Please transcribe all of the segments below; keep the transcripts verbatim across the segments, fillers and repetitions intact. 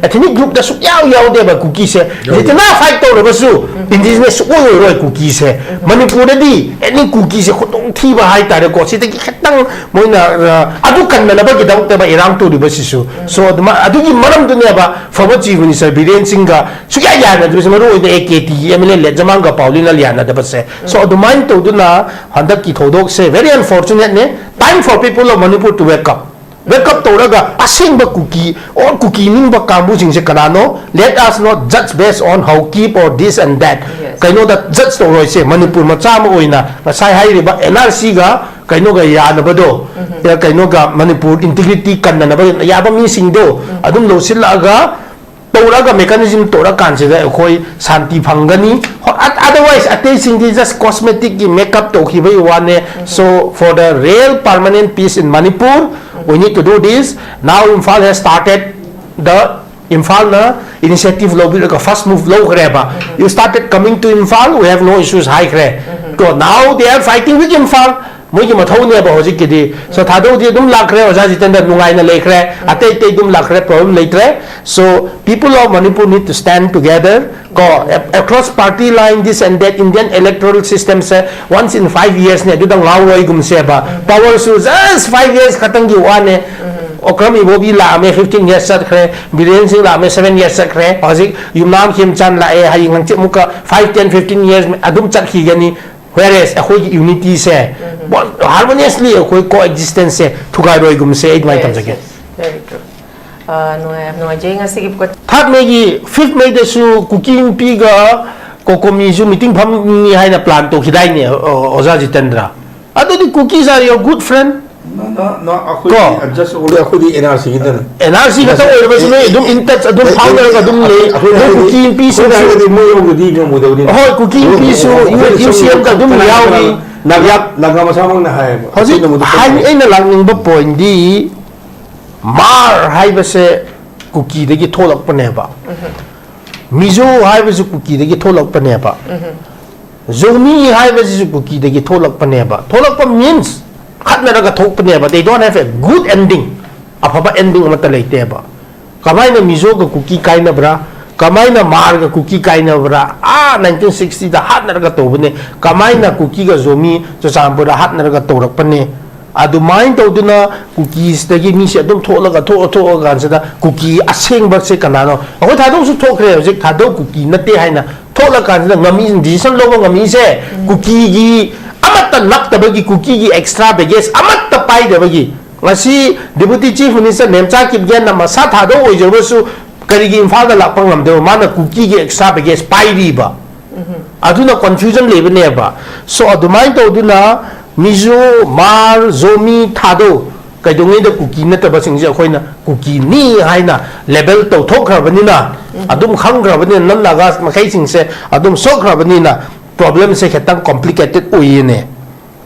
Ethnic group ꯇ ꯁꯨꯛꯌꯥꯎ ꯌꯥꯎꯗꯦꯕ ꯀꯨꯀꯤꯁꯦ꯫ ꯖꯤꯇꯅ fight ꯇꯧꯔꯕꯁꯨ indigenous ꯁꯨꯛꯑꯣꯏ ꯑꯣꯏꯔꯣꯏ ꯀꯨꯀꯤꯁꯦ꯫ ꯃꯅꯤꯄꯨꯔꯗꯗꯤ any ꯀꯨꯀꯤꯁꯦ ꯈꯨꯗꯣꯡꯊꯤꯕ ꯍꯥꯏꯇꯥꯔꯦꯀꯣ, ꯁꯤꯗꯒꯤ ꯈꯤꯇꯪ ꯃꯣꯏꯅ, ꯑ, ꯑꯗꯨ ꯀꯟꯅꯅꯕꯒꯤꯗꯃꯛꯇꯕ ꯏꯔꯥꯡ ꯇꯧꯔꯤꯕꯁꯤꯁꯨ꯫ So ꯑꯗꯨꯃ-, ꯑꯗꯨꯒꯤ ꯃꯔꯝꯗꯨꯅꯦꯕ former Chief Minister ꯕꯤꯔꯦꯟ ꯁꯤꯡꯒ ꯁꯨꯛꯌꯥ ꯌꯥꯅꯗ꯭ꯔꯤꯕꯁꯦ, ꯃꯔꯨ ꯑꯣꯏꯅ A K T ꯒꯤ M L A ꯂꯦꯠꯖꯃꯥꯡꯒ ꯄꯥꯎꯂꯤꯅ ꯌꯥꯅꯗꯕꯁꯦ꯫ So ꯑꯗꯨꯃꯥꯏꯅ ꯇꯧꯗꯨꯅ ꯍꯟꯗꯛꯀꯤ ꯊꯧꯗꯣꯛꯁꯦ very unfortunate ꯅꯦ꯫ Time for people of Manipur to wake up꯫ Wake up ꯇꯧꯔꯒ ꯑꯁꯦꯡꯕ ꯀꯨꯀꯤ or ꯀꯨꯀꯤ ꯅꯤꯡꯕ ꯀꯥꯡꯕꯨꯁꯤꯡꯁꯦ ꯀꯅꯥꯅꯣ? Let us not judge based on how keep or this and that꯫ Yes. ꯀꯩꯅꯣꯗ judge ꯇꯧꯔꯣꯏꯁꯦ꯫ ꯃꯅꯤꯄꯨꯔ ꯃꯆꯥ ꯑꯃ ꯑꯣꯏꯅ ꯉꯁꯥꯏ ꯍꯥꯏꯔꯤꯕ N R C ꯒ ꯀꯩꯅꯣꯒ ꯌꯥꯅꯕꯗꯣ, ꯀꯩꯅꯣꯒ ꯃꯅꯤꯄꯨꯔ integrity ꯀꯟꯅꯅꯕ ꯌꯥꯕ ꯃꯤꯁꯤꯡꯗꯣ ꯑꯗꯨꯝ ꯂꯧꯁꯤꯜꯂꯛꯑꯒ ꯇꯧꯔꯒ mechanism ꯇꯧꯔꯀꯥꯟꯁꯤꯗ ꯑꯩꯈꯣꯏ ꯁꯥꯟꯇꯤ ꯐꯪꯒꯅꯤ꯫ Otherwise ꯑꯇꯩꯁꯤꯡꯗꯤ just cosmetic ꯀꯤ makeup ꯇꯧꯈꯤꯕꯒꯤ ꯋꯥꯅꯦ꯫ So for the real permanent peace in Manipur, we need to do this. Now Imphal has started the, ꯏꯝꯐꯥꯜꯅ initiative ꯂꯧꯕꯤꯔꯒ first move ꯂꯧꯈ꯭ꯔꯦꯕ꯫ You started coming to Imphal, we have no issues ꯍꯥꯏꯈ꯭ꯔꯦ꯫ So now they are fighting with Imphal. ꯃꯣꯏꯒꯤ ꯃꯊꯧꯅꯦꯕ ꯍꯧꯖꯤꯛꯀꯤꯗꯤ꯫ So ꯊꯥꯗꯧꯗꯤ ꯑꯗꯨꯝ ꯂꯥꯛꯈ꯭ꯔꯦ, ꯑꯣꯖꯥ ꯖꯤꯇꯦꯟꯗ꯭ꯔ ꯅꯨꯡꯉꯥꯏꯅ ꯂꯩꯈ꯭ꯔꯦ, ꯑꯇꯩ ꯑꯇꯩ ꯑꯗꯨꯝ ꯂꯥꯛꯈ꯭ꯔꯦ, problem ꯂꯩꯇ꯭ꯔꯦ꯫ So people of Manipur need to stand together ꯀꯣ, across party line, this and that, Indian electoral system say once in five years ꯅꯦ, ꯑꯗꯨꯗ ꯉꯥꯎꯔꯣꯏꯒꯨꯝꯁꯦꯕ꯫ Power ꯁꯨ just five years ꯈꯛꯇꯪꯒꯤ ꯋꯥꯅꯦ꯫ ꯑꯣꯀ꯭ꯔꯝ ꯏꯕꯣꯕꯤ ꯂꯥꯛꯑꯝꯃꯦ, fifteen years ꯆꯠꯈ꯭ꯔꯦ꯫ ꯕꯤꯔꯦꯟ ꯁꯤꯡ ꯂꯥꯛꯑꯝꯃꯦ, seven years ꯆꯠꯈ꯭ꯔꯦ꯫ ꯍꯧꯖꯤꯛ ꯌꯨꯝꯅꯥꯝ ꯈꯦꯝꯆꯥꯟ ꯂꯥꯛꯑꯦ, ꯍꯌꯦꯡ ꯍꯪꯆꯤꯠ ꯑꯃꯨꯛꯀ five, ten, fifteen years ꯑꯗꯨꯝ ꯆꯠꯈꯤꯒꯅꯤ꯫ Whereas ꯑꯩꯈꯣꯏꯒꯤ unity ꯁꯦ harmoniously ꯑꯩꯈꯣꯏ coexistence ꯁꯦ ꯊꯨꯒꯥꯏꯔꯣꯏꯒꯨꯝꯁꯦ꯫ ꯑꯩ ꯑꯗꯨꯃꯥꯏꯅ ꯊꯝꯖꯒꯦ꯫ Very true. ꯑ, ꯅꯨꯡꯉꯥꯏ-, ꯌꯥꯝ ꯅꯨꯡꯉꯥꯏꯖꯩ ꯉꯁꯤꯒꯤ ꯄꯣꯠ꯫ Third May ꯒꯤ, fifth May ꯗꯁꯨ ꯀꯨꯀꯤ ꯅꯨꯄꯤꯒ ꯀꯣꯀꯣꯃꯤꯁꯨ meeting ꯐꯝꯅꯤ ꯍꯥꯏꯅ plan ꯇꯧꯈꯤꯗꯥꯏꯅꯦ, ꯑꯣ-, ꯑꯣꯖꯥ ꯖꯤꯇꯦꯟꯗ꯭ꯔ? ꯑꯗꯨꯗꯤ Kukis are your good friend꯫ No, no, no, ꯑꯩꯈꯣꯏꯗꯤ ꯀꯣ? Just only ꯑꯩꯈꯣꯏꯗꯤ N R C ꯒꯤꯗꯅꯤ꯫ N R C ꯈꯛꯇ ꯑꯣꯏꯔꯕꯁꯨ ꯅꯣꯏ ꯑꯗꯨꯝ in touch ꯑꯗꯨꯝ ꯐꯥꯎꯅꯔꯒ ꯑꯗꯨꯝ ꯂꯩ꯫ ꯑꯩꯈꯣꯏꯅ ꯅꯣꯏ ꯍꯥꯏꯕꯗꯤ ꯀꯨꯀꯤ ꯅꯨꯄꯤꯁꯤꯡꯁꯨ ꯑꯩꯈꯣꯏꯅ ꯍꯥꯏꯕꯗꯤ ꯃꯣꯏ ꯌꯧꯗꯗꯤ ꯉꯝꯃꯣꯏꯗꯕꯅꯤ꯫ ꯍꯣꯏ, ꯀꯨꯀꯤ ꯅꯨꯄꯤꯁꯨ ꯑꯩꯈꯣꯏꯅ U C M ꯗ ꯑꯗꯨꯝ ꯀꯅꯥ ꯌꯥꯎꯔꯤ꯫ ꯀꯅꯥ ꯅꯥꯒꯥ, ꯅꯥꯒꯥ ꯃꯁꯥꯃꯛꯅ ꯍꯥꯏꯌꯦꯕ꯫ ꯍꯧꯖꯤꯛ ꯑꯩꯈꯣꯏꯅ ꯑꯃꯨꯛ ꯍꯥꯏ-, ꯑꯩꯅ ꯂꯥꯛꯅꯤꯡꯕ point ꯗꯤ ꯃꯥꯔ ꯍꯥꯏꯕꯁꯦ ꯀꯨꯀꯤꯗꯒꯤ ꯊꯣꯛꯂꯛꯄꯅꯦꯕ꯫ ꯃꯤꯖꯣ ꯍꯥꯏꯕꯁꯨ ꯀꯨꯀꯤꯗꯒꯤ ꯊꯣꯛꯂꯛꯄꯅꯦꯕ꯫ ꯖꯣꯃꯤ ꯍꯥꯏꯕꯁꯤꯁꯨ ꯀꯨꯀꯤꯗꯒꯤ ꯊꯣꯛꯂꯛꯄꯅꯦꯕ꯫ ꯊꯣꯛꯂꯛꯄ means ꯈꯠꯅꯔꯒ ꯊꯣꯛꯄꯅꯦꯕ꯫ They don't have a good ending꯫ ꯑꯐꯕ ending ꯑꯃꯠꯇ ꯂꯩꯇꯦꯕ꯫ ꯀꯃꯥꯏꯅ ꯃꯤꯖꯣꯒ ꯀꯨꯀꯤ ꯀꯥꯏꯅꯕ꯭ꯔꯥ? ꯀꯃꯥꯏꯅ ꯃꯥꯔꯒ ꯀꯨꯀꯤ ꯀꯥꯏꯅꯕ꯭ꯔꯥ? ꯑꯥ, ꯅꯥꯏꯟꯇꯤꯟ ꯁꯤꯛꯁꯇꯤꯗ ꯍꯥꯠꯅꯔꯒ ꯇꯧꯕꯅꯦ꯫ ꯀꯃꯥꯏꯅ ꯀꯨꯀꯤꯒ ꯖꯣꯃꯤ ꯆꯨꯔꯆꯥꯟꯄꯨꯔꯗ ꯍꯥꯠꯅꯔꯒ ꯇꯧꯔꯛꯄꯅꯦ? ꯑꯗꯨꯃꯥꯏꯅ ꯇꯧꯗꯨꯅ ꯀꯨꯀꯤꯁꯤꯗꯒꯤ ꯃꯤꯁꯦ ꯑꯗꯨꯝ ꯊꯣꯛꯂꯒ, ꯊꯣꯛꯑ, ꯊꯣꯛꯑ ꯀꯥꯟꯁꯤꯗ ꯀꯨꯀꯤ ꯑꯁꯦꯡꯕꯁꯦ ꯀꯅꯥꯅꯣ? ꯑꯩꯈꯣꯏ ꯊꯥꯗꯧꯁꯨ ꯊꯣꯛꯈ꯭ꯔꯦ ꯍꯧꯖꯤꯛ, ꯊꯥꯗꯧ ꯀꯨꯀꯤ ꯅꯠꯇꯦ ꯍꯥꯏꯅ ꯊꯣꯛꯂꯀꯥꯟꯁꯤꯗ ꯉꯝꯃꯤ, decision ꯂꯧꯕ ꯉꯝꯃꯤꯁꯦ ꯀꯨꯀꯤꯒꯤ ꯑꯃꯠꯇ ꯅꯞꯇꯕꯒꯤ, ꯀꯨꯀꯤꯒꯤ extra baggage ꯑꯃꯠꯇ ꯄꯥꯏꯗꯕꯒꯤ꯫ ꯉꯁꯤ Deputy Chief Minister ꯃꯦꯝꯆꯥ ꯀꯤꯞꯒꯦꯟꯅ ꯃꯁꯥ ꯊꯥꯗꯧ ꯑꯣꯏꯖꯔꯕꯁꯨ ꯀꯔꯤꯒꯤ ꯏꯝꯐꯥꯜꯗ ꯂꯥꯛꯄ ꯉꯝꯗꯕ? ꯃꯥꯅ ꯀꯨꯀꯤꯒꯤ extra baggage ꯄꯥꯏꯔꯤꯕ꯫ ꯑꯗꯨꯅ confusion ꯂꯩꯕꯅꯦꯕ꯫ So, ꯑꯗꯨꯃꯥꯏꯅ ꯇꯧꯗꯨꯅ ꯃꯤꯖꯣ, ꯃꯥꯔ, ꯖꯣꯃꯤ, ꯊꯥꯗꯧ, ꯀꯩꯗꯧꯉꯩꯗ ꯀꯨꯀꯤ ꯅꯠꯇꯕꯁꯤꯡꯁꯦ ꯑꯩꯈꯣꯏꯅ ꯀꯨꯀꯤꯅꯤ ꯍꯥꯏꯅ label ꯇꯧꯊꯣꯛꯈ꯭ꯔꯕꯅꯤꯅ, ꯑꯗꯨꯝ ꯈꯪꯈ꯭ꯔꯕꯅꯤꯅ, non Naga ꯃꯈꯩꯁꯤꯡꯁꯦ ꯑꯗꯨꯝ ꯁꯣꯛꯈ꯭ꯔꯕꯅꯤꯅ, problemꯁꯦ ꯈꯤꯇꯪ complicated ꯑꯣꯏꯌꯦꯅꯦ꯫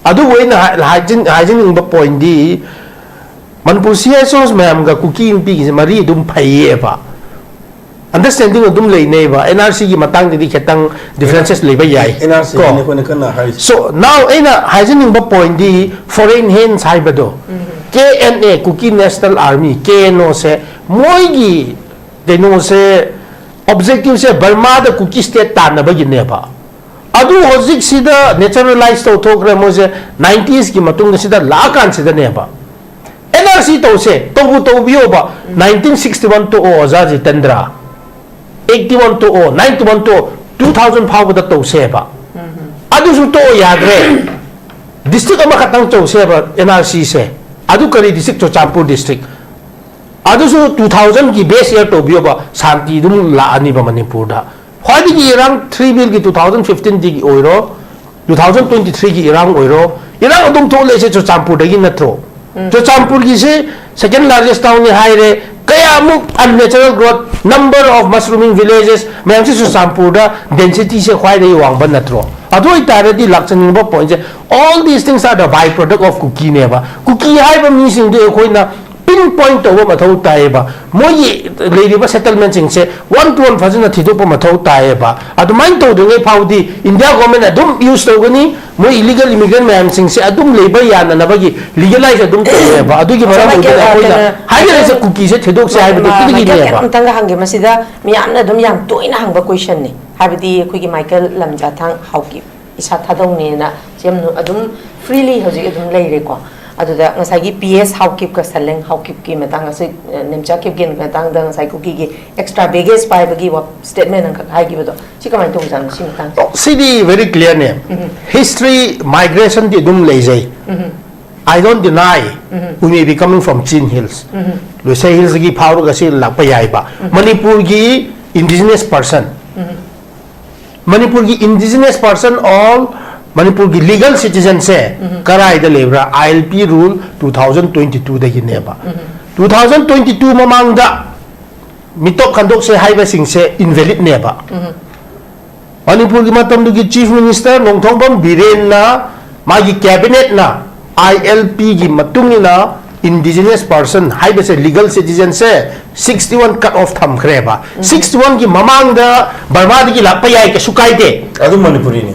ꯑꯗꯨꯕꯨ ꯑꯩꯅ ꯍꯥꯏ-, ꯍꯥꯏꯖꯤꯟ-, ꯍꯥꯏꯖꯅꯤꯡꯕ pointꯗꯤ, ꯃꯅꯤꯄꯨꯔ C S Os ꯃꯌꯥꯝꯒ ꯀꯨꯀꯤ ꯅꯨꯄꯤꯒꯤꯁꯦ ꯃꯔꯤ ꯑꯗꯨꯝ ꯐꯩꯌꯦꯕ, understanding ꯑꯗꯨꯝ ꯂꯩꯅꯩꯕ꯫ N R Cꯒꯤ ꯃꯇꯥꯡꯗꯗꯤ ꯈꯤꯇꯪ differences ꯂꯩꯕ ꯌꯥꯏ꯫ N R C ꯀꯣ? ꯅꯤ ꯑꯩꯈꯣꯏꯅ ꯀꯟꯅ ꯍꯥꯏꯔꯤꯁꯦ꯫ So, now ꯑꯩꯅ ꯍꯥꯏꯖꯅꯤꯡꯕ pointꯗꯤ, foreign hands ꯍꯥꯏꯕꯗꯣ, K N A, Kuki National Army, K N O ꯁꯦ, ꯃꯣꯏꯒꯤ ꯀꯩꯅꯣꯁꯦ, objectiveꯁꯦ ꯕꯔꯃꯥꯗ ꯀꯨꯀꯤ state ꯇꯥꯟꯅꯕꯒꯤꯅꯦꯕ꯫ ꯑꯗꯨ ꯍꯧꯖꯤꯛꯁꯤꯗ naturalize ꯇꯧꯊꯣꯛꯈ꯭ꯔꯦ ꯃꯣꯏꯁꯦ, ninetiesꯀꯤ ꯃꯇꯨꯡꯗ ꯁꯤꯗ ꯂꯥꯛꯑꯀꯥꯟꯁꯤꯗꯅꯦꯕ꯫ N R C ꯇꯧꯁꯦ, ꯇꯧꯕꯨ ꯇꯧꯕꯤꯌꯣꯕ, nineteen sixty one ꯇꯣꯛꯑꯣ ꯑꯣꯖꯥ ꯖꯤꯇꯦꯟꯗ꯭ꯔ, eighty one ꯇꯣꯛꯑꯣ, ninety one ꯇꯣꯛꯑꯣ, two thousand ꯐꯥꯎꯕꯗ ꯇꯧꯁꯦꯕ꯫ ꯑꯗꯨꯁꯨ ꯇꯣꯛꯑꯣ, ꯌꯥꯗ꯭ꯔꯦ꯫ District ꯑꯃꯈꯛꯇꯪ ꯇꯧꯁꯦꯕ N R Cꯁꯦ꯫ ꯑꯗꯨ ꯀꯔꯤ district? ꯆꯨꯔꯆꯥꯟꯄꯨꯔ district꯫ ꯑꯗꯨꯁꯨ two thousandꯒꯤ base year ꯇꯧꯕꯤꯌꯣꯕ, ꯁꯥꯟꯇꯤ ꯑꯗꯨꯝ ꯂꯥꯛꯑꯅꯤꯕ ꯃꯅꯤꯄꯨꯔꯗ꯫ ꯈ꯭ꯋꯥꯏꯗꯒꯤ ꯏꯔꯥꯡ three billꯒꯤ two thousand fifteenꯗꯒꯤ ꯑꯣꯏꯔꯣ, two thousand twenty threeꯒꯤ ꯏꯔꯥꯡ ꯑꯣꯏꯔꯣ, ꯏꯔꯥꯡ ꯑꯗꯨꯝ ꯊꯣꯛꯂꯛꯏꯁꯦ ꯆꯨꯔꯆꯥꯟꯄꯨꯔꯗꯒꯤ ꯅꯠꯇ꯭ꯔꯣ? ꯆꯨꯔꯆꯥꯟꯄꯨꯔꯒꯤꯁꯦ second largest townꯅꯤ ꯍꯥꯏꯔꯦ, ꯀꯌꯥꯃꯨꯛ unnatural growth, number of mushrooming villages ꯃꯌꯥꯝꯁꯤ ꯆꯨꯔꯆꯥꯟꯄꯨꯔꯗ densityꯁꯦ ꯈ꯭ꯋꯥꯏꯗꯒꯤ ꯋꯥꯡꯕ ꯅꯠꯇ꯭ꯔꯣ? ꯑꯗꯨ ꯑꯣꯏꯇꯥꯔꯗꯤ ꯂꯥꯛꯆꯅꯤꯡꯕ pointꯁꯦ, all these things are the by product of ꯀꯨꯀꯤꯅꯦꯕ꯫ ꯀꯨꯀꯤ ꯍꯥꯏꯕ ꯃꯤꯁꯤꯡꯗꯨ ꯑꯩꯈꯣꯏꯅ pinpoint ꯇꯧꯕ ꯃꯊꯧ ꯇꯥꯏꯌꯦꯕ꯫ ꯃꯣꯏꯒꯤ ꯂꯩꯔꯤꯕ settlementꯁꯤꯡꯁꯦ one to one ꯐꯖꯅ ꯊꯤꯗꯣꯛꯄ ꯃꯊꯧ ꯇꯥꯏꯌꯦꯕ꯫ ꯑꯗꯨꯃꯥꯏꯅ ꯇꯧꯗ꯭ꯔꯤꯉꯩ ꯐꯥꯎꯗꯤ India government ꯑꯗꯨꯝ use ꯇꯧꯒꯅꯤ, ꯃꯣꯏ ꯏꯂꯤꯒꯦꯜ ꯏꯃꯤꯒ꯭ꯔꯦꯟ ꯃꯌꯥꯝꯁꯤꯡꯁꯦ ꯑꯗꯨꯝ ꯂꯩꯕ ꯌꯥꯅꯅꯕꯒꯤ ꯂꯤꯒꯦꯂꯥꯏꯁ ꯑꯗꯨꯝ ꯇꯧꯋꯦꯕ꯫ ꯑꯗꯨꯒꯤ ꯃꯔꯝ ꯑꯣꯏꯗꯅ ꯑꯩꯈꯣꯏꯅ ꯍꯥꯏꯖꯔꯤꯁꯦ ꯀꯨꯀꯤꯁꯦ ꯊꯣꯏꯗꯣꯛꯁꯦ ꯍꯥꯏꯕꯗꯣ ꯑꯗꯨꯗꯒꯤꯅꯦꯕ꯫ ꯑꯃꯇꯪꯒ ꯍꯪꯒꯦ, ꯃꯁꯤꯗ ꯃꯤꯌꯥꯝꯅ ꯑꯗꯨꯝ ꯌꯥꯝ ꯇꯣꯏꯅ ꯍꯪꯕ ꯀꯣꯏꯁꯟꯅꯤ꯫ ꯍꯥꯏꯕꯗꯤ ꯑꯩꯈꯣꯏꯒꯤ ꯃꯥꯏꯀꯦꯜ ꯂꯝꯖꯥꯊꯥꯡ ꯍꯥꯎꯀꯤꯞ ꯏꯁꯥ ꯊꯥꯗꯧꯅꯦꯅ ꯁꯤ ꯌꯥꯝ ꯑꯗꯨꯝ ꯐ꯭ꯔꯤꯂꯤ ꯍꯧꯖꯤꯛ ꯑꯗꯨꯝ ꯂꯩꯔꯦꯀꯣ꯫ ꯑꯗꯨꯗ ꯉꯁꯥꯏꯒꯤ ꯄꯤ ꯑꯦꯁ ꯍꯥꯎꯀꯤꯞꯀ ꯁꯟꯂꯦꯡ ꯍꯥꯎꯀꯤꯞꯀꯤ ꯃꯇꯥꯡ, ꯑꯁꯤ, ꯑ, ꯅꯦꯝꯆꯥ ꯀꯤꯞꯒꯦꯟꯒꯤ ꯃꯇꯥꯡꯗ ꯉꯁꯥꯏ ꯀꯨꯀꯤꯒꯤ ꯑꯦꯛꯁꯇ꯭ꯔꯥ ꯕꯦꯒꯦꯖ ꯄꯥꯏꯕꯒꯤ ꯋꯥ-, ꯁ꯭ꯇꯦꯠꯃꯦꯟ ꯑꯃꯈꯛ ꯍꯥꯏꯈꯤꯕꯗꯣ, ꯁꯤ ꯀꯃꯥꯏꯅ ꯇꯧꯕꯖꯥꯠꯅꯣ, ꯁꯤ ꯃꯇꯥꯡꯁꯦ? ꯑꯣ, ꯁꯤꯗꯤ ꯚꯦꯔꯤ ꯀ꯭ꯂꯤꯌꯥꯔꯅꯦ꯫ ꯍꯤꯁꯇ꯭ꯔꯤ ꯃꯥꯏꯒ꯭ꯔꯦꯁꯟꯗꯤ ꯑꯗꯨꯝ ꯂꯩꯖꯩ꯫ I don't deny we may be coming from Chin Hills. ꯂꯨꯏꯁꯥꯏ ꯍꯤꯜꯁꯇꯒꯤ ꯐꯥꯎꯔꯒ ꯁꯤ ꯂꯥꯛꯄ ꯌꯥꯏꯕ꯫ ꯃꯅꯤꯄꯨꯔꯒꯤ ꯏꯟꯗꯤꯖꯤꯅꯁ ꯄꯔꯁꯟ, ꯃꯅꯤꯄꯨꯔꯒꯤ ꯏꯟꯗꯤꯖꯤꯅꯁ ꯄꯔꯁꯟ ꯑꯣꯔ ꯃꯅꯤꯄꯨꯔꯒꯤ ꯂꯤꯒꯜ ꯁꯤꯇꯤꯖꯟꯁꯦ ꯀꯔꯥꯏꯗ ꯂꯩꯕ꯭ꯔꯥ? I L P rule two thousand twenty ꯇꯨꯗꯒꯤꯅꯦꯕ꯫ ꯇꯨ ꯊꯥꯎꯖꯟ ꯇ꯭ꯋꯦꯟꯇꯤ ꯇꯨ ꯃꯃꯥꯡꯗ ꯃꯤꯇꯣꯞ ꯈꯟꯗꯣꯛꯁꯦ ꯍꯥꯏꯕꯁꯤꯡꯁꯦ ꯏꯟꯚꯦꯂꯤꯗꯅꯦꯕ꯫ ꯃꯅꯤꯄꯨꯔꯒꯤ ꯃꯇꯝꯗꯨꯒꯤ ꯆꯤꯐ ꯃꯤꯅꯤꯁꯇꯔ ꯅꯣꯡꯊꯣꯡꯕꯝ ꯕꯤꯔꯦꯟꯅ, ꯃꯥꯒꯤ ꯀꯦꯕꯤꯅꯦꯠꯅ ꯑꯥꯏ ꯑꯦꯜ ꯄꯤꯒꯤ ꯃꯇꯨꯡ ꯏꯟꯅ ꯏꯟꯗꯤꯖꯤꯅꯁ ꯄꯔꯁꯟ ꯍꯥꯏꯕꯁꯦ, ꯂꯤꯒꯜ ꯁꯤꯇꯤꯖꯟꯁꯦ ꯁꯤꯛꯁꯇꯤ ꯋꯥꯟ ꯀꯠ ꯑꯣꯐ ꯊꯝꯈ꯭ꯔꯦꯕ꯫ ꯁꯤꯛꯁꯇꯤ ꯋꯥꯟꯒꯤ ꯃꯃꯥꯡꯗ ꯕꯔꯃꯥꯗꯒꯤ ꯂꯥꯛꯄ ꯌꯥꯏ, ꯀꯩꯁꯨ ꯀꯥꯏꯗꯦ꯫ ꯑꯗꯨ ꯃꯅꯤꯄꯨꯔꯤꯅꯤ꯫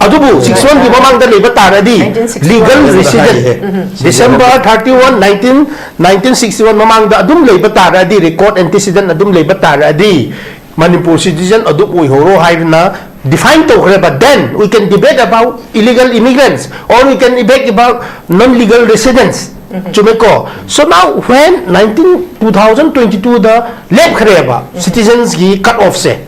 ꯑꯗꯨꯕꯨ ꯁꯤꯛꯁꯇꯤ ꯋꯥꯟꯒꯤ ꯃꯃꯥꯡꯗ ꯂꯩꯕ ꯇꯥꯔꯗꯤ, nineteen sixty one legal resident, ꯍꯥꯏꯌꯦ꯫ December thirty one, nineteen, nineteen sixty one ꯃꯃꯥꯡꯗ ꯑꯗꯨꯝ ꯂꯩꯕ ꯇꯥꯔꯗꯤ, ꯔꯦꯀꯣꯔꯗ ꯑꯦꯟꯇꯤꯁꯤꯗꯦꯟ ꯑꯗꯨꯝ ꯂꯩꯕ ꯇꯥꯔꯗꯤ, ꯃꯅꯤꯄꯨꯔ ꯁꯤꯇꯤꯖꯟ ꯑꯗꯨꯝ ꯑꯣꯏꯍꯧꯔꯣ ꯍꯥꯏꯗꯅ ꯗꯤꯐꯥꯏꯟ ꯇꯧꯈ꯭ꯔꯦꯕ꯫ Then we can debate about illegal immigrants or we can debate about non-legal residents. ꯆꯨꯝꯃꯦꯀꯣ? So now when nineteen, two thousand twenty two ꯗ ꯂꯦꯞꯈ꯭ꯔꯦꯕ ꯁꯤꯇꯤꯖꯟꯁꯀꯤ ꯀꯠ ꯑꯣꯐꯁꯦ,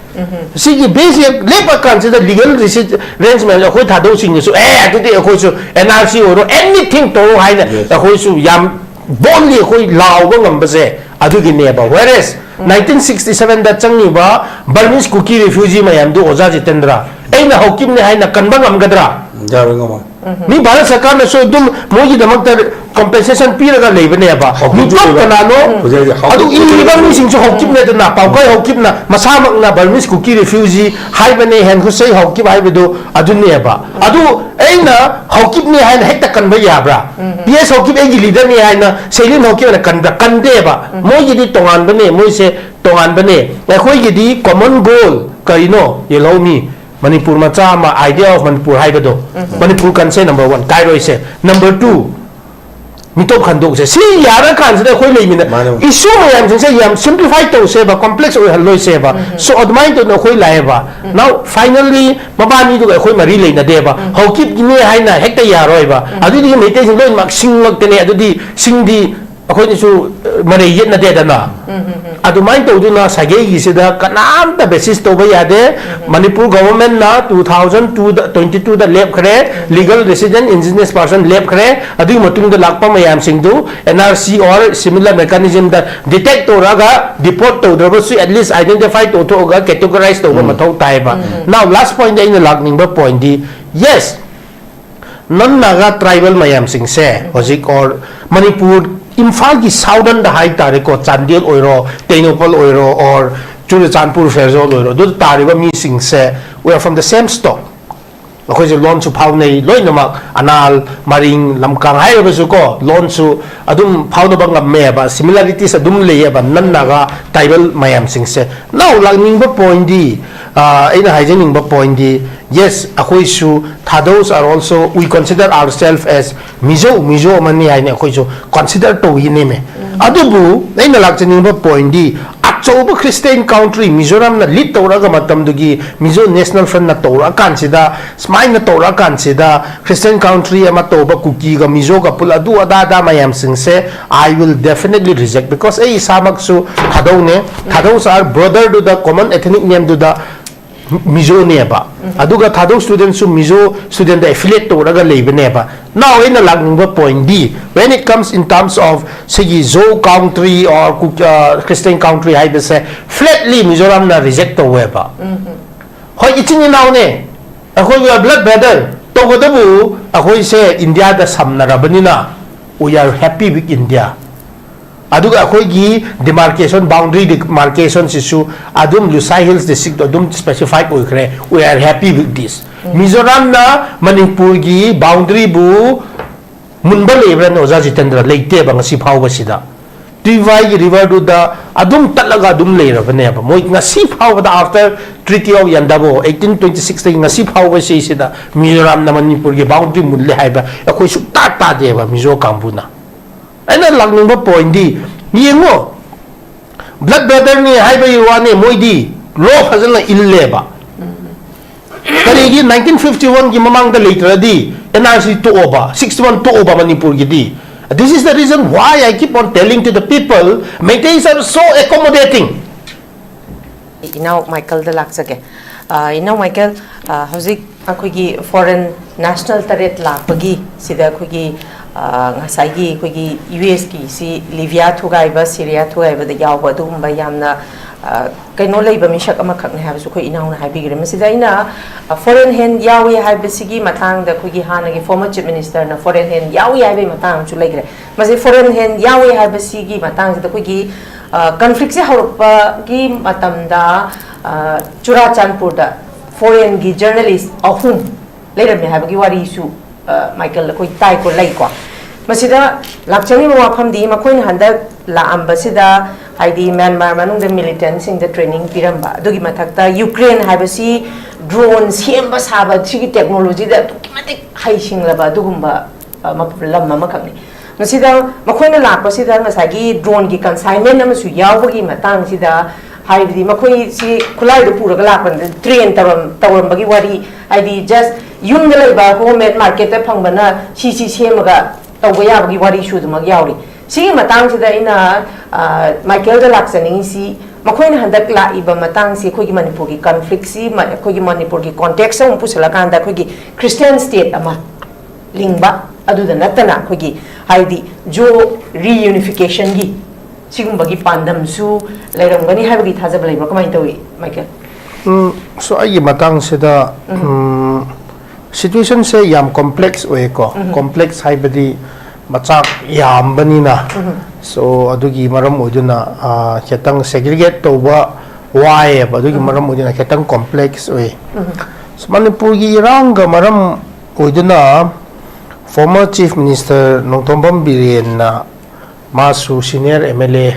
ꯁꯤꯒꯤ ꯕꯦꯁꯁꯦ ꯂꯦꯞꯄ ꯀꯥꯟꯁꯤꯗ ꯂꯤꯒꯜ ꯔꯦꯁꯤꯗꯦꯟꯁ ꯃꯌꯥꯝꯁꯦ ꯑꯩꯈꯣꯏ ꯊꯥꯗꯧꯁꯤꯡꯅꯁꯨ, "ꯑꯦ, ꯑꯗꯨꯗꯤ ꯑꯩꯈꯣꯏꯁꯨ ꯑꯦꯟ ꯑꯥꯔ ꯁꯤ ꯑꯣꯏꯔꯣ, ꯑꯦꯅꯤꯊꯤꯡ ꯇꯧꯔꯣ" ꯍꯥꯏꯅ Yes. ꯑꯩꯈꯣꯏꯁꯨ ꯌꯥꯝ ꯕꯣꯜꯗꯂꯤ ꯑꯩꯈꯣꯏ ꯂꯥꯎꯕ ꯉꯝꯕꯁꯦ ꯑꯗꯨꯒꯤꯅꯦꯕ꯫ Whereas nineteen sixty seven ꯗ ꯆꯪꯉꯤꯕ ꯕꯔꯃꯤꯁ ꯀꯨꯀꯤ ꯔꯤꯐ꯭ꯌꯨꯖꯤ ꯃꯌꯥꯝꯗꯨ, ꯑꯣꯖꯥ ꯖꯤꯇꯦꯟꯗ꯭ꯔ, ꯑꯩꯅ ꯍꯥꯎꯀꯤꯞꯅꯦ ꯍꯥꯏꯅ ꯀꯟꯕ ꯉꯝꯒꯗ꯭ꯔꯥ? ꯌꯥꯔꯣꯏ, ꯉꯝꯃꯣꯏ꯫ ꯃꯤ ꯚꯥꯔꯠ ꯁꯔꯀꯥꯔꯅꯁꯨ ꯑꯗꯨꯝ ꯃꯣꯏꯒꯤꯗꯃꯛꯇ ꯀꯣꯝꯄꯦꯟꯁꯦꯁꯟ ꯄꯤꯔꯒ ꯂꯩꯕꯅꯦꯕ꯫ ꯍꯥꯎꯀꯤꯞꯁꯨ ꯃꯤꯇꯣꯞ ꯂꯩꯕ꯫ ꯀꯅꯥꯅꯣ? ꯍꯧꯖꯤꯛ ꯍꯧꯖꯤꯛ ꯍꯥꯎꯀꯤꯞ ꯑꯗꯨ ꯏꯔꯤꯕ ꯃꯤꯁꯤꯡꯁꯨ ꯍꯥꯎꯀꯤꯞꯅꯦꯗꯅ, ꯄꯥꯎꯀꯥꯏ ꯍꯥꯎꯀꯤꯞꯅ ꯃꯁꯥꯃꯛꯅ ꯕꯔꯃꯤꯁ ꯀꯨꯀꯤ ꯔꯤꯐ꯭ꯌꯨꯖꯤ ꯍꯥꯏꯕꯅꯦ, ꯍꯦꯟ ꯍꯨꯁꯦ ꯍꯥꯎꯀꯤꯞ ꯍꯥꯏꯕꯗꯨ ꯑꯗꯨꯅꯦꯕ꯫ ꯑꯗꯨ ꯑꯩꯅ ꯍꯥꯎꯀꯤꯞꯅꯦ ꯍꯥꯏꯅ ꯍꯦꯛꯇ ꯀꯟꯕ ꯌꯥꯕ꯭ꯔꯥ? ꯄꯤ ꯑꯦꯁ ꯍꯥꯎꯀꯤꯞ ꯑꯩꯒꯤ ꯂꯤꯗꯔꯅꯤ ꯍꯥꯏꯅ ꯁꯦꯂꯤꯝ ꯍꯥꯎꯀꯤꯞ ꯍꯥꯏꯅ ꯀꯟꯕ꯭ꯔꯥ? ꯀꯟꯗꯦꯕ꯫ ꯃꯣꯏꯒꯤꯗꯤ ꯇꯣꯉꯥꯟꯕꯅꯦ, ꯃꯣꯏꯁꯦ ꯇꯣꯉꯥꯟꯕꯅꯦ꯫ ꯑꯩꯈꯣꯏꯒꯤꯗꯤ ꯀꯣꯃꯟ ꯒꯣꯜ ꯀꯔꯤꯅꯣ? ꯌꯦꯜꯍꯧꯃꯤ꯫ ꯃꯅꯤꯄꯨꯔ ꯃꯆꯥ ꯑꯃ, Idea of Manipur ꯍꯥꯏꯕꯗꯣ, Manipur ꯀꯟꯁꯦ number one, ꯀꯥꯏꯔꯣꯏꯁꯦ꯫ Number two, ꯃꯤꯇꯣꯞ ꯈꯟꯗꯣꯛꯁꯦ꯫ ꯁꯤ ꯌꯥꯔꯀꯥꯟꯁꯤꯗ ꯑꯩꯈꯣꯏ ꯂꯩꯃꯤꯟꯅ-, ꯃꯥꯅꯦ꯫ Issue ꯃꯌꯥꯝꯁꯤꯡꯁꯦ ꯌꯥꯝ simplify ꯇꯧꯁꯦꯕ, complex ꯑꯣꯏꯍꯜꯂꯣꯏꯁꯦꯕ꯫ So ꯑꯗꯨꯃꯥꯏꯅ ꯇꯧꯗꯅ ꯑꯩꯈꯣꯏ ꯂꯥꯛꯑꯦꯕ꯫ Now finally ꯃꯕꯥꯅꯤꯗꯨꯒ ꯑꯩꯈꯣꯏ ꯃꯔꯤ ꯂꯩꯅꯗꯦꯕ꯫ ꯍꯧꯀꯤꯞꯀꯤꯅꯦ ꯍꯥꯏꯅ ꯍꯦꯛꯇ ꯌꯥꯔꯣꯏꯕ꯫ ꯑꯗꯨꯗꯤ ꯃꯩꯇꯩꯁꯤꯡ ꯂꯣꯏꯅꯃꯛ ꯁꯤꯡ ꯉꯛꯇꯅꯦ꯫ ꯑꯗꯨꯗꯤ ꯁꯤꯡꯗꯤ ꯑꯩꯈꯣꯏꯅꯁꯨ, ꯑ, ꯃꯔꯩ ꯌꯦꯠꯅꯗꯦꯗꯅ꯫ ꯑꯗꯨꯃꯥꯏꯅ ꯇꯧꯗꯨꯅ ꯁꯥꯒꯩꯒꯤꯁꯤꯗ ꯀꯅꯥꯝꯇ basis ꯇꯧꯕ ꯌꯥꯗꯦ꯫ ꯃꯅꯤꯄꯨꯔ government ꯅ two thousand two ꯗ, twenty two ꯗ ꯂꯦꯞꯈ꯭ꯔꯦ, legal resident indigenous person ꯂꯦꯞꯈ꯭ꯔꯦ꯫ ꯑꯗꯨꯒꯤ ꯃꯇꯨꯡꯗ ꯂꯥꯛꯄ ꯃꯌꯥꯝꯁꯤꯡꯗꯨ N R C or similar mechanism the detect ꯇꯧꯔꯒ deport ꯇꯧꯗ꯭ꯔꯕꯁꯨ at least identify ꯇꯧꯊꯣꯛꯑꯒ categorize ꯇꯧꯕ ꯃꯊꯧ ꯇꯥꯏꯕ꯫ Now last point ꯑꯩꯅ ꯂꯥꯛꯅꯤꯡꯕ point ꯗꯤ, yes, non Naga tribal ꯃꯌꯥꯝꯁꯤꯡꯁꯦ ꯍꯧꯖꯤꯛ, or ꯃꯅꯤꯄꯨꯔ ꯏꯝꯐꯥꯜꯒꯤ southern ꯗ ꯍꯥꯏꯇꯥꯔꯦꯀꯣ, ꯆꯥꯟꯗꯦꯜ ꯑꯣꯏꯔꯣ, ꯇꯦꯡꯅꯧꯄꯜ ꯑꯣꯏꯔꯣ, or ꯆꯨꯔꯆꯥꯟꯄꯨꯔ ꯐꯦꯔꯖꯣꯜ ꯑꯣꯏꯔꯣ, ꯑꯗꯨꯗ ꯇꯥꯔꯤꯕ ꯃꯤꯁꯤꯡꯁꯦ, we are from the same stock꯫ ꯑꯩꯈꯣꯏꯁꯦ ꯂꯣꯟꯁꯨ ꯐꯥꯎꯅꯩ, ꯂꯣꯏꯅꯃꯛ ꯑꯅꯥꯜ, ꯃꯔꯤꯡ, ꯂꯝꯀꯥꯡ ꯍꯥꯏꯔꯕꯁꯨ ꯀꯣ, ꯂꯣꯟꯁꯨ ꯑꯗꯨꯝ ꯐꯥꯎꯅꯕ ꯉꯝꯃꯦꯕ, similarities ꯑꯗꯨꯝ ꯂꯩꯌꯦꯕ non Naga tribal ꯃꯌꯥꯝꯁꯤꯡꯁꯦ꯫ Now ꯂꯥꯛꯅꯤꯡꯕ point ꯗꯤ, ꯑꯥ, ꯑꯩꯅ ꯍꯥꯏꯖꯅꯤꯡꯕ point ꯗꯤ, yes, ꯑꯩꯈꯣꯏꯁꯨ Thadous are also, we consider ourselves as Mizo, Mizo ꯑꯃꯅꯤ ꯍꯥꯏꯅ ꯑꯩꯈꯣꯏꯁꯨ consider ꯇꯧꯏꯅꯦꯃꯦ꯫ ꯑꯗꯨꯕꯨ ꯑꯩꯅ ꯂꯥꯛꯆꯅꯤꯡꯕ point ꯗꯤ, ꯑꯆꯧꯕ Christian country ꯃꯤꯖꯣꯔꯥꯝꯅ lead ꯇꯧꯔꯛꯑꯒ ꯃꯇꯝꯗꯨꯒꯤ Mizo National Front ꯅ ꯇꯧꯔꯛꯑꯀꯥꯟꯁꯤꯗ, ꯁꯨꯃꯥꯏꯅ ꯇꯧꯔꯛꯑꯀꯥꯟꯁꯤꯗ Christian country ꯑꯃ ꯇꯧꯕ, ꯀꯨꯀꯤꯒ ꯃꯤꯖꯣꯒ ꯄꯨꯜꯂ ꯑꯗꯨ ꯑꯗꯥ ꯑꯗꯥ ꯃꯌꯥꯝꯁꯤꯡꯁꯦ, I will definitely reject, because ꯑꯩ ꯏꯁꯥꯃꯛꯁꯨ ꯊꯥꯗꯧꯅꯦ꯫ Thadouse are brother ꯗꯨꯗ, common ethnic name ꯗꯨꯗ ꯃꯤꯖꯣꯅꯦꯕ꯫ ꯑꯗꯨꯒ Thadou student ꯁꯨ Mizo student ꯗ affiliate ꯇꯧꯔꯒ ꯂꯩꯕꯅꯦꯕ꯫ Now ꯑꯩꯅ ꯂꯥꯛꯅꯤꯡꯕ point D, when it comes in terms of ꯁꯤꯒꯤ Zou country or Kuk-, ꯑ, Christian country ꯍꯥꯏꯕꯁꯦ, flatly ꯃꯤꯖꯣꯔꯥꯝꯅ reject ꯇꯧꯋꯦꯕ꯫ ꯍꯣꯏ, ꯏꯆꯤꯟ ꯏꯅꯥꯎꯅꯦ, ꯑꯩꯈꯣꯏ we are blood brother꯫ ꯇꯧꯕꯇꯕꯨ ꯑꯩꯈꯣꯏꯁꯦ ꯏꯟꯗꯤꯌꯥꯗ ꯁꯝꯅꯔꯕꯅꯤꯅ, we are happy with India꯫ ꯑꯗꯨꯒ ꯑꯩꯈꯣꯏꯒꯤ demarcation, boundary demarcation ꯁꯤꯁꯨ ꯑꯗꯨꯝ Lushai Hills district ꯇꯣ ꯑꯗꯨꯝ specified ꯑꯣꯏꯈ꯭ꯔꯦ꯫ We are happy with this꯫ ꯃꯤꯖꯣꯔꯥꯝꯅ ꯃꯅꯤꯄꯨꯔꯒꯤ boundary ꯕꯨ ꯃꯨꯟꯕ ꯂꯩꯕ꯭ꯔꯥꯅꯦ, ꯑꯣꯖꯥ ꯖꯤꯇꯦꯟꯗ꯭ꯔ? ꯂꯩꯇꯦꯕ ꯉꯁꯤ ꯐꯥꯎꯕꯁꯤꯗ꯫ ꯇꯨꯏꯚꯥꯏꯒꯤ ꯔꯤꯚꯔꯗꯨꯗ ꯑꯗꯨꯝ ꯇꯠꯂꯒ ꯑꯗꯨꯝ ꯂꯩꯔꯕꯅꯦꯕ꯫ ꯃꯣꯏ ꯉꯁꯤ ꯐꯥꯎꯕꯗ, after Treaty of Yandabo eighteen twenty six ꯇꯒꯤ ꯉꯁꯤ ꯐꯥꯎꯕ ꯁꯤꯁꯤꯗ ꯃꯤꯖꯣꯔꯥꯝꯅ ꯃꯅꯤꯄꯨꯔꯒꯤ ꯕꯥꯎꯟꯗ꯭ꯔꯤ ꯃꯨꯜꯂꯦ ꯍꯥꯏꯕ ꯑꯩꯈꯣꯏ ꯁꯨꯛꯇꯥ ꯇꯥꯗꯦꯕ ꯃꯤꯖꯣ ꯀꯥꯡꯕꯨꯅ꯫ ꯑꯩꯅ ꯂꯥꯛꯅꯤꯡꯕ ꯄꯣꯏꯟꯗꯤ, ꯌꯦꯡꯉꯣ, ꯕ꯭ꯂꯠ ꯕ꯭ꯔꯗꯔꯅꯤ ꯍꯥꯏꯕꯒꯤ ꯋꯥꯅꯤ, ꯃꯣꯏꯗꯤ ꯂꯣ ꯐꯖꯅ ꯏꯜꯂꯦꯕ꯫ ꯀꯔꯤꯒꯤ nineteen fifty one ꯒꯤ ꯃꯃꯥꯡꯗ ꯂꯩꯇ꯭ꯔꯗꯤ ꯑꯦꯟ ꯑꯥꯔ ꯁꯤ ꯇꯣꯛꯑꯣꯕ, sixty one ꯇꯣꯛꯑꯣꯕ ꯃꯅꯤꯄꯨꯔꯒꯤꯗꯤ? This is the reason why I keep on telling to the people, Meiteis are so accommodating. ꯏꯅꯥꯎ ꯃꯥꯏꯀꯦꯜꯗ ꯂꯥꯛꯆꯒꯦ꯫ ꯑ, ꯏꯅꯥꯎ ꯃꯥꯏꯀꯦꯜ, ꯑ, ꯍꯧꯖꯤꯛ ꯑꯩꯈꯣꯏꯒꯤ ꯐꯣꯔꯦꯟ ꯅꯦꯁꯅꯦꯜ ꯇꯔꯦꯠ ꯂꯥꯛꯄꯒꯤ ꯁꯤꯗ ꯑꯩꯈꯣꯏꯒꯤ, ꯑ, ꯉꯁꯥꯏꯒꯤ ꯑꯩꯈꯣꯏꯒꯤ ꯌꯨ ꯑꯦꯁꯀꯤ ꯁꯤ ꯂꯤꯕꯤꯌꯥ ꯊꯨꯒꯥꯏꯕ, ꯁꯤꯔꯤꯌꯥ ꯊꯨꯒꯥꯏꯕꯗ ꯌꯥꯎꯕ ꯑꯗꯨꯒꯨꯝꯕ ꯌꯥꯝꯅ, ꯑ, ꯀꯩꯅꯣ ꯂꯩꯕ ꯃꯤꯁꯛ ꯑꯃꯈꯛꯅꯤ ꯍꯥꯏꯕꯁꯨ ꯑꯩꯈꯣꯏ ꯏꯅꯥꯎꯅ ꯍꯥꯏꯕꯤꯈ꯭ꯔꯦ꯫ ꯃꯁꯤꯗ ꯑꯩꯅ, ꯑ, ꯐꯣꯔꯦꯟ ꯍꯦꯟ ꯌꯥꯎꯏ ꯍꯥꯏꯕꯁꯤꯒꯤ ꯃꯇꯥꯡꯗ ꯑꯩꯈꯣꯏꯒꯤ ꯍꯥꯟꯅꯒꯤ ꯐꯣꯔꯃꯔ ꯆꯤꯐ ꯃꯤꯅꯤꯁꯇꯔꯅ ꯐꯣꯔꯦꯟ ꯍꯦꯟ ꯌꯥꯎꯏ ꯍꯥꯏꯕꯒꯤ ꯃꯇꯥꯡ ꯑꯃꯁꯨ ꯂꯩꯈ꯭ꯔꯦ꯫ ꯃꯁꯤ ꯐꯣꯔꯦꯟ ꯍꯦꯟ ꯌꯥꯎꯏ ꯍꯥꯏꯕꯁꯤꯒꯤ ꯃꯇꯥꯡꯁꯤꯗ ꯑꯩꯈꯣꯏꯒꯤ, ꯑ, ꯀꯟꯐ꯭ꯂꯤꯛꯁꯦ ꯍꯧꯔꯛꯄꯒꯤ ꯃꯇꯝꯗ, ꯑ, ꯆꯨꯔꯥꯆꯥꯟꯄꯨꯔꯗ ꯐꯣꯔꯦꯟꯒꯤ ꯖꯔꯅꯦꯂꯤꯁ ꯑꯍꯨꯝ ꯂꯩꯔꯝꯃꯦ ꯍꯥꯏꯕꯒꯤ ꯋꯥꯔꯤꯁꯨ, ꯑ, ꯃꯥꯏꯀꯦꯜ, ꯑꯩꯈꯣꯏ ꯇꯥꯏꯀꯣ, ꯂꯩꯀꯣ꯫ ꯃꯁꯤꯗ ꯂꯥꯛꯆꯅꯤꯡꯕ ꯋꯥꯐꯝꯗꯤ, ꯃꯈꯣꯏꯅ ꯍꯟꯗꯛ ꯂꯥꯛꯑꯝꯕꯁꯤꯗ, ꯍꯥꯏꯗꯤ ꯃ꯭ꯌꯥꯟꯃꯥꯔ ꯃꯅꯨꯡꯗ ꯃꯤꯂꯤꯇꯦꯟꯁꯤꯡꯗ ꯇ꯭ꯔꯦꯅꯤꯡ ꯄꯤꯔꯝꯕ, ꯑꯗꯨꯒꯤ ꯃꯊꯛꯇ ꯌꯨꯀ꯭ꯔꯦꯟ ꯍꯥꯏꯕꯁꯤ ꯗ꯭ꯔꯣꯟ ꯁꯦꯝꯕ ꯁꯥꯕ ꯁꯤꯒꯤ ꯇꯦꯛꯅꯣꯂꯣꯖꯤꯗ ꯑꯗꯨꯛꯀꯤ ꯃꯇꯤꯛ ꯍꯩꯁꯤꯡꯂꯕ ꯑꯗꯨꯒꯨꯝꯕ, ꯑ, ꯃꯐꯝ, ꯂꯝ ꯑꯃꯈꯛꯅꯤ꯫ ꯃꯁꯤꯗ ꯃꯈꯣꯏꯅ ꯂꯥꯛꯄꯁꯤꯗ ꯉꯁꯥꯏꯒꯤ ꯗ꯭ꯔꯣꯟꯒꯤ ꯀꯟꯁꯥꯏꯟꯃꯦꯟ ꯑꯃꯁꯨ ꯌꯥꯎꯕꯒꯤ ꯃꯇꯥꯡꯁꯤꯗ, ꯍꯥꯏꯕꯗꯤ ꯃꯈꯣꯏꯁꯤ ꯈꯨꯠꯂꯥꯏꯗꯨ ꯄꯨꯔꯒ ꯂꯥꯛꯄꯗ ꯇ꯭ꯔꯦꯟ ꯇꯧꯔꯝ-, ꯇꯧꯔꯝꯕꯒꯤ ꯋꯥꯔꯤ, ꯍꯥꯏꯗꯤ just ꯌꯨꯝꯗ ꯂꯩꯕ ꯍꯣꯝ ꯃꯦꯗ ꯃꯥꯔꯀꯦꯠꯇ ꯐꯪꯕꯅ ꯁꯤ ꯁꯤ ꯁꯦꯝꯃꯒ ꯇꯧꯕ ꯌꯥꯕꯒꯤ ꯋꯥꯔꯤꯁꯨ ꯑꯗꯨꯃꯛ ꯌꯥꯎꯔꯤ꯫ ꯁꯤꯒꯤ ꯃꯇꯥꯡꯁꯤꯗ ꯑꯩꯅ, ꯑ, ꯃꯥꯏꯀꯦꯜꯗ ꯂꯥꯛꯆꯅꯤꯡꯉꯤꯁꯤ, ꯃꯈꯣꯏꯅ ꯍꯟꯗꯛ ꯂꯥꯛꯏꯕ ꯃꯇꯥꯡꯁꯤ ꯑꯩꯈꯣꯏꯒꯤ ꯃꯅꯤꯄꯨꯔꯒꯤ ꯀꯟꯐ꯭ꯂꯤꯛꯁꯤ, ꯃ-, ꯑꯩꯈꯣꯏꯒꯤ ꯃꯅꯤꯄꯨꯔꯒꯤ ꯀꯣꯟꯇꯦꯛꯁꯇ ꯑꯃꯨꯛ ꯄꯨꯁꯤꯜꯂꯀꯥꯟꯗ ꯑꯩꯈꯣꯏꯒꯤ ꯈ꯭ꯔꯤꯁꯇꯤꯌꯥꯟ ꯁ꯭ꯇꯦꯠ ꯑꯃ ꯂꯤꯡꯕ ꯑꯗꯨꯗ ꯅꯠꯇꯅ ꯑꯩꯈꯣꯏꯒꯤ, ꯍꯥꯏꯗꯤ, ꯖꯣ ꯔꯤꯌꯨꯅꯤꯐꯤꯀꯦꯁꯟꯒꯤ ꯁꯤꯒꯨꯝꯕꯒꯤ ꯄꯥꯟꯗꯝꯁꯨ ꯂꯩꯔꯝꯒꯅꯤ ꯍꯥꯏꯕꯒꯤ ꯊꯥꯖꯕ ꯂꯩꯕ꯭ꯔꯥ? ꯀꯃꯥꯏꯅ ꯇꯧꯏ, ꯃꯥꯏꯀꯦꯜ? ꯎꯝ, so ꯑꯩꯒꯤ ꯃꯇꯥꯡꯁꯤꯗ, ꯎꯝ, ꯁꯤꯆꯨꯋꯦꯁꯟꯁꯦ ꯌꯥꯝ ꯀꯣꯝꯄ꯭ꯂꯦꯛꯁ ꯑꯣꯏꯌꯦꯀꯣ꯫ ꯀꯣꯝꯄ꯭ꯂꯦꯛꯁ ꯍꯥꯏꯕꯗꯤ ꯃꯆꯥꯛ ꯌꯥꯝꯕꯅꯤꯅ, so ꯑꯗꯨꯒꯤ ꯃꯔꯝ ꯑꯣꯏꯗꯨꯅ, ꯑ, ꯈꯤꯇꯪ ꯁꯦꯒ꯭ꯔꯤꯒꯦꯠ ꯇꯧꯕ ꯋꯥꯏꯌꯦꯕ꯫ ꯑꯗꯨꯒꯤ ꯃꯔꯝ ꯑꯣꯏꯗꯨꯅ ꯈꯤꯇꯪ ꯀꯣꯝꯄ꯭ꯂꯦꯛꯁ ꯑꯣꯏ꯫ So ꯃꯅꯤꯄꯨꯔꯒꯤ ꯏꯔꯥꯡꯒ ꯃꯔꯝ ꯑꯣꯏꯗꯨꯅ former Chief Minister ꯅꯣꯡꯊꯣꯝꯕꯝ ꯕꯤꯔꯦꯟꯅ ꯃꯥꯁꯨ senior M L A,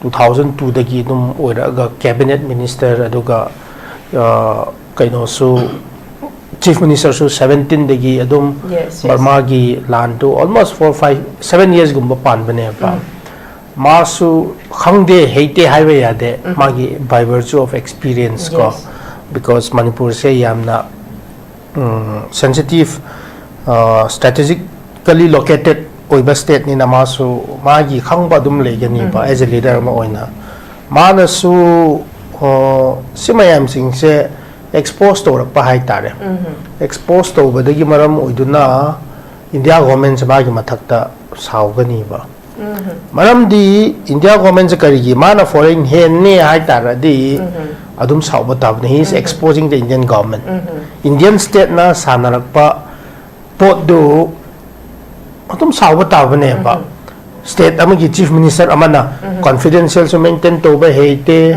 two thousand two ꯗꯒꯤ ꯑꯗꯨꯝ ꯑꯣꯏꯔꯛꯑꯒ cabinet minister, ꯑꯗꯨꯒ ꯑ, ꯀꯩꯅꯣꯁꯨ, chief ministerꯁꯨ seventeen ꯗꯒꯤ ꯑꯗꯨꯝ, Yes, yes. ꯕꯔꯃꯥꯒꯤ ꯂꯥꯟꯗꯨ almost four, five, seven yearsꯒꯨꯝꯕ ꯄꯥꯟꯕꯅꯦꯕ꯫ ꯃꯥꯁꯨ ꯈꯪꯗꯦ ꯍꯩꯇꯦ ꯍꯥꯏꯕ ꯌꯥꯗꯦ, ꯃꯥꯒꯤ by virtue of experience ꯀꯣ, Yes. Because ꯃꯅꯤꯄꯨꯔꯁꯦ ꯌꯥꯝꯅ sensitive, strategically located ꯑꯣꯏꯕ stateꯅꯤꯅ ꯃꯥꯁꯨ ꯃꯥꯒꯤ ꯈꯪꯕ ꯑꯗꯨꯝ ꯂꯩꯒꯅꯤꯕ as a leader ꯑꯃ ꯑꯣꯏꯅ꯫ ꯃꯥꯅꯁꯨ ꯁꯤ ꯃꯌꯥꯝꯁꯤꯡꯁꯦ expose ꯇꯧꯔꯛꯄ ꯍꯥꯏꯇꯥꯔꯦ꯫ Expose ꯇꯧꯕꯗꯒꯤ ꯃꯔꯝ ꯑꯣꯏꯗꯨꯅ India governmentꯁꯦ ꯃꯥꯒꯤ ꯃꯊꯛꯇ ꯁꯥꯎꯒꯅꯤꯕ꯫ ꯃꯔꯝꯗꯤ India governmentꯁꯦ ꯀꯔꯤꯒꯤ ꯃꯥꯅ foreign handꯅꯦ ꯍꯥꯏꯇꯥꯔꯗꯤ ꯑꯗꯨꯝ ꯁꯥꯎꯕ ꯇꯥꯕꯅꯤ꯫ He is exposing the Indian government. Indian stateꯅ ꯁꯥꯟꯅꯔꯛꯄ ꯄꯣꯠꯇꯨ ꯑꯗꯨꯝ ꯁꯥꯎꯕ ꯇꯥꯕꯅꯦꯕ꯫ State ꯑꯃꯒꯤ chief minister ꯑꯃꯅ confidentialꯁꯨ maintain ꯇꯧꯕ ꯍꯩꯇꯦ,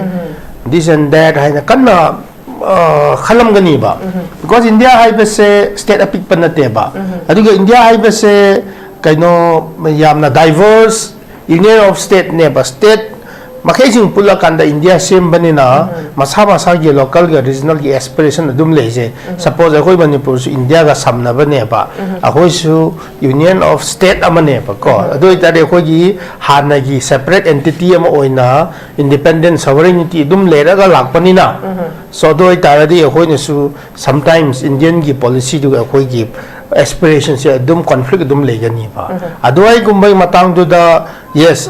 this and that ꯍꯥꯏꯅ ꯀꯟꯅ ꯈꯜꯂꯝꯒꯅꯤꯕ꯫ Because India ꯍꯥꯏꯕꯁꯦ state ꯑꯄꯤꯛꯄ ꯅꯠꯇꯦꯕ꯫ ꯑꯗꯨꯒ India ꯍꯥꯏꯕꯁꯦ ꯀꯩꯅꯣ, ꯌꯥꯝꯅ diverse union of stateꯅꯦꯕ꯫ State ꯃꯈꯩꯁꯤꯡ ꯄꯨꯜꯂꯀꯥꯟꯗ India ꯁꯦꯝꯕꯅꯤꯅ ꯃꯁꯥ ꯃꯁꯥꯒꯤ localꯒ regionalꯒꯤ aspiration ꯑꯗꯨꯝ ꯂꯩꯖꯩ꯫ Suppose ꯑꯩꯈꯣꯏ ꯃꯅꯤꯄꯨꯔꯁꯨ Indiaꯒ ꯁꯝꯅꯕꯅꯦꯕ, ꯑꯩꯈꯣꯏꯁꯨ union of state ꯑꯃꯅꯦꯕꯀꯣ꯫ ꯑꯗꯨ ꯑꯣꯏꯇꯥꯔꯗꯤ ꯑꯩꯈꯣꯏꯒꯤ ꯍꯥꯟꯅꯒꯤ separate entity ꯑꯃ ꯑꯣꯏꯅ independent sovereignty ꯑꯗꯨꯝ ꯂꯩꯔꯒ ꯂꯥꯛꯄꯅꯤꯅ, so ꯑꯗꯨ ꯑꯣꯏꯇꯥꯔꯗꯤ ꯑꯩꯈꯣꯏꯅꯁꯨ sometimes Indianꯒꯤ policyꯗꯨꯒ ꯑꯩꯈꯣꯏꯒꯤ aspirationꯁꯦ ꯑꯗꯨꯝ conflict ꯑꯗꯨꯝ ꯂꯩꯒꯅꯤꯕ꯫ ꯑꯗꯨꯋꯥꯏꯒꯨꯝꯕꯒꯤ ꯃꯇꯥꯡꯗꯨꯗ, yes,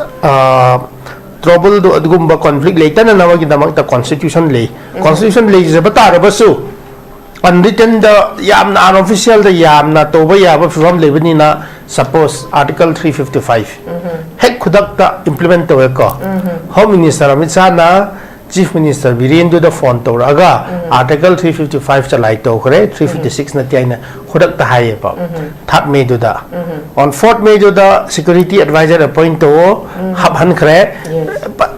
troubleꯗꯨ ꯑꯗꯨꯒꯨꯝꯕ conflict ꯂꯩꯇꯅꯅꯕꯒꯤꯗꯃꯛꯇ constitution ꯂꯩ꯫ Constitution ꯂꯩꯖꯕ ꯇꯥꯔꯕꯁꯨ unwrittenꯗ ꯌꯥꯝꯅ unofficialꯗ ꯌꯥꯝꯅ ꯇꯧꯕ ꯌꯥꯕ ꯐꯤꯕꯝ ꯂꯩꯕꯅꯤꯅ, suppose Article three fifty five ꯍꯦꯛ ꯈꯨꯗꯛꯇ implement ꯇꯧꯋꯦꯀꯣ꯫ Home Minister Amit ꯁꯥꯍꯅ Chief Minister ꯕꯤꯔꯦꯟꯗꯨꯗ phone ꯇꯧꯔꯛꯑꯒ Article three fifty five ꯆꯂꯥꯏ ꯇꯧꯈ꯭ꯔꯦ, three fifty six ꯅꯠꯇꯦ ꯍꯥꯏꯅ ꯈꯨꯗꯛꯇ ꯍꯥꯏꯌꯦꯕ꯫ Third Mayꯗꯨꯗ꯫ On fourth Mayꯗꯨꯗ security advisor appoint ꯇꯧꯑꯣ, ꯍꯥꯞꯍꯟꯈ꯭ꯔꯦ꯫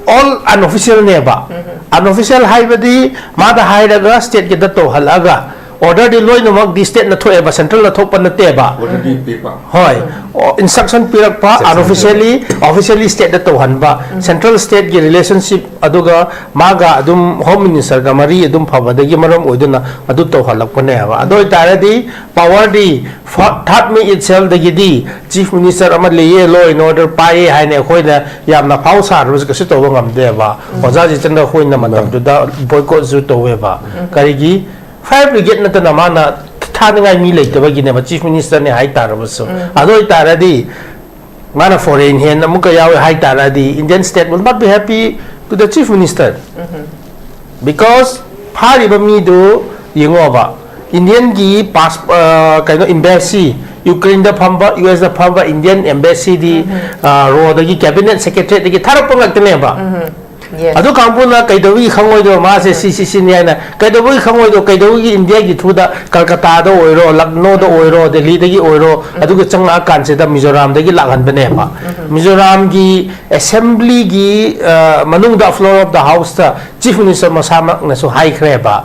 All unofficialꯅꯦꯕ꯫ Unofficial ꯍꯥꯏꯕꯗꯤ ꯃꯥꯗ ꯍꯥꯏꯔꯒ stateꯀꯤꯗ ꯇꯧꯍꯜꯂꯛꯑꯒ Order ꯗꯤ ꯂꯣꯏꯅꯃꯛ ꯗꯤ state ꯅ ꯊꯣꯛꯑꯦꯕ, central ꯅ ꯊꯣꯛꯄ ꯅꯠꯇꯦꯕ꯫ Order ꯗꯤ ꯄꯤꯕ꯫ ꯍꯣꯏ, instruction ꯄꯤꯔꯛꯄ, unofficially officially state ꯇ ꯇꯧꯍꯟꯕ, central state ꯀꯤ relationship ꯑꯗꯨꯒ ꯃꯥꯒ ꯑꯗꯨꯝ home minister ꯒ ꯃꯔꯤ ꯑꯗꯨꯝ ꯐꯕꯗꯒꯤ ꯃꯔꯝ ꯑꯣꯏꯗꯨꯅ ꯑꯗꯨ ꯇꯧꯍꯜꯂꯛꯄꯅꯦꯕ꯫ ꯑꯗꯨ ꯑꯣꯏꯇꯥꯔꯗꯤ power ꯗꯤ third May itself ꯗꯒꯤꯗꯤ chief minister ꯑꯃ ꯂꯩꯌꯦ, law and order ꯄꯥꯏꯌꯦ ꯍꯥꯏꯅ ꯑꯩꯈꯣꯏꯅ ꯌꯥꯝꯅ ꯐꯥꯎ ꯁꯥꯔꯨꯔꯁꯨ ꯀꯩꯁꯨ ꯇꯧꯕ ꯉꯝꯗꯦꯕ꯫ ꯑꯣꯖꯥ ꯖꯤꯇꯦꯟꯗ꯭ꯔ ꯑꯩꯈꯣꯏꯅ ꯃꯇꯝꯗꯨꯗ boycott ꯁꯨ ꯇꯧꯋꯦꯕ꯫ ꯀꯔꯤꯒꯤ? Fire brigade ꯅꯠꯇꯅ ꯃꯥꯅ ꯊꯥꯅꯤꯡꯉꯥꯏ ꯃꯤ ꯂꯩꯇꯕꯒꯤꯅꯦꯕ, chief minister ꯅꯦ ꯍꯥꯏꯇꯥꯔꯕꯁꯨ꯫ ꯑꯗꯨ ꯑꯣꯏꯇꯥꯔꯗꯤ ꯃꯥꯅ foreign hand ꯑꯃꯨꯛꯀ ꯌꯥꯎꯋꯦ ꯍꯥꯏꯇꯥꯔꯗꯤ Indian state will not be happy to the chief minister. Because ꯐꯥꯔꯤꯕ ꯃꯤꯗꯨ ꯌꯦꯡꯉꯣꯕ, Indian ꯒꯤ pass, ꯑ, ꯀꯩꯅꯣ, embassy, Ukraine ꯗ ꯐꯝꯕ, U S ꯗ ꯐꯝꯕ Indian embassy ꯗꯤ, ꯑ, ꯔꯣ ꯗꯒꯤ cabinet secretary ꯗꯒꯤ ꯊꯥꯔꯛꯄ ꯉꯥꯛꯇꯅꯦꯕ꯫ Yes. ꯑꯗꯨ ꯀꯥꯡꯕꯨꯅ ꯀꯩꯗꯧꯕꯒꯤ ꯈꯪꯉꯣꯏꯗꯣ? ꯃꯥꯁꯦ ꯁꯤ ꯁꯤ ꯁꯤꯅꯤ ꯍꯥꯏꯅ ꯀꯩꯗꯧꯕꯒꯤ ꯈꯪꯉꯣꯏꯗꯣ? ꯀꯩꯗꯧꯕꯒꯤ India ꯒꯤ through ꯗ ꯀꯜꯀꯇꯥꯗ ꯑꯣꯏꯔꯣ, ꯂꯛꯅꯧꯗ ꯑꯣꯏꯔꯣ, ꯗꯦꯜꯂꯤꯗꯒꯤ ꯑꯣꯏꯔꯣ, ꯑꯗꯨꯒ ꯆꯪꯉꯛꯑꯀꯥꯟꯁꯤꯗ ꯃꯤꯖꯣꯔꯥꯝꯗꯒꯤ ꯂꯥꯛꯍꯟꯕꯅꯦꯕ꯫ ꯃꯤꯖꯣꯔꯥꯝꯒꯤ assembly ꯒꯤ, ꯑ, ꯃꯅꯨꯡꯗ floor of the house ꯇ chief minister ꯃꯁꯥꯃꯛꯅꯁꯨ ꯍꯥꯏꯈ꯭ꯔꯦꯕ꯫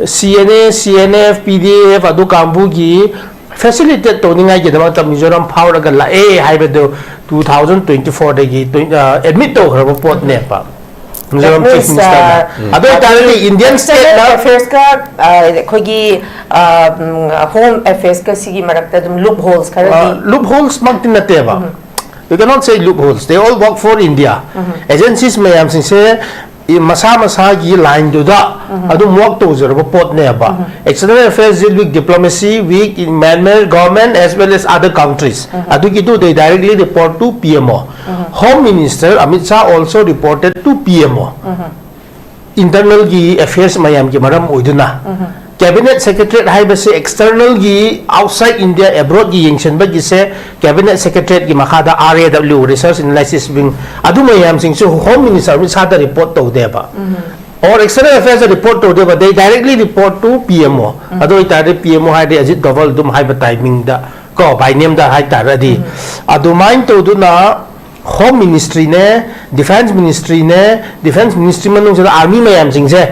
C N A, C N F, P D F ꯑꯗꯨ ꯀꯥꯡꯕꯨꯒꯤ facilitate ꯇꯧꯅꯤꯡꯉꯥꯏꯒꯤꯗꯃꯛꯇ ꯃꯤꯖꯣꯔꯥꯝ ꯐꯥꯎꯔꯒ ꯂꯥꯛꯑꯦ ꯍꯥꯏꯕꯗꯨ two thousand twenty four ꯗꯒꯤ twen-, ꯑ, admit ꯇꯧꯈ꯭ꯔꯕ ꯄꯣꯠꯅꯦꯕ꯫ Mizoram That chief means, minister ꯅ꯫ uh, ꯑꯗꯨ ꯑꯣꯏꯇꯥꯔꯗꯤ Indian state ꯅ Affairs ꯀ, ꯑ, ꯑꯩꯈꯣꯏꯒꯤ, ꯑ, ꯎꯝ, Home Affairs ꯀ ꯁꯤꯒꯤ ꯃꯔꯛꯇ ꯑꯗꯨꯝ loopholes ꯈꯔꯗꯤ Loopholes ꯃꯛꯇꯤ ꯅꯠꯇꯦꯕ꯫ You cannot say loopholes. They all work for India. Agencies ꯃꯌꯥꯝꯁꯤꯡꯁꯦ ꯃꯁꯥ ꯃꯁꯥꯒꯤ line ꯗꯨꯗ ꯑꯗꯨꯝ work ꯇꯧꯖꯔꯕ ꯄꯣꯠꯅꯦꯕ꯫ External Affairs deal with diplomacy with Myanmar government as well as other countries. ꯑꯗꯨꯒꯤꯗꯨ they directly report to P M O. Home Minister Amit Shah also reported to P M O. Internal ꯒꯤ affairs ꯃꯌꯥꯝꯒꯤ ꯃꯔꯝ ꯑꯣꯏꯗꯨꯅ cabinet secretariat ꯍꯥꯏꯕꯁꯦ external ꯒꯤ, outside India, abroad ꯀꯤ ꯌꯦꯡꯁꯤꯟꯕꯒꯤꯁꯦ cabinet secretariat ꯀꯤ ꯃꯈꯥꯗ R A W, Research Analysis Wing, ꯑꯗꯨ ꯃꯌꯥꯝꯁꯤꯡꯁꯨ Home Minister Amit Shah ꯗ report ꯇꯧꯗꯦꯕ꯫ Or External Affairs the report ꯇꯧꯗꯦꯕ, they directly report to P M O. ꯑꯗꯨ ꯑꯣꯏꯇꯥꯔꯗꯤ P M O ꯍꯥꯏꯔꯗꯤ Ajit Doval ꯑꯗꯨꯝ ꯍꯥꯏꯕ timing ꯗ ꯀꯣ, by name ꯗ ꯍꯥꯏꯇꯥꯔꯗꯤ꯫ ꯑꯗꯨꯃꯥꯏꯅ ꯇꯧꯗꯨꯅ Home Ministry ꯅꯦ, Defence Ministry ꯅꯦ, Defence Ministry ꯃꯅꯨꯡꯁꯤꯗ army ꯃꯌꯥꯝꯁꯤꯡꯁꯦ,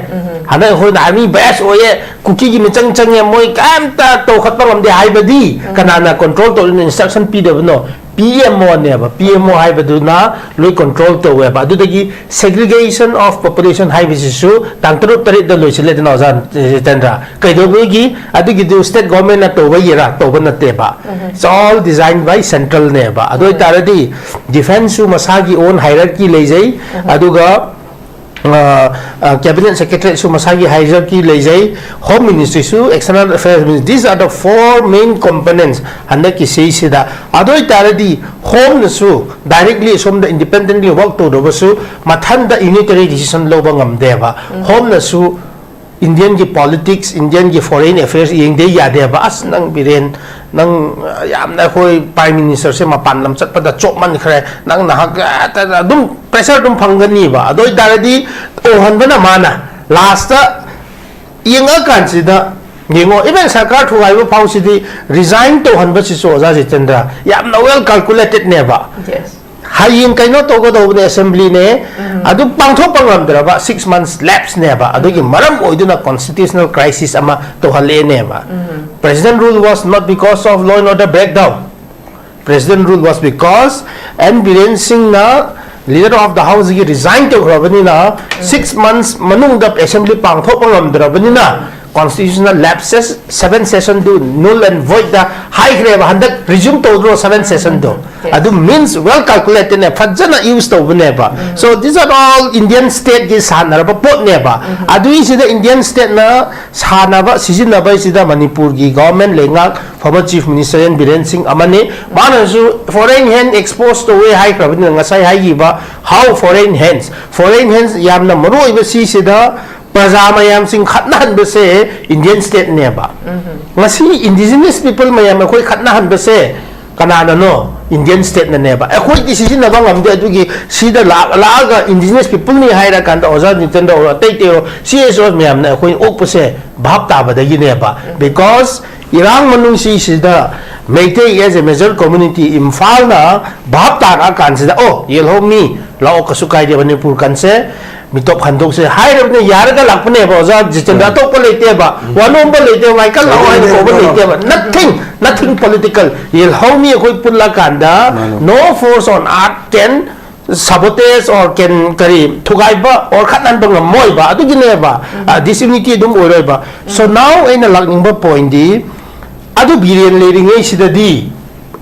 ꯍꯟꯗꯛ ꯑꯩꯈꯣꯏꯅ army bias ꯑꯣꯏꯌꯦ, ꯀꯨꯀꯤꯒꯤ ꯃꯤꯆꯪ ꯆꯪꯉꯦ, ꯃꯣꯏ ꯀꯩꯝꯇ ꯇꯧꯈꯠꯄ ꯉꯝꯗꯦ ꯍꯥꯏꯕꯗꯤ ꯀꯅꯥꯅ control ꯇꯧꯔꯤꯅꯣ, instruction ꯄꯤꯗꯕꯅꯣ? P M O ꯅꯦꯕ꯫ P M O ꯍꯥꯏꯕꯗꯨꯅ ꯂꯣꯏ control ꯇꯧꯋꯦꯕ꯫ ꯑꯗꯨꯗꯒꯤ segregation of population ꯍꯥꯏꯕꯁꯤꯁꯨ ꯇꯥꯡ ꯇꯔꯨꯛ ꯇꯔꯦꯠꯇ ꯂꯣꯏꯁꯤꯜꯂꯦꯗꯅ, ꯑꯣꯖꯥ ꯖꯤꯇꯦꯟꯗ꯭ꯔ꯫ ꯀꯩꯗꯧꯕꯒꯤ? ꯑꯗꯨꯒꯤꯗꯨ state government ꯅ ꯇꯧꯕꯒꯤꯔꯥ? ꯇꯧꯕ ꯅꯠꯇꯦꯕ꯫ It's all designed by central ꯅꯦꯕ꯫ ꯑꯗꯨ ꯑꯣꯏꯇꯥꯔꯗꯤ defence ꯁꯨ ꯃꯁꯥꯒꯤ own hierarchy ꯂꯩꯖꯩ, ꯑꯗꯨꯒ cabinet secretary ꯁꯨ ꯃꯁꯥꯒꯤ hierarchy ꯂꯩꯖꯩ, Home Ministry ꯁꯨ, External Affairs Ministry, these are the four main components ꯍꯟꯗꯛꯀꯤ ꯁꯤꯁꯤꯗ꯫ ꯑꯗꯨ ꯑꯣꯏꯇꯥꯔꯗꯤ Home ꯅꯁꯨ directly ꯑꯁꯣꯝꯗ independently work ꯇꯧꯗ꯭ꯔꯕꯁꯨ ꯃꯊꯟꯗ unitary decision ꯂꯧꯕ ꯉꯝꯗꯦꯕ꯫ Home ꯅꯁꯨ Indian ꯒꯤ politics, Indian ꯒꯤ foreign affairs ꯌꯦꯡꯗꯦ ꯌꯥꯗꯦꯕ꯫ ꯑꯁ, ꯅꯪ ꯕꯤꯔꯦꯟ, ꯅꯪ, ꯑ, ꯌꯥꯝꯅ ꯑꯩꯈꯣꯏ Prime Minister ꯁꯦ ꯃꯄꯥꯟ ꯂꯝ ꯆꯠꯄꯗ ꯆꯣꯞꯃꯟꯈ꯭ꯔꯦ, ꯅꯪ ꯅꯍꯥꯛ, ꯑ, ꯑꯗꯨꯝ pressure ꯑꯗꯨꯝ ꯐꯪꯒꯅꯤꯕ꯫ ꯑꯗꯨ ꯑꯣꯏꯇꯥꯔꯗꯤ ꯇꯧꯍꯟꯕꯅ ꯃꯥꯅ last ꯌꯦꯡꯉꯛꯑꯀꯥꯟꯁꯤꯗ, ꯌꯦꯡꯉꯣ, even ꯁꯔꯀꯥꯔ ꯊꯨꯒꯥꯏꯕ ꯐꯥꯎꯁꯤꯗꯤ resign ꯇꯧꯍꯟꯕꯁꯤꯁꯨ, ꯑꯣꯖꯥ ꯖꯤꯇꯦꯟꯗ꯭ꯔ, ꯌꯥꯝꯅ well calculated ꯅꯦꯕ꯫ Yes. ꯍꯌꯦꯡ ꯀꯩꯅꯣ ꯇꯧꯒꯗꯧꯕꯅꯦ, assembly ꯅꯦ, ꯑꯗꯨ ꯄꯥꯡꯊꯣꯛꯄ ꯉꯝꯗ꯭ꯔꯕ six months lapse ꯅꯦꯕ꯫ ꯑꯗꯨꯒꯤ ꯃꯔꯝ ꯑꯣꯏꯗꯨꯅ constitutional crisis ꯑꯃ ꯇꯧꯍꯜꯂꯛꯑꯦꯅꯦꯕ꯫ President rule was not because of law and order breakdown. President rule was because N Biren Singh ꯅ leader of the house ꯒꯤ resign ꯇꯧꯈ꯭ꯔꯕꯅꯤꯅ, six months ꯃꯅꯨꯡꯗ assembly ꯄꯥꯡꯊꯣꯛꯄ ꯉꯝꯗ꯭ꯔꯕꯅꯤꯅ, constitutional lapses, seven session do null and void ꯗ ꯍꯥꯏꯈ꯭ꯔꯦꯕ꯫ ꯍꯟꯗꯛ resume ꯇꯧꯗ꯭ꯔꯣ seven session ꯗꯣ? Yes. ꯑꯗꯨ means well calculated ꯅꯦ, ꯐꯖꯅ use ꯇꯧꯕꯅꯦꯕ꯫ So these are all Indian state ꯀꯤ ꯁꯥꯟꯅꯔꯕ ꯄꯣꯠꯅꯦꯕ꯫ ꯑꯗꯨꯏꯁꯤꯗ Indian state ꯅ ꯁꯥꯟꯅꯕ, ꯁꯤꯖꯤꯟꯅꯕꯁꯤꯗ ꯃꯅꯤꯄꯨꯔꯒꯤ government ꯂꯩꯉꯥꯛ former Chief Minister N Biren Singh ꯑꯃꯅꯤ꯫ ꯃꯥꯅꯁꯨ foreign hand expose ꯇꯧꯋꯦ ꯍꯥꯏꯈ꯭ꯔꯕꯅꯤꯅ, ꯉꯁꯥꯏ ꯍꯥꯏꯈꯤꯕ how foreign hands, foreign hands ꯌꯥꯝꯅ ꯃꯔꯨ ꯑꯣꯏꯕ ꯁꯤꯁꯤꯗ ꯄ꯭ꯔꯖꯥ ꯃꯌꯥꯝꯁꯤꯡ ꯈꯠꯅꯍꯟꯕꯁꯦ Indian state ꯅꯦꯕ꯫ ꯉꯁꯤ indigenous people ꯃꯌꯥꯝ ꯑꯩꯈꯣꯏ ꯈꯠꯅꯍꯟꯕꯁꯦ ꯀꯅꯥꯅꯅꯣ? Indian state ꯅꯅꯦꯕ꯫ ꯑꯩꯈꯣꯏꯗꯤ ꯁꯤꯖꯤꯟꯅꯕ ꯉꯝꯗꯦ꯫ ꯑꯗꯨꯒꯤ ꯁꯤꯗ ꯂꯥꯛ-, ꯂꯥꯛꯑꯒ indigenous people ꯅꯤ ꯍꯥꯏꯔꯀꯥꯟꯗ ꯑꯣꯖꯥ ꯖꯤꯇꯦꯟꯗ꯭ꯔ ꯑꯣꯏꯔꯣ, ꯑꯇꯩ ꯑꯇꯩ ꯑꯣꯏꯔꯣ, C S O ꯃꯌꯥꯝꯅ ꯑꯩꯈꯣꯏ ꯑꯣꯛꯄꯁꯦ ꯚꯥꯞ ꯇꯥꯕꯗꯒꯤꯅꯦꯕ꯫ Because ꯏꯔꯥꯡ ꯃꯅꯨꯡꯁꯤꯁꯤꯗ Meitei as a major community ꯏꯝꯐꯥꯜꯅ ꯚꯥꯞ ꯇꯥꯔꯛꯑꯀꯥꯟꯁꯤꯗ, "ꯑꯣ, ꯌꯦꯜꯍꯧꯃꯤ ꯂꯥꯛꯑꯣ, ꯀꯩꯁꯨ ꯀꯥꯏꯗꯦ, ꯃꯅꯤꯄꯨꯔ ꯀꯟꯁꯦ, ꯃꯤꯇꯣꯞ ꯍꯟꯗꯣꯛꯁꯦ" ꯍꯥꯏꯔꯕꯅꯤꯅ ꯌꯥꯔꯒ ꯂꯥꯛꯄꯅꯦꯕ ꯑꯣꯖꯥ ꯖꯤꯇꯦꯟꯗ꯭ꯔ꯫ ꯎꯝ꯫ ꯑꯇꯣꯞꯄ ꯂꯩꯇꯦꯕ, ꯎꯝ꯫ ꯋꯥꯅꯣꯝꯕ ꯂꯩꯇꯦꯕ, ꯃꯥꯏꯀꯜ ꯂꯥꯛꯑꯣ ꯍꯥꯏꯅ ꯀꯧꯕ ꯂꯩꯇꯦꯕ꯫ Nothing, nothing political. ꯌꯦꯜꯍꯧꯃꯤ ꯑꯩꯈꯣꯏ ꯄꯨꯜꯂꯀꯥꯟꯗ, ꯃꯥꯅꯦ꯫ No force on earth can sabotage or can, ꯀꯔꯤ, ꯊꯨꯒꯥꯏꯕ or ꯈꯠꯍꯟꯕ ꯉꯝꯃꯣꯏꯕ꯫ ꯑꯗꯨꯒꯤꯅꯦꯕ, ꯎꯝ꯫ ꯑ, disunity ꯑꯗꯨꯝ ꯑꯣꯏꯔꯣꯏꯕ꯫ So ꯎꯝ꯫ Now ꯑꯩꯅ ꯂꯥꯛꯅꯤꯡꯕ point ꯗꯤ, ꯑꯗꯨ ꯕꯤꯔꯦꯟ ꯂꯩꯔꯤꯉꯩꯁꯤꯗꯗꯤ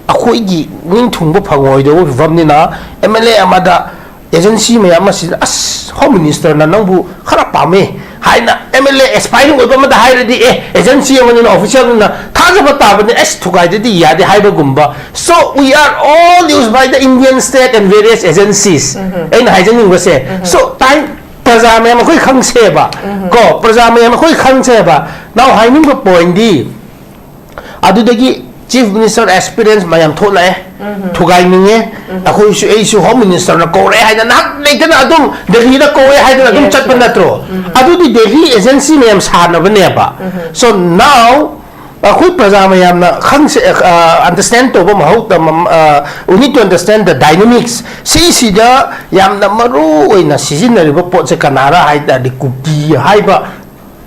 ꯑꯩꯈꯣꯏꯒꯤ ꯅꯤꯡ ꯊꯨꯡꯕ ꯐꯪꯉꯣꯏꯗꯧꯕ ꯐꯤꯕꯝꯅꯤꯅ, M L A ꯑꯃꯗ agency ꯃꯌꯥꯝ ꯑꯁꯤꯗ, "ꯑꯁ, Home Minister ꯅ ꯅꯪꯕꯨ ꯈꯔ ꯄꯥꯝꯃꯦ" ꯍꯥꯏꯅ M L A aspiring ꯑꯣꯏꯕ ꯑꯃꯗ ꯍꯥꯏꯔꯗꯤ, "ꯑꯦ, agency ꯑꯃꯅꯤꯅ, official ꯅꯤꯅ ꯊꯥꯖꯕ ꯇꯥꯕꯅꯤ, ꯑꯁ, ꯊꯨꯒꯥꯏꯗꯗꯤ ꯌꯥꯗꯦ" ꯍꯥꯏꯕꯒꯨꯝꯕ꯫ So we are all used by the Indian state and various agencies꯫ ꯎꯝꯍꯨꯝ꯫ ꯑꯩꯅ ꯍꯥꯏꯖꯅꯤꯡꯕꯁꯦ꯫ ꯎꯝꯍꯨꯝ꯫ So time, ꯄ꯭ꯔꯖꯥ ꯃꯌꯥꯝ ꯑꯩꯈꯣꯏ ꯈꯪꯁꯦꯕ꯫ ꯎꯝꯍꯨꯝ꯫ ꯀꯣ, ꯄ꯭ꯔꯖꯥ ꯃꯌꯥꯝ ꯑꯩꯈꯣꯏ ꯈꯪꯁꯦꯕ꯫ Now ꯍꯥꯏꯅꯤꯡꯕ point ꯗꯤ, ꯑꯗꯨꯗꯒꯤ Chief Minister aspirants ꯃꯌꯥꯝ ꯊꯣꯛꯂꯛꯑꯦ꯫ ꯎꯝꯍꯨꯝ꯫ ꯊꯨꯒꯥꯏꯅꯤꯡꯉꯦ꯫ ꯎꯝꯍꯨꯝ꯫ ꯑꯩꯈꯣꯏꯁꯨ, ꯑꯩꯁꯨ Home Minister ꯅ ꯀꯧꯔꯛꯑꯦ ꯍꯥꯏꯅ ꯅꯍꯥꯛ ꯂꯩꯇꯅ ꯑꯗꯨꯝ ꯗꯦꯜꯂꯤꯗ ꯀꯧꯔꯛꯑꯦ ꯍꯥꯏꯗꯅ ꯑꯗꯨꯝ Yes, ꯆꯠꯄ yes꯫ ꯅꯠꯇ꯭ꯔꯣ? ꯎꯝꯍꯨꯝ꯫ ꯑꯗꯨꯗꯤ Delhi agency ꯃꯌꯥꯝ ꯁꯥꯟꯅꯕꯅꯦꯕ꯫ ꯎꯝꯍꯨꯝ꯫ So now ꯑꯩꯈꯣꯏ ꯄ꯭ꯔꯖꯥ ꯃꯌꯥꯝꯅ ꯈꯪꯁꯦ, ꯑ, understand ꯇꯧꯕ ꯃꯍꯨꯠꯇ, ꯃꯝ-, ꯑ, we need to understand the dynamics꯫ ꯁꯤꯁꯤꯗ ꯌꯥꯝꯅ ꯃꯔꯨ ꯑꯣꯏꯅ ꯁꯤꯖꯤꯟꯅꯔꯤꯕ ꯄꯣꯠꯁꯦ ꯀꯅꯥꯔ ꯍꯥꯏ ꯇꯥꯔꯗꯤ, ꯀꯨꯀꯤ ꯍꯥꯏꯕ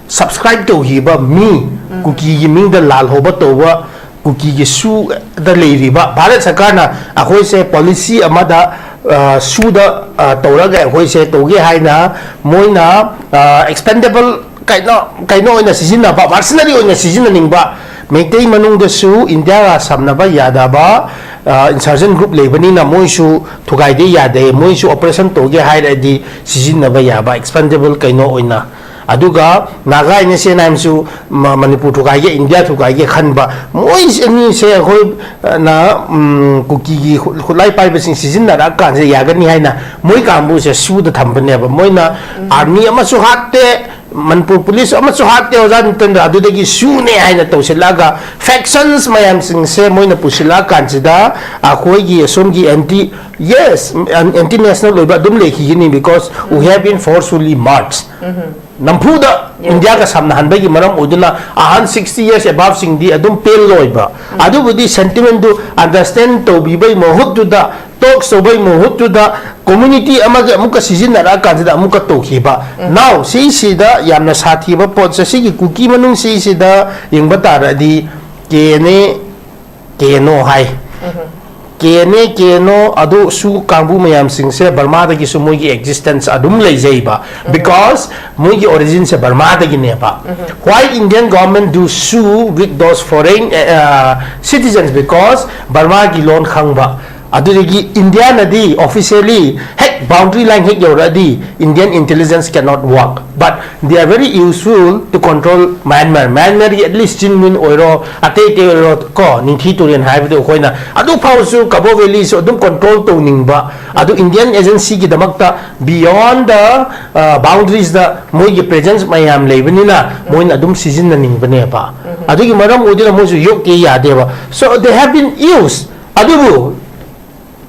subscribe ꯇꯧꯈꯤꯕ ꯃꯤ, ꯎꯝ꯫ ꯀꯨꯀꯤꯒꯤ ꯃꯤꯡꯗ ꯂꯥꯜꯍꯧꯕ ꯇꯧꯕ, ꯀꯨꯀꯤꯒꯤ ꯁꯨꯗ ꯂꯩꯔꯤꯕ ꯚꯥꯔꯠ ꯁꯔꯀꯥꯔꯅ ꯑꯩꯈꯣꯏꯁꯦ policy ꯑꯃꯗ, ꯑ, ꯁꯨꯗ, ꯑ, ꯇꯧꯔꯒ ꯑꯩꯈꯣꯏꯁꯦ ꯇꯧꯒꯦ ꯍꯥꯏꯅ ꯃꯣꯏꯅ, ꯑ, expendable ꯀꯩꯅꯣ, ꯀꯩꯅꯣ ꯑꯣꯏꯅ ꯁꯤꯖꯤꯟꯅꯕ, mercenary ꯑꯣꯏꯅ ꯁꯤꯖꯤꯟꯅꯅꯤꯡꯕ, ꯃꯩꯇꯩ ꯃꯅꯨꯡꯗꯁꯨ ꯏꯟꯗꯤꯌꯥꯒ ꯁꯝꯅꯕ ꯌꯥꯗꯕ, ꯑ, insurgent group ꯂꯩꯕꯅꯤꯅ ꯃꯣꯏꯁꯨ ꯊꯨꯒꯥꯏꯗꯦ ꯌꯥꯗꯦ, ꯃꯣꯏꯁꯨ operation ꯇꯧꯒꯦ ꯍꯥꯏꯔꯗꯤ ꯁꯤꯖꯤꯟꯅꯕ ꯌꯥꯕ expendable ꯀꯩꯅꯣ ꯑꯣꯏꯅ꯫ ꯑꯗꯨꯒ ꯅꯥꯒꯥ ꯑꯦꯟ ꯑꯦꯁ ꯑꯦꯟ ꯑꯥꯏ ꯑꯦꯝꯁꯨ ꯃ-, ꯃꯅꯤꯄꯨꯔ ꯊꯨꯒꯥꯏꯒꯦ, ꯏꯟꯗꯤꯌꯥ ꯊꯨꯒꯥꯏꯒꯦ ꯈꯟꯕ, ꯃꯣꯏ ꯑꯅꯤꯁꯦ ꯑꯩꯈꯣꯏ, ꯑ, ꯅ, ꯎꯝ, ꯀꯨꯀꯤꯒꯤ ꯈꯨ-, ꯈꯨꯠꯂꯥꯏ ꯄꯥꯏꯕꯁꯤꯡ ꯁꯤꯖꯤꯟꯅꯔꯛꯑꯀꯥꯟꯁꯤꯗ ꯌꯥꯒꯅꯤ ꯍꯥꯏꯅ ꯃꯣꯏ ꯀꯥꯡꯕꯨꯁꯦ ꯁꯨꯗ ꯊꯝꯕꯅꯦꯕ꯫ ꯃꯣꯏꯅ ꯎꯝ꯫ Army ꯑꯃꯁꯨ ꯍꯥꯠꯇꯦ, ꯃꯅꯤꯄꯨꯔ ꯄꯨꯂꯤꯁ ꯑꯃꯁꯨ ꯍꯥꯠꯇꯦ ꯑꯣꯖꯥ ꯅꯤꯇꯟꯗ, ꯑꯗꯨꯗꯒꯤ ꯁꯨꯅꯦ ꯍꯥꯏꯅ ꯇꯧꯁꯤꯜꯂꯛꯑꯒ factions ꯃꯌꯥꯝꯁꯤꯡꯁꯦ ꯃꯣꯏꯅ ꯄꯨꯁꯤꯜꯂꯛꯑꯀꯥꯟꯁꯤꯗ ꯑꯩꯈꯣꯏꯒꯤ ꯑꯁꯣꯝꯒꯤ anti, yes, anti national ꯑꯣꯏꯕ ꯑꯗꯨꯝ ꯂꯩꯈꯤꯒꯅꯤ, because we have been forcefully marched. ꯅꯝꯐꯨꯗ ꯏꯟꯗꯤꯌꯥꯒ ꯁꯝꯅꯍꯟꯕꯒꯤ ꯃꯔꯝ ꯑꯣꯏꯗꯨꯅ ꯑꯍꯟ sixty years aboveꯁꯤꯡꯗꯤ ꯑꯗꯨꯝ ꯄꯦꯜꯂꯣꯏꯕ꯫ ꯑꯗꯨꯕꯨꯗꯤ sentimentꯗꯨ understand ꯇꯧꯕꯤꯕꯒꯤ ꯃꯍꯨꯠꯇꯨꯗ, talks ꯇꯧꯕꯒꯤ ꯃꯍꯨꯠꯇꯨꯗ community ꯑꯃꯒ ꯑꯃꯨꯛꯀ ꯁꯤꯖꯤꯟꯅꯔꯛꯑꯀꯥꯟꯁꯤꯗ ꯑꯃꯨꯛꯀ ꯇꯧꯈꯤꯕ꯫ Now ꯁꯤꯁꯤꯗ ꯌꯥꯝꯅ ꯁꯥꯊꯤꯕ ꯄꯣꯠꯁꯦ, ꯁꯤꯒꯤ ꯀꯨꯀꯤ ꯃꯅꯨꯡ ꯁꯤꯁꯤꯗ ꯌꯦꯡꯕ ꯇꯥꯔꯗꯤ ꯀꯦ N A, K N O high. K N A, K N O ꯑꯗꯨ ꯁꯨ ꯀꯥꯡꯕꯨ ꯃꯌꯥꯝꯁꯤꯡꯁꯦ ꯕꯔꯃꯥꯗꯒꯤꯁꯨ ꯃꯣꯏꯒꯤ existence ꯑꯗꯨꯝ ꯂꯩꯖꯩꯕ, because ꯃꯣꯏꯒꯤ originꯁꯦ ꯕꯔꯃꯥꯗꯒꯤꯅꯦꯕ꯫ Why Indian government do sue with those foreign, uh, citizens? Because ꯕꯔꯃꯥꯒꯤ ꯂꯣꯟ ꯈꯪꯕ, ꯑꯗꯨꯗꯒꯤ ꯏꯟꯗꯤꯌꯥꯅꯗꯤ officially ꯍꯦꯛ boundary line ꯍꯦꯛ ꯌꯧꯔꯛꯑꯗꯤ Indian intelligence cannot work, but they are very useful to control Myanmar. Myanmarꯒꯤ at least ꯆꯤꯟꯃꯤꯟ ꯑꯣꯏꯔꯣ, ꯑꯇꯩ ꯑꯇꯩ ꯑꯣꯏꯔꯣ, ꯀꯣ, ꯅꯤꯡꯊꯤ ꯇꯨꯔꯦꯜ ꯍꯥꯏꯕꯗꯣ ꯑꯩꯈꯣꯏꯅ ꯑꯗꯨ ꯐꯥꯎꯁꯨ ꯀꯕꯣ ꯚꯦꯂꯤꯁꯨ ꯑꯗꯨꯝ control ꯇꯧꯅꯤꯡꯕ꯫ ꯑꯗꯨ Indian agencyꯒꯤꯗꯃꯛꯇ beyond the, uh, boundariesꯇ ꯃꯣꯏꯒꯤ presence ꯃꯌꯥꯝ ꯂꯩꯕꯅꯤꯅ ꯃꯣꯏꯅ ꯑꯗꯨꯝ ꯁꯤꯖꯤꯟꯅꯅꯤꯡꯕꯅꯦꯕ꯫ ꯑꯗꯨꯒꯤ ꯃꯔꯝ ꯑꯣꯏꯗꯨꯅ ꯃꯣꯏꯁꯨ ꯌꯣꯛꯀꯦ ꯌꯥꯗꯦꯕ꯫ So they have been used. ꯑꯗꯨꯕꯨ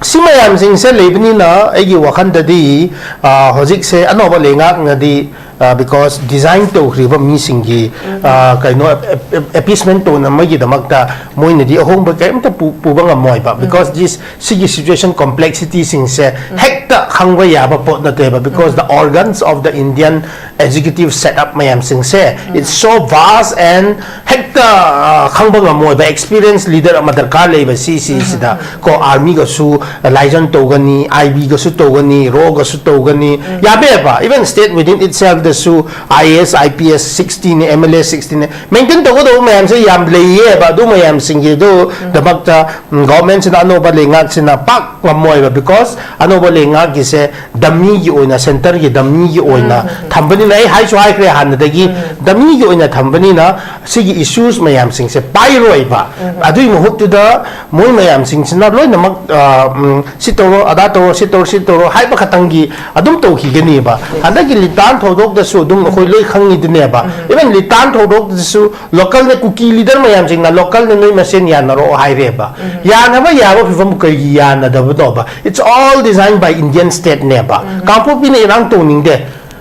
ꯁꯤ ꯃꯌꯥꯝꯁꯤꯡꯁꯦ ꯂꯩꯕꯅꯤꯅ ꯑꯩꯒꯤ ꯋꯥꯈꯜꯗꯗꯤ, ꯑ, ꯍꯧꯖꯤꯛꯁꯦ ꯑꯅꯧꯕ ꯂꯩꯉꯥꯛꯅꯗꯤ, ꯑ, because design ꯇꯧꯈ꯭ꯔꯤꯕ ꯃꯤꯁꯤꯡꯒꯤ, ꯑ, ꯀꯩꯅꯣ, ap-, ap-, appeasement ꯇꯧꯅꯕꯒꯤꯗꯃꯛꯇ ꯃꯣꯏꯅꯗꯤ ꯑꯍꯣꯡꯕ ꯀꯔꯤꯝꯇ ꯄꯨ-, ꯄꯨꯕ ꯉꯝꯃꯣꯏꯕ, because this, ꯁꯤꯒꯤ situation complexityꯁꯤꯡꯁꯦ ꯍꯦꯛꯇ ꯈꯪꯕ ꯌꯥꯕ ꯄꯣꯠ ꯅꯠꯇꯦꯕ, because the organs of the Indian executive setup ꯃꯌꯥꯝꯁꯤꯡꯁꯦ, it's so vast and ꯍꯦꯛꯇ, ꯑ, ꯈꯪꯕ ꯉꯝꯃꯣꯏꯕ, experience leader ꯑꯃ ꯗꯔꯀꯥꯔ ꯂꯩꯕ ꯁꯤ, ꯁꯤꯁꯤꯗ꯫ ꯀꯣ, armyꯒꯁꯨ liaison ꯇꯧꯒꯅꯤ, I Bꯒꯁꯨ ꯇꯧꯒꯅꯤ, RAWꯒꯁꯨ ꯇꯧꯒꯅꯤ, ꯌꯥꯕ ꯌꯥꯕ, even state within itselfꯗꯁꯨ I A S, I P S sixtyꯅꯦ, M L A sixtyꯅꯦ, maintain ꯇꯧꯒꯗꯧꯕ ꯃꯌꯥꯝꯁꯦ ꯌꯥꯝ ꯂꯩꯌꯦꯕ꯫ ꯑꯗꯨ ꯃꯌꯥꯝꯁꯤꯡꯒꯤꯗꯨ ꯗꯃꯛꯇ, ꯎꯝ, governmentꯁꯤꯅ, ꯑꯅꯧꯕ ꯂꯩꯉꯥꯛꯁꯤꯅ ꯄꯥꯛ ꯉꯝꯃꯣꯏꯕ, because ꯑꯅꯧꯕ ꯂꯩꯉꯥꯛꯀꯤꯁꯦ dummyꯒꯤ ꯑꯣꯏꯅ, centreꯒꯤ dummyꯒꯤ ꯑꯣꯏꯅ ꯊꯝꯕꯅꯤꯅ, ꯑꯩ ꯍꯥꯏꯁꯨ ꯍꯥꯏꯈ꯭ꯔꯦ ꯍꯥꯟꯅꯗꯒꯤ, dummyꯒꯤ ꯑꯣꯏꯅ ꯊꯝꯕꯅꯤꯅ ꯁꯤꯒꯤ issues ꯃꯌꯥꯝꯁꯤꯡꯁꯦ ꯄꯥꯏꯔꯣꯏꯕ꯫ ꯑꯗꯨꯒꯤ ꯃꯍꯨꯠꯇꯨꯗ ꯃꯣꯏ ꯃꯌꯥꯝꯁꯤꯡꯁꯤꯅ ꯂꯣꯏꯅꯃꯛ, ꯑ, ꯎꯝ, ꯁꯤ ꯇꯧꯔꯣ, ꯑꯗꯥ ꯇꯧꯔꯣ, ꯁꯤ ꯇꯧꯔꯣ, ꯁꯤ ꯇꯧꯔꯣ ꯍꯥꯏꯕ ꯈꯛꯇꯪꯒꯤ ꯑꯗꯨꯝ ꯇꯧꯈꯤꯒꯅꯦꯕ꯫ ꯍꯟꯗꯛꯀꯤ ꯂꯤꯇꯥꯟ ꯊꯧꯗꯣꯛ ꯗꯁꯨ ꯑꯗꯨꯝ ꯑꯩꯈꯣꯏ ꯂꯣꯏ ꯈꯪꯉꯤꯗꯨꯅꯦꯕ꯫ Even ꯂꯤꯇꯥꯟ ꯊꯧꯗꯣꯛꯇꯁꯨ ꯂꯣꯀꯦꯜꯅ, ꯀꯨꯀꯤ ꯂꯤꯗꯔ ꯃꯌꯥꯝꯁꯤꯡꯅ ꯂꯣꯀꯦꯜꯅ ꯅꯣꯏ ꯃꯁꯦꯟ ꯌꯥꯅꯔꯛꯑꯣ ꯍꯥꯏꯔꯦꯕ꯫ ꯌꯥꯅꯕ ꯌꯥꯕ ꯐꯤꯕꯝ ꯀꯩꯒꯤ ꯌꯥꯅꯗꯕꯅꯣꯕ? It's all designed by Indian stateꯅꯦꯕ꯫ ꯀꯥꯡꯄꯣꯛꯄꯤꯅ ꯏꯔꯥꯡ ꯇꯧꯅꯤꯡꯗꯦ,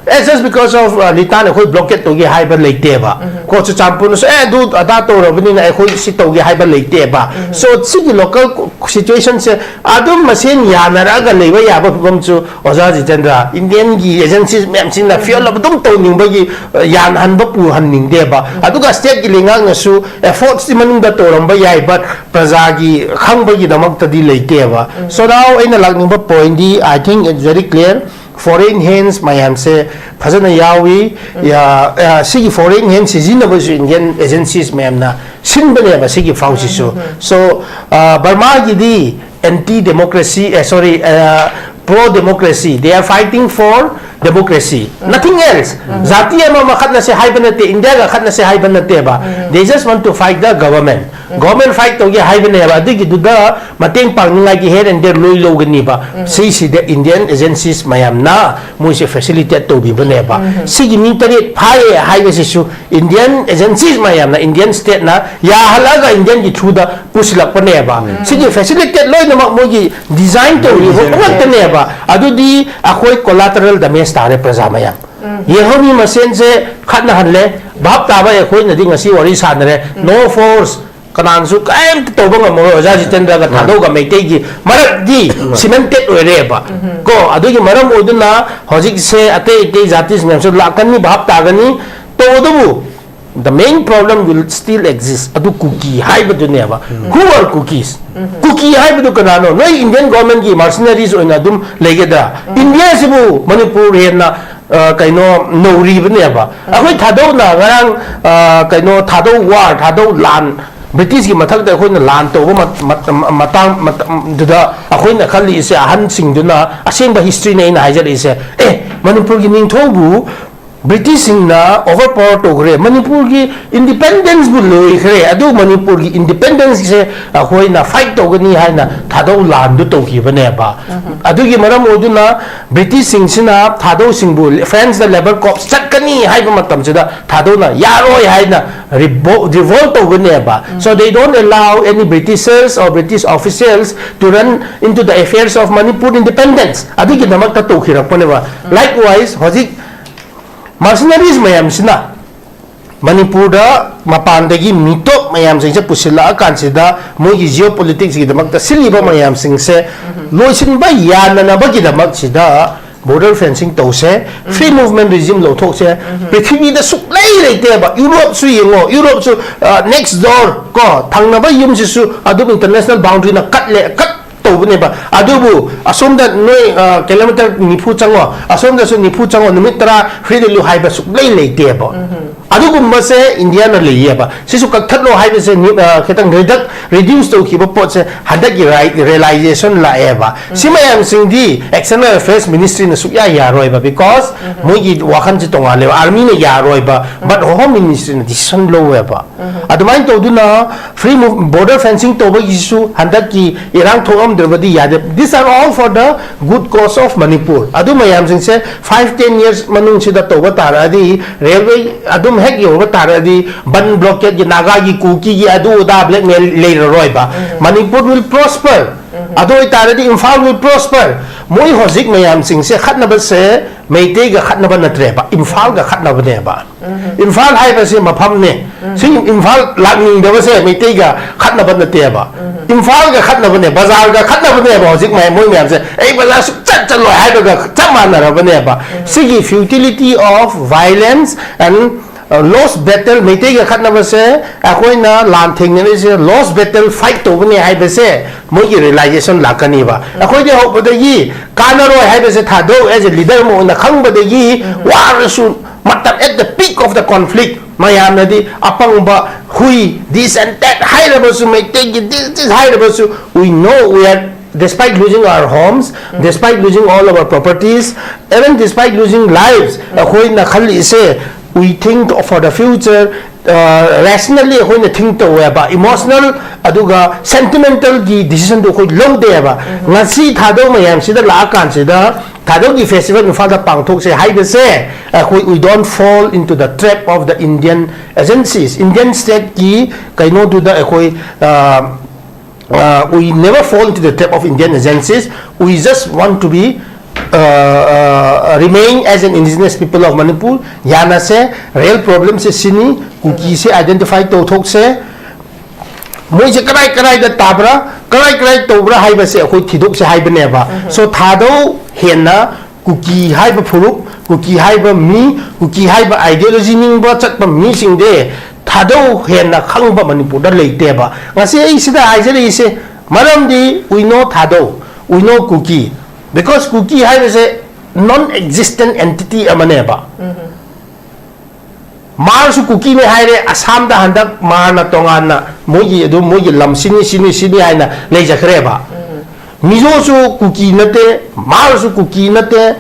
ꯑꯦ, just because of, uh, ꯂꯤꯇꯥꯟ ꯑꯩꯈꯣꯏ blockade ꯇꯧꯒꯦ ꯍꯥꯏꯕ ꯂꯩꯇꯦꯕ꯫ ꯀꯣ ꯆꯨꯔꯆꯥꯟꯄꯨꯔꯅꯁꯨ ꯑꯦ ꯑꯗꯨ ꯑꯗꯥ ꯇꯧꯔꯕꯅꯤꯅ ꯑꯩꯈꯣꯏ ꯁꯤ ꯇꯧꯒꯦ ꯍꯥꯏꯕ ꯂꯩꯇꯦꯕ꯫ So ꯁꯤꯒꯤ local situationꯁꯦ ꯑꯗꯨꯝ ꯃꯁꯦꯟ ꯌꯥꯅꯔꯛꯑꯒ ꯂꯩꯕ ꯌꯥꯕ ꯐꯤꯕꯝꯁꯨ ꯑꯣꯖꯥ ꯖꯤꯇꯦꯟꯗ꯭ꯔ, Indianꯒꯤ agencies ꯃꯌꯥꯝꯁꯤꯡꯅ fail ꯑꯗꯨꯝ ꯇꯧꯅꯤꯡꯕꯒꯤ, ꯑ, ꯌꯥꯅꯍꯟꯕ ꯄꯨꯍꯟꯅꯤꯡꯗꯦꯕ꯫ ꯑꯗꯨꯒ stateꯀꯤ ꯂꯩꯉꯥꯛꯅꯁꯨ effortsꯇꯤ ꯃꯅꯨꯡꯗ ꯇꯧꯔꯝꯕ ꯌꯥꯏ, but ꯄ꯭ꯔꯖꯥꯒꯤ ꯈꯪꯕꯒꯤꯗꯃꯛꯇꯗꯤ ꯂꯩꯇꯦꯕ꯫ So now ꯑꯩꯅ ꯂꯥꯛꯅꯤꯡꯕ pointꯗꯤ, I think it's very clear, foreign hands ꯃꯌꯥꯝꯁꯦ ꯐꯖꯅ ꯌꯥꯎꯏ꯫ ꯌꯥ-, ꯑ, ꯁꯤꯒꯤ foreign hand ꯁꯤꯖꯤꯟꯅꯕꯁꯨ Indian agencies ꯃꯌꯥꯝꯅ ꯁꯤꯟꯕꯅꯦꯕ ꯁꯤꯒꯤ ꯐꯥꯎꯁꯤꯁꯨ꯫ So, ꯑ, ꯕꯔꯃꯥꯒꯤꯗꯤ anti democracy, ꯑꯦ, sorry, ꯑ, pro democracy, they are fighting for democracy, nothing else. ꯖꯥꯇꯤ ꯑꯃ ꯃꯈꯠꯅꯁꯦ ꯍꯥꯏꯕ ꯅꯠꯇꯦ, ꯏꯟꯗꯤꯌꯥꯒ ꯈꯠꯅꯁꯦ ꯍꯥꯏꯕ ꯅꯠꯇꯦꯕ꯫ They just want to fight the government. Government fight ꯇꯧꯒꯦ ꯍꯥꯏꯕꯅꯦꯕ꯫ ꯑꯗꯨꯒꯤꯗꯨꯗ ꯃꯇꯦꯡ ꯄꯥꯡꯅꯤꯡꯉꯥꯏꯒꯤ here and there ꯂꯣꯏ ꯂꯧꯒꯅꯤꯕ꯫ ꯁꯤꯁꯤꯗ Indian agencies ꯃꯌꯥꯝꯅ ꯃꯣꯏꯁꯦ facilitate ꯇꯧꯕꯤꯕꯅꯦꯕ꯫ ꯁꯤꯒꯤ ꯃꯤ ꯇꯔꯦꯠ ꯐꯥꯏꯌꯦ ꯍꯥꯏꯕꯁꯤꯁꯨ Indian agencies ꯃꯌꯥꯝꯅ, Indian stateꯅ ꯌꯥꯍꯜꯂꯒ Indianꯒꯤ throughꯗ ꯄꯨꯁꯤꯜꯂꯛꯄꯅꯦꯕ꯫ ꯁꯤꯒꯤ facilitate ꯂꯣꯏꯅꯃꯛ ꯃꯣꯏꯒꯤ design ꯇꯧꯔꯤꯕ ꯉꯥꯛꯇꯅꯦꯕ꯫ ꯑꯗꯨꯗꯤ ꯑꯩꯈꯣꯏ collateral damage ꯇꯥꯔꯦ ꯄ꯭ꯔꯖꯥ ꯃꯌꯥꯝ꯫ ꯌꯦꯡꯍꯧ ꯃꯤ ꯃꯁꯦꯟꯁꯦ ꯈꯠꯅꯍꯜꯂꯦ꯫ ꯚꯥꯞ ꯇꯥꯕ ꯑꯩꯈꯣꯏꯅꯗꯤ ꯉꯁꯤ ꯋꯥꯔꯤ ꯁꯥꯟꯅꯔꯦ꯫ No force, ꯀꯅꯥꯅꯁꯨ ꯀꯔꯤꯝꯇ ꯇꯧꯕ ꯉꯝꯃꯔꯣꯏ ꯑꯣꯖꯥ ꯖꯤꯇꯦꯟꯗ꯭ꯔꯒ ꯊꯥꯗꯧꯒ ꯃꯩꯇꯩꯒꯤ ꯃꯔꯛꯇꯤ cemented ꯑꯣꯏꯔꯦꯕ꯫ ꯀꯣ, ꯑꯗꯨꯒꯤ ꯃꯔꯝ ꯑꯣꯏꯗꯨꯅ ꯍꯧꯖꯤꯛꯁꯦ ꯑꯇꯩ ꯑꯇꯩ ꯖꯥꯇꯤꯁꯤꯡ ꯃꯌꯥꯝꯁꯨ ꯂꯥꯛꯀꯅꯤ, ꯚꯥꯞ ꯇꯥꯒꯅꯤ꯫ ꯇꯧꯕꯇꯕꯨ the main problem will still exist꯫ ꯑꯗꯨ ꯀꯨꯀꯤ ꯍꯥꯏꯕꯗꯨꯅꯦꯕ꯫ Who are Kukis? ꯀꯨꯀꯤ ꯍꯥꯏꯕꯗꯨ ꯀꯅꯥꯅꯣ? ꯅꯣꯏ Indian governmentꯀꯤ mercenaries ꯑꯣꯏꯅ ꯑꯗꯨꯝ ꯂꯩꯒꯗ꯭ꯔꯥ? ꯏꯟꯗꯤꯌꯥꯁꯤꯕꯨ ꯃꯅꯤꯄꯨꯔ ꯍꯦꯟꯅ, ꯑ, ꯀꯩꯅꯣ ꯅꯧꯔꯤꯕꯅꯦꯕ꯫ ꯑꯩꯈꯣꯏ ꯊꯥꯗꯧꯅ ꯉꯔꯥꯡ, ꯑ, ꯀꯩꯅꯣ ꯊꯥꯗꯧ war, ꯊꯥꯗꯧ ꯂꯥꯟ, ꯕ꯭ꯔꯤꯇꯤꯁꯀꯤ ꯃꯊꯛꯇ ꯑꯩꯈꯣꯏꯅ ꯂꯥꯟ ꯇꯧꯕ ꯃꯠ-, ꯃꯠ-, ꯃꯇꯥꯡ ꯃꯇꯝꯗꯨꯗ ꯑꯩꯈꯣꯏꯅ ꯈꯜꯂꯤꯁꯦ, ꯑꯍꯟꯁꯤꯡꯗꯨꯅ, ꯑꯁꯦꯡꯕ historyꯅꯦ ꯑꯩꯅ ꯍꯥꯏꯖꯔꯛꯏꯁꯦ, ꯑꯦ, ꯃꯅꯤꯄꯨꯔꯒꯤ ꯅꯤꯡꯊꯧꯕꯨ ꯕ꯭ꯔꯤꯇꯤꯁꯁꯤꯡꯅ ꯑꯣꯚꯔ ꯄꯥꯋꯔ ꯇꯧꯈ꯭ꯔꯦ, ꯃꯅꯤꯄꯨꯔꯒꯤ ꯏꯟꯗꯤꯄꯦꯟꯗꯦꯟꯁꯕꯨ ꯂꯣꯏꯈ꯭ꯔꯦ, ꯑꯗꯨ ꯃꯅꯤꯄꯨꯔꯒꯤ ꯏꯟꯗꯤꯄꯦꯟꯗꯦꯟꯁꯁꯦ ꯑꯩꯈꯣꯏꯅ ꯐꯥꯏꯠ ꯇꯧꯒꯅꯤ ꯍꯥꯏꯅ ꯊꯥꯗꯧ ꯂꯥꯟꯗꯨ ꯇꯧꯈꯤꯕꯅꯦꯕ꯫ ꯑꯗꯨꯒꯤ ꯃꯔꯝ ꯑꯣꯏꯗꯨꯅ ꯕ꯭ꯔꯤꯇꯤꯁꯁꯤꯡꯁꯤꯅ ꯊꯥꯗꯧꯁꯤꯡꯕꯨ ꯐ꯭ꯔꯦꯟꯁꯇ ꯂꯦꯕꯔ ꯀꯣꯔꯞꯁ ꯆꯠꯀꯅꯤ ꯍꯥꯏꯕ ꯃꯇꯝꯁꯤꯗ ꯊꯥꯗꯧꯅ ꯌꯥꯔꯣꯏ ꯍꯥꯏꯅ ꯔꯤꯚꯣꯜ ꯇꯧꯒꯅꯦꯕ꯫ So they don't allow any Britishers or British officials to run into the affairs of Manipur independence꯫ ꯑꯗꯨꯒꯤꯗꯃꯛꯇ ꯇꯧꯈꯤꯔꯛꯄꯅꯦꯕ꯫ Likewise, ꯍꯧꯖꯤꯛ ꯃꯔꯁꯤꯅꯔꯤꯁ ꯃꯌꯥꯝꯁꯤꯅ ꯃꯅꯤꯄꯨꯔꯗ ꯃꯄꯥꯟꯗꯒꯤ ꯃꯤꯇꯣꯞ ꯃꯌꯥꯝꯁꯤꯡꯁꯦ ꯄꯨꯁꯤꯜꯂꯛꯑꯀꯥꯟꯁꯤꯗ ꯃꯣꯏꯒꯤ ꯖꯤꯑꯣ ꯄꯣꯂꯤꯇꯤꯛꯁꯀꯤꯗꯃꯛꯇ ꯁꯤꯜꯂꯤꯕ ꯃꯌꯥꯝꯁꯤꯡꯁꯦ ꯂꯣꯏꯁꯤꯟꯕ ꯌꯥꯅꯅꯕꯒꯤꯗꯃꯛꯁꯤꯗ ꯕꯣꯔꯗꯔ ꯐꯦꯟꯁꯤꯡ ꯇꯧꯁꯦ, ꯐ꯭ꯔꯤ ꯃꯨꯚꯃꯦꯟ ꯔꯤꯖꯤꯝ ꯂꯧꯊꯣꯛꯁꯦ꯫ ꯄ꯭ꯔꯤꯊꯤꯕꯤꯗ ꯁꯨꯛꯂꯩ ꯂꯩꯇꯦꯕ꯫ ꯌꯨꯔꯣꯞꯁꯨ ꯌꯦꯡꯉꯣ, ꯌꯨꯔꯣꯞꯁꯨ ꯅꯦꯛꯁ ꯗꯣꯔ ꯀꯣ, ꯊꯪꯅꯕ ꯌꯨꯝꯁꯤꯁꯨ ꯑꯗꯨꯝ ꯏꯟꯇꯔꯅꯦꯁꯅꯦꯜ ꯕꯥꯎꯟꯗ꯭ꯔꯤꯅ ꯀꯠꯂꯦ, ꯀꯠ ꯇꯧꯕꯅꯦꯕ꯫ ꯑꯗꯨꯕꯨ ꯑꯁꯣꯝꯗ ꯅꯣꯏ ꯀꯤꯂꯣꯃꯤꯇꯔ ꯅꯤꯐꯨ ꯆꯪꯉꯣ, ꯑꯁꯣꯝꯗꯁꯨ ꯅꯤꯐꯨ ꯆꯪꯉꯣ, ꯅꯨꯃꯤꯠ ꯇꯔꯥ ꯐ꯭ꯔꯤꯗ ꯂꯨ ꯍꯥꯏꯕ ꯁꯨꯛꯂꯩ ꯂꯩꯇꯦꯕ꯫ ꯑꯗꯨꯒꯨꯝꯕꯁꯦ ꯏꯟꯗꯤꯌꯥꯅ ꯂꯩꯌꯦꯕ꯫ ꯁꯤꯁꯨ ꯀꯛꯊꯠꯂꯣ ꯍꯥꯏꯕꯁꯦ ꯅꯤ-, ꯑ, ꯈꯤꯇꯪ ꯔꯤꯗꯛ ꯔꯤꯗ꯭ꯌꯨꯁ ꯇꯧꯈꯤꯕ ꯄꯣꯠꯁꯦ ꯍꯟꯗꯛꯀꯤ ꯔꯥꯏ-, ꯔꯤꯌꯦꯂꯥꯏꯖꯦꯁꯟ ꯂꯥꯛꯑꯦꯕ꯫ ꯁꯤ ꯃꯌꯥꯝꯁꯤꯡꯗꯤ ꯑꯦꯛꯁꯇꯔꯅꯦꯜ ꯑꯐꯦꯌꯔꯁ ꯃꯤꯅꯤꯁꯇ꯭ꯔꯤꯅ ꯁꯨꯛꯌꯥ ꯌꯥꯔꯣꯏꯕ, ꯕꯤꯀꯣꯁ ꯃꯣꯏꯒꯤ ꯋꯥꯈꯜꯁꯦ ꯇꯣꯉꯥꯜꯂꯦꯕ꯫ ꯑꯥꯔꯃꯤꯅ ꯌꯥꯔꯣꯏꯕ, ꯕꯠ ꯍꯣꯝ ꯃꯤꯅꯤꯁꯇ꯭ꯔꯤꯅ ꯗꯤꯁꯤꯖꯟ ꯂꯧꯋꯦꯕ꯫ ꯑꯗꯨꯃꯥꯏꯅ ꯇꯧꯗꯨꯅ ꯐ꯭ꯔꯤ ꯕꯣꯔꯗꯔ ꯐꯦꯟꯁꯤꯡ ꯇꯧꯕꯒꯤꯁꯨ ꯍꯟꯗꯛꯀꯤ ꯏꯔꯥꯡ ꯊꯣꯛꯂꯝꯗ꯭ꯔꯕꯗꯤ ꯌꯥꯗꯦ꯫ These are all for the good cause of Manipur꯫ ꯑꯗꯨ ꯃꯌꯥꯝꯁꯤꯡꯁꯦ ꯐꯥꯏꯚ ꯇꯦꯟ ꯌꯔꯁ ꯃꯅꯨꯡꯁꯤꯗ ꯇꯧꯕ ꯇꯥꯔꯒꯗꯤ, ꯔꯦꯜꯋꯦ ꯑꯗꯨꯝ ꯍꯦꯛ ꯌꯧꯕ ꯇꯥꯔꯒꯗꯤ, ꯕꯟ ꯕ꯭ꯂꯣꯀꯦꯠꯀꯤ, ꯅꯥꯒꯥꯒꯤ, ꯀꯨꯀꯤꯒꯤ ꯑꯗꯨ ꯑꯗꯥ ꯕ꯭ꯂꯦꯛꯃꯦꯜ ꯂꯩꯔꯔꯣꯏꯕ꯫ ꯃꯅꯤꯄꯨꯔ ꯋꯤꯜ ꯄ꯭ꯔꯣꯁꯄꯔ꯫ ꯑꯗꯨ ꯑꯣꯏꯇꯥꯔꯗꯤ ꯏꯝꯐꯥꯜ ꯋꯤꯜ ꯄ꯭ꯔꯣꯁꯄꯔ꯫ ꯃꯣꯏ ꯍꯧꯖꯤꯛ ꯃꯌꯥꯝꯁꯤꯡꯁꯦ ꯈꯠꯅꯕꯁꯦ ꯃꯩꯇꯩꯒ ꯈꯠꯅꯕ ꯅꯠꯇ꯭ꯔꯦꯕ, ꯏꯝꯐꯥꯜꯒ ꯈꯠꯅꯕꯅꯦꯕ꯫ ꯏꯝꯐꯥꯜ ꯍꯥꯏꯕꯁꯦ ꯃꯐꯝꯅꯦ꯫ ꯁꯤ ꯏꯝꯐꯥꯜ ꯂꯥꯛꯅꯤꯡꯗꯕꯁꯦ ꯃꯩꯇꯩꯒ ꯈꯠꯅꯕ ꯅꯠꯇꯦꯕ꯫ ꯏꯝꯐꯥꯜꯒ ꯈꯠꯅꯕꯅꯦ, ꯕꯖꯥꯔꯒ ꯈꯠꯅꯕꯅꯦꯕ꯫ ꯍꯧꯖꯤꯛ ꯃꯌꯥꯝ, ꯃꯣꯏ ꯃꯌꯥꯝꯁꯦ, "ꯑꯩ ꯕꯖꯥꯔ ꯁꯨꯡꯆꯠ ꯆꯠꯂꯣꯏ" ꯍꯥꯏꯕꯒ ꯆꯞ ꯃꯥꯟꯅꯔꯕꯅꯦꯕ꯫ ꯁꯤꯒꯤ futility of violence and, uh, lost battle, ꯃꯩꯇꯩꯒ ꯈꯠꯅꯕꯁꯦ, ꯑꯩꯈꯣꯏꯅ ꯂꯥꯟ ꯊꯦꯡꯅꯔꯤꯁꯦ lost battle fight ꯇꯧꯕꯅꯦ ꯍꯥꯏꯕꯁꯦ ꯃꯣꯏꯒꯤ ꯔꯤꯌꯦꯂꯥꯏꯖꯦꯁꯟ ꯂꯥꯛꯀꯅꯤꯕ꯫ ꯑꯩꯈꯣꯏꯗꯤ ꯍꯧꯕꯗꯒꯤ ꯀꯥꯟꯅꯔꯣꯏ ꯍꯥꯏꯕꯁꯦ ꯊꯥꯗꯧ, as a leader ꯑꯃ ꯑꯣꯏꯅ ꯈꯪꯕꯗꯒꯤ, ꯋꯥꯔꯁꯨ ꯃꯇꯝ, at the peak of the conflict, ꯃꯌꯥꯝꯅꯗꯤ ꯑꯄꯪꯕ ꯍꯨꯏ, this and that ꯍꯥꯏꯔꯕꯁꯨ, ꯃꯩꯇꯩꯒꯤ this, this ꯍꯥꯏꯔꯕꯁꯨ, we know we are despite losing our homes, despite losing all our properties, even despite losing lives, ꯑꯩꯈꯣꯏꯅ ꯈꯜꯂꯤꯁꯦ, we think for the future, ꯔꯦꯁꯅꯦꯜꯂꯤ ꯑꯩꯈꯣꯏꯅ ꯊꯤꯡ ꯇꯧꯋꯦꯕ, emotional ꯑꯗꯨꯒ ꯁꯦꯟꯇꯤꯃꯦꯟꯇꯦꯜꯒꯤ ꯗꯤꯁꯤꯖꯟꯗꯣ ꯑꯩꯈꯣꯏ ꯂꯧꯗꯦꯕ꯫ ꯉꯁꯤ ꯊꯥꯗꯧ ꯃꯌꯥꯝꯁꯤꯗ ꯂꯥꯛꯑꯀꯥꯟꯁꯤꯗ, ꯊꯥꯗꯧꯒꯤ ꯐꯦꯁꯇꯤꯚꯦꯜ ꯏꯝꯐꯥꯜꯗ ꯄꯥꯡꯊꯣꯛꯁꯦ ꯍꯥꯏꯕꯁꯦ, ꯑꯩꯈꯣꯏ, we don't fall into the trap of the Indian agencies, Indian ꯁ꯭ꯇꯦꯠꯀꯤ ꯀꯩꯅꯣꯗꯨꯗ ꯑꯩꯈꯣꯏ, uh, we never fall into the trap of Indian agencies. We just want to be, uh, uh, remain as an indigenous people of Manipur. ꯌꯥꯅꯁꯦ, real ꯄ꯭ꯔꯣꯕ꯭ꯂꯦꯝꯁꯦ ꯁꯤꯅꯤ, ꯀꯨꯀꯤꯁꯦ identify ꯇꯧꯊꯣꯛꯁꯦ꯫ ꯃꯣꯏꯁꯦ ꯀꯗꯥꯏ ꯀꯗꯥꯏꯗ ꯇꯥꯕ꯭ꯔꯥ, ꯀꯗꯥꯏ ꯀꯗꯥꯏ ꯇꯧꯕ꯭ꯔꯥ ꯍꯥꯏꯕꯁꯦ ꯑꯩꯈꯣꯏ ꯊꯤꯗꯣꯛꯁꯦ ꯍꯥꯏꯕꯅꯦꯕ꯫ ꯁꯣ ꯊꯥꯗꯧ ꯍꯦꯟꯅ ꯀꯨꯀꯤ ꯍꯥꯏꯕ ꯐꯨꯔꯨꯞ, ꯀꯨꯀꯤ ꯍꯥꯏꯕ ꯃꯤ, ꯀꯨꯀꯤ ꯍꯥꯏꯕ ꯑꯥꯏꯗꯤꯌꯣꯂꯣꯖꯤ ꯅꯤꯡꯕ ꯆꯠꯄ ꯃꯤꯁꯤꯡꯗꯤ ꯊꯥꯗꯧ ꯍꯦꯟꯅ ꯈꯪꯕ ꯃꯅꯤꯄꯨꯔꯗ ꯂꯩꯇꯦꯕ꯫ ꯉꯁꯤ ꯑꯩ ꯁꯤꯗ ꯍꯥꯏꯖꯔꯛꯏꯁꯦ, ꯃꯔꯝꯗꯤ we know Thadou, we know Kuki, because ꯀꯨꯀꯤ ꯍꯥꯏꯕꯁꯦ ꯅꯣꯟ ꯑꯦꯛꯖꯤꯁꯇꯦꯟ ꯑꯦꯟꯇꯤꯇꯤ ꯑꯃꯅꯦꯕ꯫ ꯃꯥꯔꯁꯨ ꯀꯨꯀꯤꯅꯦ ꯍꯥꯏꯔꯦ, ꯑꯁꯥꯝꯗ ꯍꯟꯗꯛ ꯃꯥꯔꯅ ꯇꯣꯉꯥꯟꯅ ꯃꯣꯏꯒꯤ, ꯑꯗꯨꯝ ꯃꯣꯏꯒꯤ ꯂꯝ ꯁꯤꯅꯤ, ꯁꯤꯅꯤ, ꯁꯤꯅꯤ ꯍꯥꯏꯅ ꯂꯩꯖꯈ꯭ꯔꯦꯕ꯫ ꯃꯤꯖꯣꯁꯨ ꯀꯨꯀꯤ ꯅꯠꯇꯦ, ꯃꯥꯔꯁꯨ ꯀꯨꯀꯤ ꯅꯠꯇꯦ,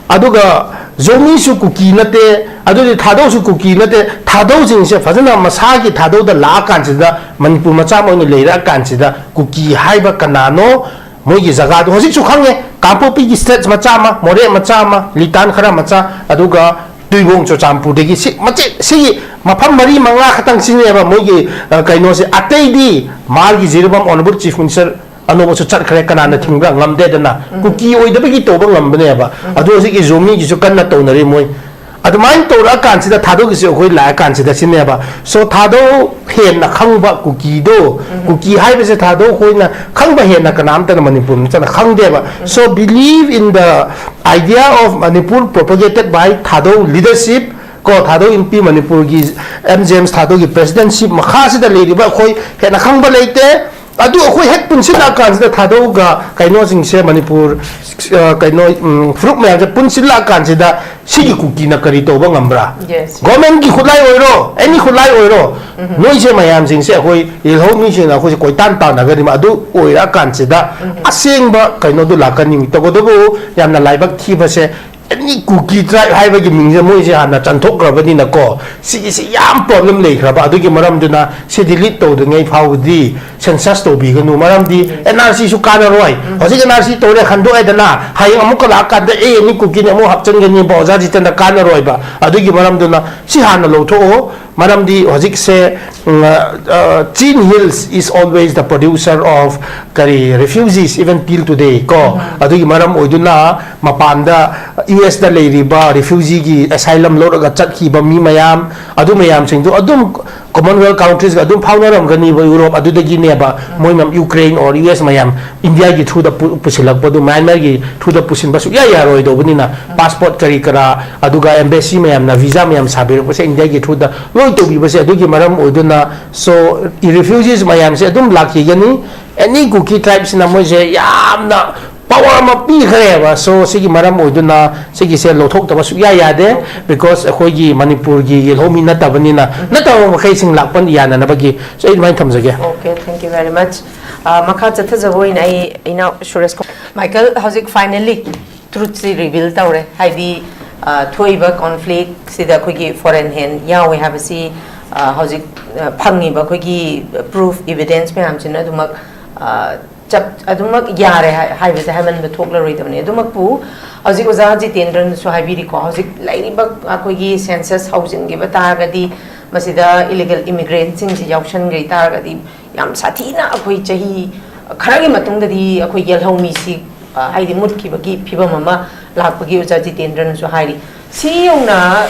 ꯑꯗꯨꯒ ꯖꯣꯃꯤꯁꯨ ꯀꯨꯀꯤ ꯅꯠꯇꯦ, ꯑꯗꯨꯗꯤ ꯊꯥꯗꯧꯁꯨ ꯀꯨꯀꯤ ꯅꯠꯇꯦ꯫ ꯊꯥꯗꯧꯁꯤꯡꯁꯦ ꯐꯖꯅ ꯃꯁꯥꯒꯤ ꯊꯥꯗꯧꯗ ꯂꯥꯛꯑꯀꯥꯟꯁꯤꯗ, ꯃꯅꯤꯄꯨꯔ ꯃꯆꯥ ꯑꯃ ꯑꯣꯏꯅ ꯂꯩꯔꯛꯑꯀꯥꯟꯁꯤꯗ, ꯀꯨꯀꯤ ꯍꯥꯏꯕ ꯀꯅꯥꯅꯣ, ꯃꯣꯏꯒꯤ ꯖꯒꯥꯗꯣ ꯍꯧꯖꯤꯛꯁꯨ ꯈꯪꯉꯦ꯫ ꯀꯥꯡꯄꯣꯛꯄꯤꯒꯤ ꯁ꯭ꯇꯦꯠ ꯃꯆꯥ ꯑꯃ, ꯃꯣꯔꯦ ꯃꯆꯥ ꯑꯃ, ꯂꯤꯇꯥꯟ ꯈꯔ ꯃꯆꯥ, ꯑꯗꯨꯒ ꯇꯨꯏꯕꯣꯡ ꯆꯨꯔꯆꯥꯟꯄꯨꯔꯗꯒꯤ ꯁꯤ ꯃꯆꯦꯠ, ꯁꯤꯒꯤ ꯃꯐꯝ ꯃꯔꯤ ꯃꯉꯥ ꯈꯛꯇꯪ ꯁꯤꯅꯦꯕ ꯃꯣꯏꯒꯤ, ꯑ, ꯀꯩꯅꯣꯁꯦ꯫ ꯑꯇꯩꯗꯤ ꯃꯥꯔꯒꯤ ꯖꯤꯔꯤꯕꯥꯝ ꯑꯣꯅꯔꯦꯕꯜ ꯆꯤꯐ ꯃꯤꯅꯤꯁꯇꯔ ꯑꯅꯧꯕꯁꯨ ꯆꯠꯈ꯭ꯔꯦ, ꯀꯅꯥꯅ ꯊꯤꯡꯕ꯭ꯔꯥ? ꯉꯝꯗꯦꯗꯅ꯫ ꯀꯨꯀꯤ ꯑꯣꯏꯗꯕꯒꯤ ꯇꯧꯕ ꯉꯝꯕꯅꯦꯕ꯫ ꯑꯗꯣ ꯍꯧꯖꯤꯛꯀꯤ ꯖꯣꯃꯤꯒꯤꯁꯨ ꯀꯟꯅ ꯇꯧꯅꯔꯤ ꯃꯣꯏ꯫ ꯑꯗꯨꯃꯥꯏꯅ ꯇꯧꯔꯛꯑꯀꯥꯟꯁꯤꯗ ꯊꯥꯗꯧꯒꯤꯁꯦ ꯑꯩꯈꯣꯏ ꯂꯥꯛꯑꯀꯥꯟꯁꯤꯗ ꯁꯤꯅꯦꯕ꯫ ꯁꯣ ꯊꯥꯗꯧ ꯍꯦꯟꯅ ꯈꯪꯕ ꯀꯨꯀꯤꯗꯣ, ꯀꯨꯀꯤ ꯍꯥꯏꯕꯁꯦ ꯊꯥꯗꯧ ꯑꯩꯈꯣꯏꯅ ꯈꯪꯕ ꯍꯦꯟꯅ ꯀꯅꯥꯝꯇꯅ ꯃꯅꯤꯄꯨꯔ ꯃꯆꯥꯅ ꯈꯪꯗꯦꯕ꯫ So believe in the idea of Manipur propagated by Thadou leadership, ꯀꯣ, ꯊꯥꯗꯧ ꯏꯟꯄꯤ, ꯃꯅꯤꯄꯨꯔꯒꯤ ꯑꯦꯝ ꯖꯦꯝꯁ ꯊꯥꯗꯧꯒꯤ ꯄ꯭ꯔꯦꯁꯤꯗꯦꯟꯁꯤꯞ ꯃꯈꯥꯁꯤꯗ ꯂꯩꯔꯤꯕ ꯑꯩꯈꯣꯏ ꯍꯦꯟꯅ ꯈꯪꯕ ꯂꯩꯇꯦ꯫ ꯑꯗꯨ ꯑꯩꯈꯣꯏ ꯍꯦꯛ ꯄꯨꯟꯁꯤꯜꯂꯛꯑꯀꯥꯟꯁꯤꯗ ꯊꯥꯗꯧꯒ ꯀꯩꯅꯣꯁꯤꯡꯁꯦ, ꯃꯅꯤꯄꯨꯔ, ꯑ, ꯀꯩꯅꯣ, ꯎꯝ, ꯐꯨꯔꯨꯞ ꯃꯌꯥꯝꯁꯦ ꯄꯨꯟꯁꯤꯜꯂꯛꯑꯀꯥꯟꯁꯤꯗ ꯁꯤꯒꯤ ꯀꯨꯀꯤꯅ ꯀꯔꯤ ꯇꯧꯕ ꯉꯝꯕ꯭ꯔꯥ? Yes. ꯒꯣꯔꯃꯦꯟꯒꯤ ꯈꯨꯠꯂꯥꯏ ꯑꯣꯏꯔꯣ, ꯑꯦꯅꯤ ꯈꯨꯠꯂꯥꯏ ꯑꯣꯏꯔꯣ, ꯅꯣꯏꯁꯦ ꯃꯌꯥꯝꯁꯤꯡꯁꯦ ꯑꯩꯈꯣꯏ ꯌꯦꯜꯍꯧ ꯃꯤꯁꯤꯡꯅ ꯑꯩꯈꯣꯏꯁꯦ ꯀꯣꯏꯇꯥꯟ ꯇꯥꯟꯅꯒꯅꯤꯕ꯫ ꯑꯗꯨ ꯑꯣꯏꯔꯛꯑꯀꯥꯟꯁꯤꯗ ꯑꯁꯦꯡꯕ ꯀꯩꯅꯣꯗꯨ ꯂꯥꯛꯀꯅꯤ꯫ ꯇꯧꯕꯇꯕꯨ ꯌꯥꯝꯅ ꯂꯥꯏꯕꯛ ꯊꯤꯕꯁꯦ, ꯑꯦꯅꯤ ꯀꯨꯀꯤ ꯇ꯭ꯔꯥꯏꯕ ꯍꯥꯏꯕꯒꯤ ꯃꯤꯡꯁꯦ ꯃꯣꯏꯁꯦ ꯍꯥꯟꯅ ꯆꯟꯊꯣꯛꯈ꯭ꯔꯕꯅꯤꯅꯀꯣ, ꯁꯤꯒꯤꯁꯤ ꯌꯥꯝ ꯄ꯭ꯔꯣꯕ꯭ꯂꯦꯝ ꯂꯩꯈ꯭ꯔꯕ꯫ ꯑꯗꯨꯒꯤ ꯃꯔꯝꯗꯨꯅ ꯁꯤ ꯗꯤꯂꯤꯠ ꯇꯧꯗ꯭ꯔꯤꯉꯩ ꯐꯥꯎꯕꯗꯤ ꯁꯦꯟꯁꯁ ꯇꯧꯕꯤꯒꯅꯨ꯫ ꯃꯔꯝꯗꯤ ꯑꯦꯟ ꯑꯥꯔ ꯁꯤꯁꯨ ꯀꯥꯟꯅꯔꯣꯏ꯫ ꯍꯧꯖꯤꯛ ꯑꯦꯟ ꯑꯥꯔ ꯁꯤ ꯇꯧꯔꯦ ꯈꯟꯗꯣꯛꯑꯦꯗꯅ, ꯍꯌꯦꯡ ꯑꯃꯨꯛꯀ ꯂꯥꯛꯑꯀꯥꯟꯗ ꯑꯦ ꯑꯦꯅꯤ ꯀꯨꯀꯤꯅꯤ ꯑꯃꯨꯛ ꯍꯥꯞꯆꯤꯟꯒꯅꯤꯕ, ꯑꯣꯖꯥ ꯖꯤꯇꯦꯟꯗ꯭ꯔ, ꯀꯥꯟꯅꯔꯣꯏꯕ꯫ ꯑꯗꯨꯒꯤ ꯃꯔꯝꯗꯨꯅ ꯁꯤ ꯍꯥꯟꯅ ꯂꯧꯊꯣꯛꯑꯣ꯫ ꯃꯔꯝꯗꯤ ꯍꯧꯖꯤꯛꯁꯦ, ꯎꯝ, ꯑ, Chin Hills is always the producer of ꯀꯔꯤ, refugees even till today ꯀꯣ꯫ ꯑꯗꯨꯒꯤ ꯃꯔꯝ ꯑꯣꯏꯗꯨꯅ ꯃꯄꯥꯟꯗ ꯌꯨ ꯑꯦꯁꯇ ꯂꯩꯔꯤꯕ ꯔꯤꯐ꯭ꯌꯨꯖꯤꯒꯤ ꯑꯦꯁꯥꯏꯂꯝ ꯂꯧꯔꯒ ꯆꯠꯈꯤꯕ ꯃꯤ ꯃꯌꯥꯝ, ꯑꯗꯨ ꯃꯌꯥꯝꯁꯤꯡꯗꯨ ꯑꯗꯨꯝ ꯀꯣꯃꯟꯋꯦꯜꯊ ꯀꯟꯇ꯭ꯔꯤꯁꯀ ꯑꯗꯨꯝ ꯐꯥꯎꯅꯔꯝꯒꯅꯤꯕ, ꯌꯨꯔꯣꯞ ꯑꯗꯨꯗꯒꯤꯅꯦꯕ꯫ ꯃꯣꯏ ꯃꯌꯥꯝ ꯌꯨꯀ꯭ꯔꯦꯟ ꯑꯣꯔ ꯌꯨ ꯑꯦꯁ ꯃꯌꯥꯝ ꯏꯟꯗꯤꯌꯥꯒꯤ ꯊ꯭ꯔꯨꯗ ꯄꯨ-, ꯄꯨꯁꯤꯜꯂꯛꯄꯗꯨ ꯃ꯭ꯌꯥꯟꯃꯥꯔꯒꯤ ꯊ꯭ꯔꯨꯗ ꯄꯨꯁꯤꯟꯕ ꯁꯨꯛꯌꯥ ꯌꯥꯔꯣꯏꯗꯧꯕꯅꯤꯅ, ꯄꯥꯁꯄꯣꯔꯠ ꯀꯔꯤ ꯀꯔꯥ, ꯑꯗꯨꯒ ꯑꯦꯝꯕꯦꯁꯤ ꯃꯌꯥꯝꯅ ꯚꯤꯖꯥ ꯃꯌꯥꯝ ꯁꯥꯕꯤꯔꯛꯄꯁꯦ ꯏꯟꯗꯤꯌꯥꯒꯤ ꯊ꯭ꯔꯨꯗ ꯂꯣꯏ ꯇꯧꯕꯤꯕꯁꯦ꯫ ꯑꯗꯨꯒꯤ ꯃꯔꯝ ꯑꯣꯏꯗꯨꯅ, ꯁꯣ, ꯔꯤꯐ꯭ꯌꯨꯖꯤꯁ ꯃꯌꯥꯝꯁꯦ ꯑꯗꯨꯝ ꯂꯥꯛꯈꯤꯒꯅꯤ꯫ ꯑꯦꯅꯤ ꯀꯨꯀꯤ ꯇ꯭ꯔꯥꯏꯕꯁꯤꯅ ꯃꯣꯏꯁꯦ ꯌꯥꯝꯅ ꯄꯋꯥꯔ ꯑꯃ ꯄꯤꯈ꯭ꯔꯦꯕ꯫ ꯁꯣ, ꯁꯤꯒꯤ ꯃꯔꯝ ꯑꯣꯏꯗꯨꯅ ꯁꯤꯒꯤꯁꯦ ꯂꯧꯊꯣꯛꯇꯕ ꯁꯨꯛꯌꯥ ꯌꯥꯗꯦ, ꯕꯤꯀꯣꯁ ꯑꯩꯈꯣꯏꯒꯤ ꯃꯅꯤꯄꯨꯔꯒꯤ ꯌꯦꯜꯍꯧꯃꯤ ꯅꯠꯇꯕꯅꯤꯅ꯫ ꯅꯠꯇꯕ ꯃꯈꯩꯁꯤꯡ ꯂꯥꯛꯄ ꯌꯥꯅꯅꯕꯒꯤ꯫ ꯁꯣ, ꯑꯩ ꯑꯗꯨꯃꯥꯏꯅ ꯊꯝꯖꯒꯦ꯫ Okay, thank you very much. ꯑ, ꯃꯈꯥ ꯆꯠꯊꯖꯕ ꯑꯣꯏꯅ ꯑꯩ ꯏꯅꯥꯎ ꯁꯨꯔꯦꯁ ꯀꯣ-, ꯃꯥꯏꯀꯜ, ꯍꯧꯖꯤꯛ finally truth ꯁꯤ reveal ꯇꯧꯔꯦ, ꯍꯥꯏꯗꯤ, ꯑ, ꯊꯣꯛꯏꯕ conflict ꯁꯤꯗ ꯑꯩꯈꯣꯏꯒꯤ foreign hand ꯌꯥꯎꯋꯦ ꯍꯥꯏꯕꯁꯤ, ꯑ, ꯍꯧꯖꯤꯛ, ꯑ, ꯐꯪꯉꯤꯕ ꯑꯩꯈꯣꯏꯒꯤ proof, evidence ꯃꯌꯥꯝꯁꯤꯅ ꯑꯗꯨꯃꯛ, ꯑ, ꯆꯞ-, ꯑꯗꯨꯃꯛ ꯌꯥꯔꯦ ꯍꯥꯏ-, ꯍꯥꯏꯕꯁꯦ ꯍꯥꯏꯃꯟꯕ ꯊꯣꯛꯂꯔꯣꯏꯗꯕꯅꯤ꯫ ꯑꯗꯨꯃꯛꯄꯨ ꯍꯧꯖꯤꯛ ꯑꯣꯖꯥ ꯖꯤꯇꯦꯟꯗ꯭ꯔꯅꯁꯨ ꯍꯥꯏꯕꯤꯔꯤꯀꯣ, ꯍꯧꯖꯤꯛ ꯂꯩꯔꯤꯕ ꯑꯩꯈꯣꯏꯒꯤ census ꯍꯧꯖꯤꯟꯈꯤꯕ ꯇꯥꯔꯒꯗꯤ ꯃꯁꯤꯗ illegal immigrant ꯁꯤꯡꯁꯤ ꯌꯥꯎꯁꯟꯈ꯭ꯔꯤ ꯇꯥꯔꯒꯗꯤ ꯌꯥꯝ ꯁꯥꯊꯤꯅ ꯑꯩꯈꯣꯏ ꯆꯍꯤ ꯈꯔꯒꯤ ꯃꯇꯨꯡꯗꯗꯤ ꯑꯩꯈꯣꯏ ꯌꯦꯜꯍꯧꯃꯤꯁꯤ, ꯑ, ꯍꯥꯏꯗꯤ ꯃꯨꯠꯈꯤꯕꯒꯤ ꯐꯤꯕꯝ ꯑꯃ ꯂꯥꯛꯄꯒꯤ ꯑꯣꯖꯥ ꯖꯤꯇꯦꯟꯗ꯭ꯔꯅꯁꯨ ꯍꯥꯏꯔꯤ꯫ ꯁꯤ ꯌꯧꯅ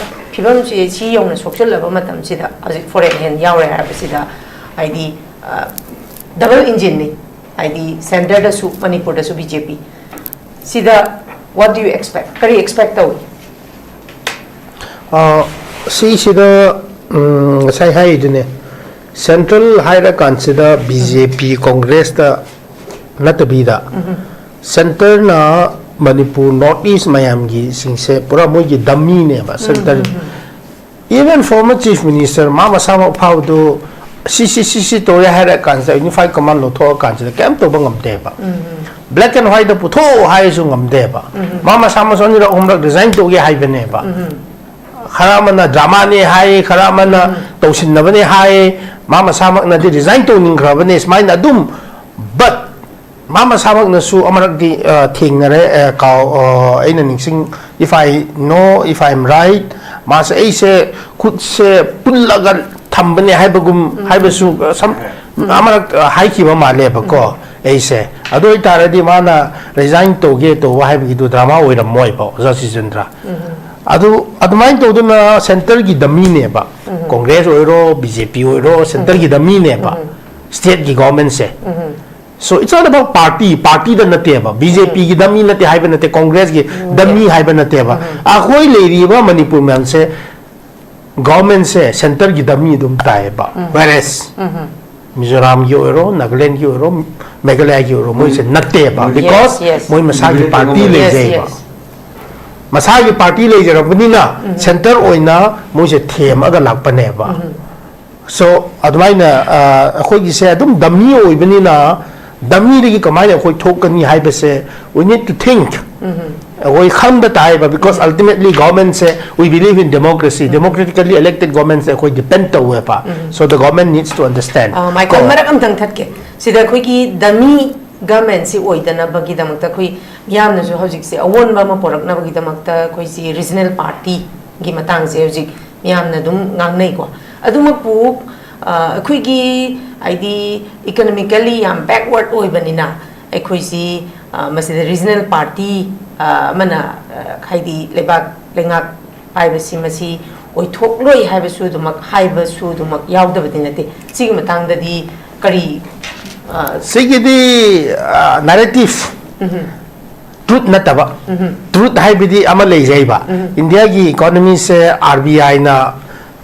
ꯐꯤꯕꯝꯁꯤ, ꯁꯤ ꯌꯧꯅ ꯁꯣꯛꯆꯜꯂꯕ ꯃꯇꯝꯁꯤꯗ ꯍꯧꯖꯤꯛ foreign hand ꯌꯥꯎꯔꯦ ꯍꯥꯏꯕꯁꯤꯗ, ꯍꯥꯏꯗꯤ, ꯑ, double engine ꯅꯤ꯫ ꯍꯥꯏꯗꯤ centreꯗꯁꯨ, ꯃꯅꯤꯄꯨꯔꯗꯁꯨ ꯕꯤ ꯖꯦ ꯄꯤ꯫ ꯁꯤꯗ what do you expect? ꯀꯔꯤ expect ꯇꯧꯏ? ꯑ, ꯁꯤꯁꯤꯗ, ꯎꯝ, ꯉꯁꯥꯏ ꯍꯥꯏꯔꯤꯗꯨꯅꯦ, central ꯍꯥꯏꯔꯀꯥꯟꯁꯤꯗ ꯕꯤ ꯖꯦ ꯄꯤ, ꯀꯣꯡꯒ꯭ꯔꯦꯁꯇ ꯅꯠꯇꯕꯤꯗ, centreꯅ ꯃꯅꯤꯄꯨꯔ ꯅꯣꯔꯠ ꯏꯁ ꯃꯌꯥꯝꯒꯤꯁꯤꯡꯁꯦ ꯄꯨꯔꯥ ꯃꯣꯏꯒꯤ ꯗꯝꯃꯤꯅꯦꯕ centre. Even former chief minister ꯃꯥ ꯃꯁꯥꯃꯛ ꯐꯥꯎꯕꯗꯨ ꯁꯤ ꯁꯤ ꯁꯤ ꯁꯤ ꯇꯧꯔꯦ ꯍꯥꯏꯔ ꯀꯥꯟꯁꯤꯗ ꯌꯨꯅꯤꯐꯥꯏ ꯀꯃꯥꯟ ꯂꯧꯊꯣꯛꯑ ꯀꯥꯟꯁꯤꯗ ꯀꯩꯝ ꯇꯧꯕ ꯉꯝꯗꯦꯕ꯫ Black and white ꯄꯨꯊꯣꯛꯑꯣ ꯍꯥꯏꯔꯁꯨ ꯉꯝꯗꯦꯕ꯫ ꯃꯥ ꯃꯁꯥ ꯃꯁꯥ ꯑꯅꯤꯔꯛ ꯑꯍꯨꯝꯔꯛ ꯔꯤꯖꯥꯏꯟ ꯇꯧꯒꯦ ꯍꯥꯏꯕꯅꯦꯕ꯫ ꯈꯔ ꯑꯃꯅ ꯗ꯭ꯔꯃꯥꯅꯦ ꯍꯥꯏ, ꯈꯔ ꯑꯃꯅ ꯇꯧꯁꯤꯟꯅꯕꯅꯦ ꯍꯥꯏ, ꯃꯥ ꯃꯁꯥꯃꯛꯅꯗꯤ ꯔꯤꯖꯥꯏꯟ ꯇꯧꯅꯤꯡꯈ꯭ꯔꯕꯅꯦ ꯁꯨꯃꯥꯏꯅ ꯑꯗꯨꯝ꯫ But ꯃꯥ ꯃꯁꯥꯃꯛꯅꯁꯨ ꯑꯃꯔꯛꯇꯤ ꯑ, ꯊꯦꯡꯅꯔꯦ꯫ ꯑ, ꯀꯥꯎ ꯑ, ꯑꯩꯅ ꯅꯤꯡꯁꯤꯡ, if I know, if I am right, ꯃꯥꯁꯦ ꯑꯩꯁꯦ ꯈꯨꯠꯁꯦ ꯄꯨꯜꯂꯒ ꯊꯝꯕꯅꯦ ꯍꯥꯏꯕꯒꯨꯝ ꯍꯥꯏꯕꯁꯨ ꯑ, some ꯑꯃꯔꯛ ꯑ, ꯍꯥꯏꯈꯤꯕ ꯃꯥꯜꯂꯦꯕꯀꯣ꯫ ꯑꯩꯁꯦ ꯑꯗꯨ ꯑꯣꯏꯇꯥꯔꯗꯤ ꯃꯥꯅ ꯔꯤꯖꯥꯏꯟ ꯇꯧꯒꯦ ꯇꯧꯕ ꯍꯥꯏꯕꯒꯤꯗꯨ ꯗ꯭ꯔꯃꯥ ꯑꯣꯏꯔꯝꯃꯣꯏꯕ ꯑꯣꯖꯥ ꯁꯤꯖꯦꯟꯗ꯭ꯔ꯫ ꯑꯗꯨ ꯑꯗꯨꯃꯥꯏꯅ ꯇꯧꯗꯅ ꯁꯦꯟꯇꯔꯒꯤ ꯗꯝꯃꯤꯅꯦꯕ꯫ ꯀꯣꯡꯒ꯭ꯔꯦꯁ ꯑꯣꯏꯔꯣ, ꯕꯤ ꯖꯦ ꯄꯤ ꯑꯣꯏꯔꯣ, ꯁꯦꯟꯇꯔꯒꯤ ꯗꯝꯃꯤꯅꯦꯕ꯫ ꯁ꯭ꯇꯦꯠꯀꯤ ꯒꯣꯚꯔꯟꯃꯦꯟꯠꯁꯦ꯫ So it's not about party, ꯄꯥꯔꯇꯤꯗ ꯅꯠꯇꯦꯕ, ꯕꯤ ꯖꯦ ꯄꯤꯒꯤ ꯗꯝꯃꯤ ꯅꯠꯇꯦ ꯍꯥꯏꯕ ꯅꯠꯇꯦ, ꯀꯣꯡꯒ꯭ꯔꯦꯁꯀꯤ ꯗꯝꯃꯤ ꯍꯥꯏꯕ ꯅꯠꯇꯦꯕ꯫ ꯑꯩꯈꯣꯏ ꯂꯩꯔꯤꯕ ꯃꯅꯤꯄꯨꯔ ꯃꯌꯥꯝꯁꯦ ꯒꯣꯚꯔꯟꯃꯦꯟꯠꯁꯦ ꯁꯦꯟꯇꯔꯒꯤ ꯗꯝꯃꯤ ꯑꯗꯨꯝ ꯇꯥꯏꯌꯦꯕ꯫ Whereas ꯃꯤꯖꯣꯔꯥꯝꯒꯤ ꯑꯣꯏꯔꯣ, ꯅꯥꯒꯥꯂꯦꯟꯒꯤ ꯑꯣꯏꯔꯣ, ꯃꯦꯘꯥꯂꯌꯥꯒꯤ ꯑꯣꯏꯔꯣ, ꯃꯣꯏꯁꯦ ꯅꯠꯇꯦꯕ, because ꯌꯦꯁ꯫ ꯃꯣꯏ ꯃꯁꯥꯒꯤ ꯄꯥꯔꯇꯤ ꯂꯩꯖꯩꯕ꯫ ꯃꯁꯥꯒꯤ ꯄꯥꯔꯇꯤ ꯂꯩꯖꯔꯕꯅꯤꯅ ꯁꯦꯟꯇꯔ ꯑꯣꯏꯅ ꯃꯣꯏꯁꯦ ꯊꯦꯝꯃꯒ ꯂꯥꯛꯄꯅꯦꯕ꯫ So ꯑꯗꯨꯃꯥꯏꯅ ꯑ, ꯑꯩꯈꯣꯏꯒꯤꯁꯦ ꯑꯗꯨꯝ ꯗꯝꯃꯤ ꯑꯣꯏꯕꯅꯤꯅ, ꯗꯝꯃꯤꯗꯒꯤ ꯀꯃꯥꯏꯅ ꯑꯩꯈꯣꯏ ꯊꯣꯛꯀꯅꯤ ꯍꯥꯏꯕꯁꯦ, we need to think꯫ ꯑꯩꯈꯣꯏ ꯈꯪꯕ ꯇꯥꯏꯕ, because ultimately governmentꯁꯦ, we believe in democracy, democratically elected governmentꯁꯦ ꯑꯩꯈꯣꯏ depend ꯇꯧꯋꯦꯕ꯫ So the government needs to understand꯫ ꯑ, ꯃꯥꯏꯀꯣꯟ ꯀꯣ꯫ ꯃꯔꯛ ꯑꯝꯇꯪ ꯊꯠꯀꯦ꯫ ꯁꯤꯗ ꯑꯩꯈꯣꯏꯒꯤ ꯗꯝꯃꯤ ꯒꯚꯔꯟꯃꯦꯟꯠꯁꯤ ꯑꯣꯏꯗꯅꯕꯒꯤꯗꯃꯛꯇ ꯑꯩꯈꯣꯏ ꯃꯤꯌꯥꯝꯅꯁꯨ ꯍꯧꯖꯤꯛꯁꯦ ꯑꯑꯣꯟꯕ ꯑꯃ ꯄꯨꯔꯛꯅꯕꯒꯤꯗꯃꯛꯇ ꯑꯩꯈꯣꯏꯁꯤ ꯔꯤꯖꯅꯦꯜ ꯄꯥꯔꯇꯤꯒꯤ ꯃꯇꯥꯡꯁꯦ ꯍꯧꯖꯤꯛ ꯃꯤꯌꯥꯝꯅ ꯑꯗꯨꯝ ꯉꯥꯡꯅꯩꯀꯣ꯫ ꯑꯗꯨꯃꯛꯄꯨ ꯑ, ꯑꯩꯈꯣꯏꯒꯤ ꯍꯥꯏꯗꯤ ꯏꯀꯣꯅꯣꯃꯤꯀꯦꯜꯂꯤ ꯌꯥꯝ ꯕꯦꯛꯋꯥꯔꯗ ꯑꯣꯏꯕꯅꯤꯅ ꯑꯩꯈꯣꯏꯁꯤ ꯑ, ꯃꯁꯤꯗ ꯔꯤꯖꯅꯦꯜ ꯄꯥꯔꯇꯤ ꯑ, ꯑꯃꯅ ꯑ, ꯍꯥꯏꯗꯤ ꯂꯩꯕꯥꯛ ꯂꯩꯉꯥꯛ ꯄꯥꯏꯕꯁꯤ ꯃꯁꯤ ꯑꯣꯏꯊꯣꯛꯂꯣꯏ ꯍꯥꯏꯕꯁꯨ ꯑꯗꯨꯃꯛ, ꯍꯥꯏꯕꯁꯨ ꯑꯗꯨꯃꯛ ꯌꯥꯎꯗꯕꯗꯤ ꯅꯠꯇꯦ꯫ ꯁꯤꯒꯤ ꯃꯇꯥꯡꯗꯗꯤ ꯀꯔꯤ ꯑ, ꯁꯤꯒꯤꯗꯤ ꯅꯦꯔꯦꯇꯤꯚ, ꯇ꯭ꯔꯨꯠ ꯅꯠꯇꯕ꯫ ꯇ꯭ꯔꯨꯠ ꯍꯥꯏꯕꯗꯤ ꯑꯃ ꯂꯩꯖꯩꯕ꯫ ꯏꯟꯗꯤꯌꯥꯒꯤ ꯏꯀꯣꯅꯣꯃꯤꯁꯦ ꯑꯥꯔ ꯕꯤ ꯑꯥꯏꯅ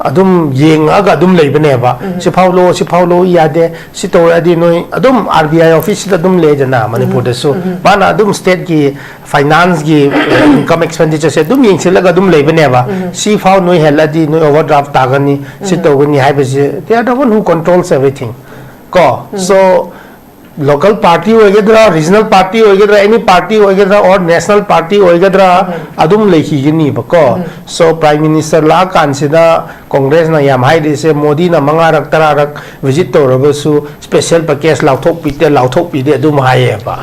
ꯑꯗꯨꯝ ꯌꯦꯡꯉꯛꯑꯒ ꯑꯗꯨꯝ ꯂꯩꯕꯅꯦꯕ꯫ ꯁꯤꯐꯥꯎ ꯂꯧ, ꯁꯤꯐꯥꯎ ꯂꯧ ꯌꯥꯗꯦ, ꯁꯤ ꯇꯧꯔꯛꯑꯗꯤ ꯅꯣꯏ ꯑꯗꯨꯝ R B I office ꯁꯤꯗ ꯑꯗꯨꯝ ꯂꯩꯗꯅ ꯃꯅꯤꯄꯨꯔꯗꯁꯨ꯫ ꯃꯥꯅ ꯑꯗꯨꯝ state ꯀꯤ finance ꯀꯤ income expenditure ꯁꯦ ꯑꯗꯨꯝ ꯌꯦꯡꯁꯤꯜꯂꯒ ꯑꯗꯨꯝ ꯂꯩꯕꯅꯦꯕ꯫ ꯁꯤꯐꯥꯎ ꯅꯣꯏ ꯍꯦꯜꯂꯗꯤ ꯅꯣꯏ overdraft ꯇꯥꯒꯅꯤ, ꯁꯤ ꯇꯧꯒꯅꯤ ꯍꯥꯏꯕꯁꯦ, they are the one who controls everything꯫ ꯀꯣ, so local party ꯑꯣꯏꯒꯗ꯭ꯔꯥ, regional party ꯑꯣꯏꯒꯗ꯭ꯔꯥ, any party ꯑꯣꯏꯒꯗ꯭ꯔꯥ, or national party ꯑꯣꯏꯒꯗ꯭ꯔꯥ, ꯑꯗꯨꯝ ꯂꯩꯈꯤꯒꯅꯤꯕꯀꯣ꯫ So prime minister ꯂꯥꯛꯑꯀꯥꯟꯁꯤꯗ Congress ꯅ ꯌꯥꯝ ꯍꯥꯏꯔꯤꯁꯦ, ꯃꯣꯗꯤꯅ ꯃꯉꯥꯔꯛ ꯇꯔꯥꯔꯛ visit ꯇꯧꯔꯒꯁꯨ special package ꯂꯥꯎꯊꯣꯛꯄꯤꯗꯦ, ꯂꯥꯎꯊꯣꯛꯄꯤꯗꯦ ꯑꯗꯨꯝ ꯍꯥꯏꯌꯦꯕ꯫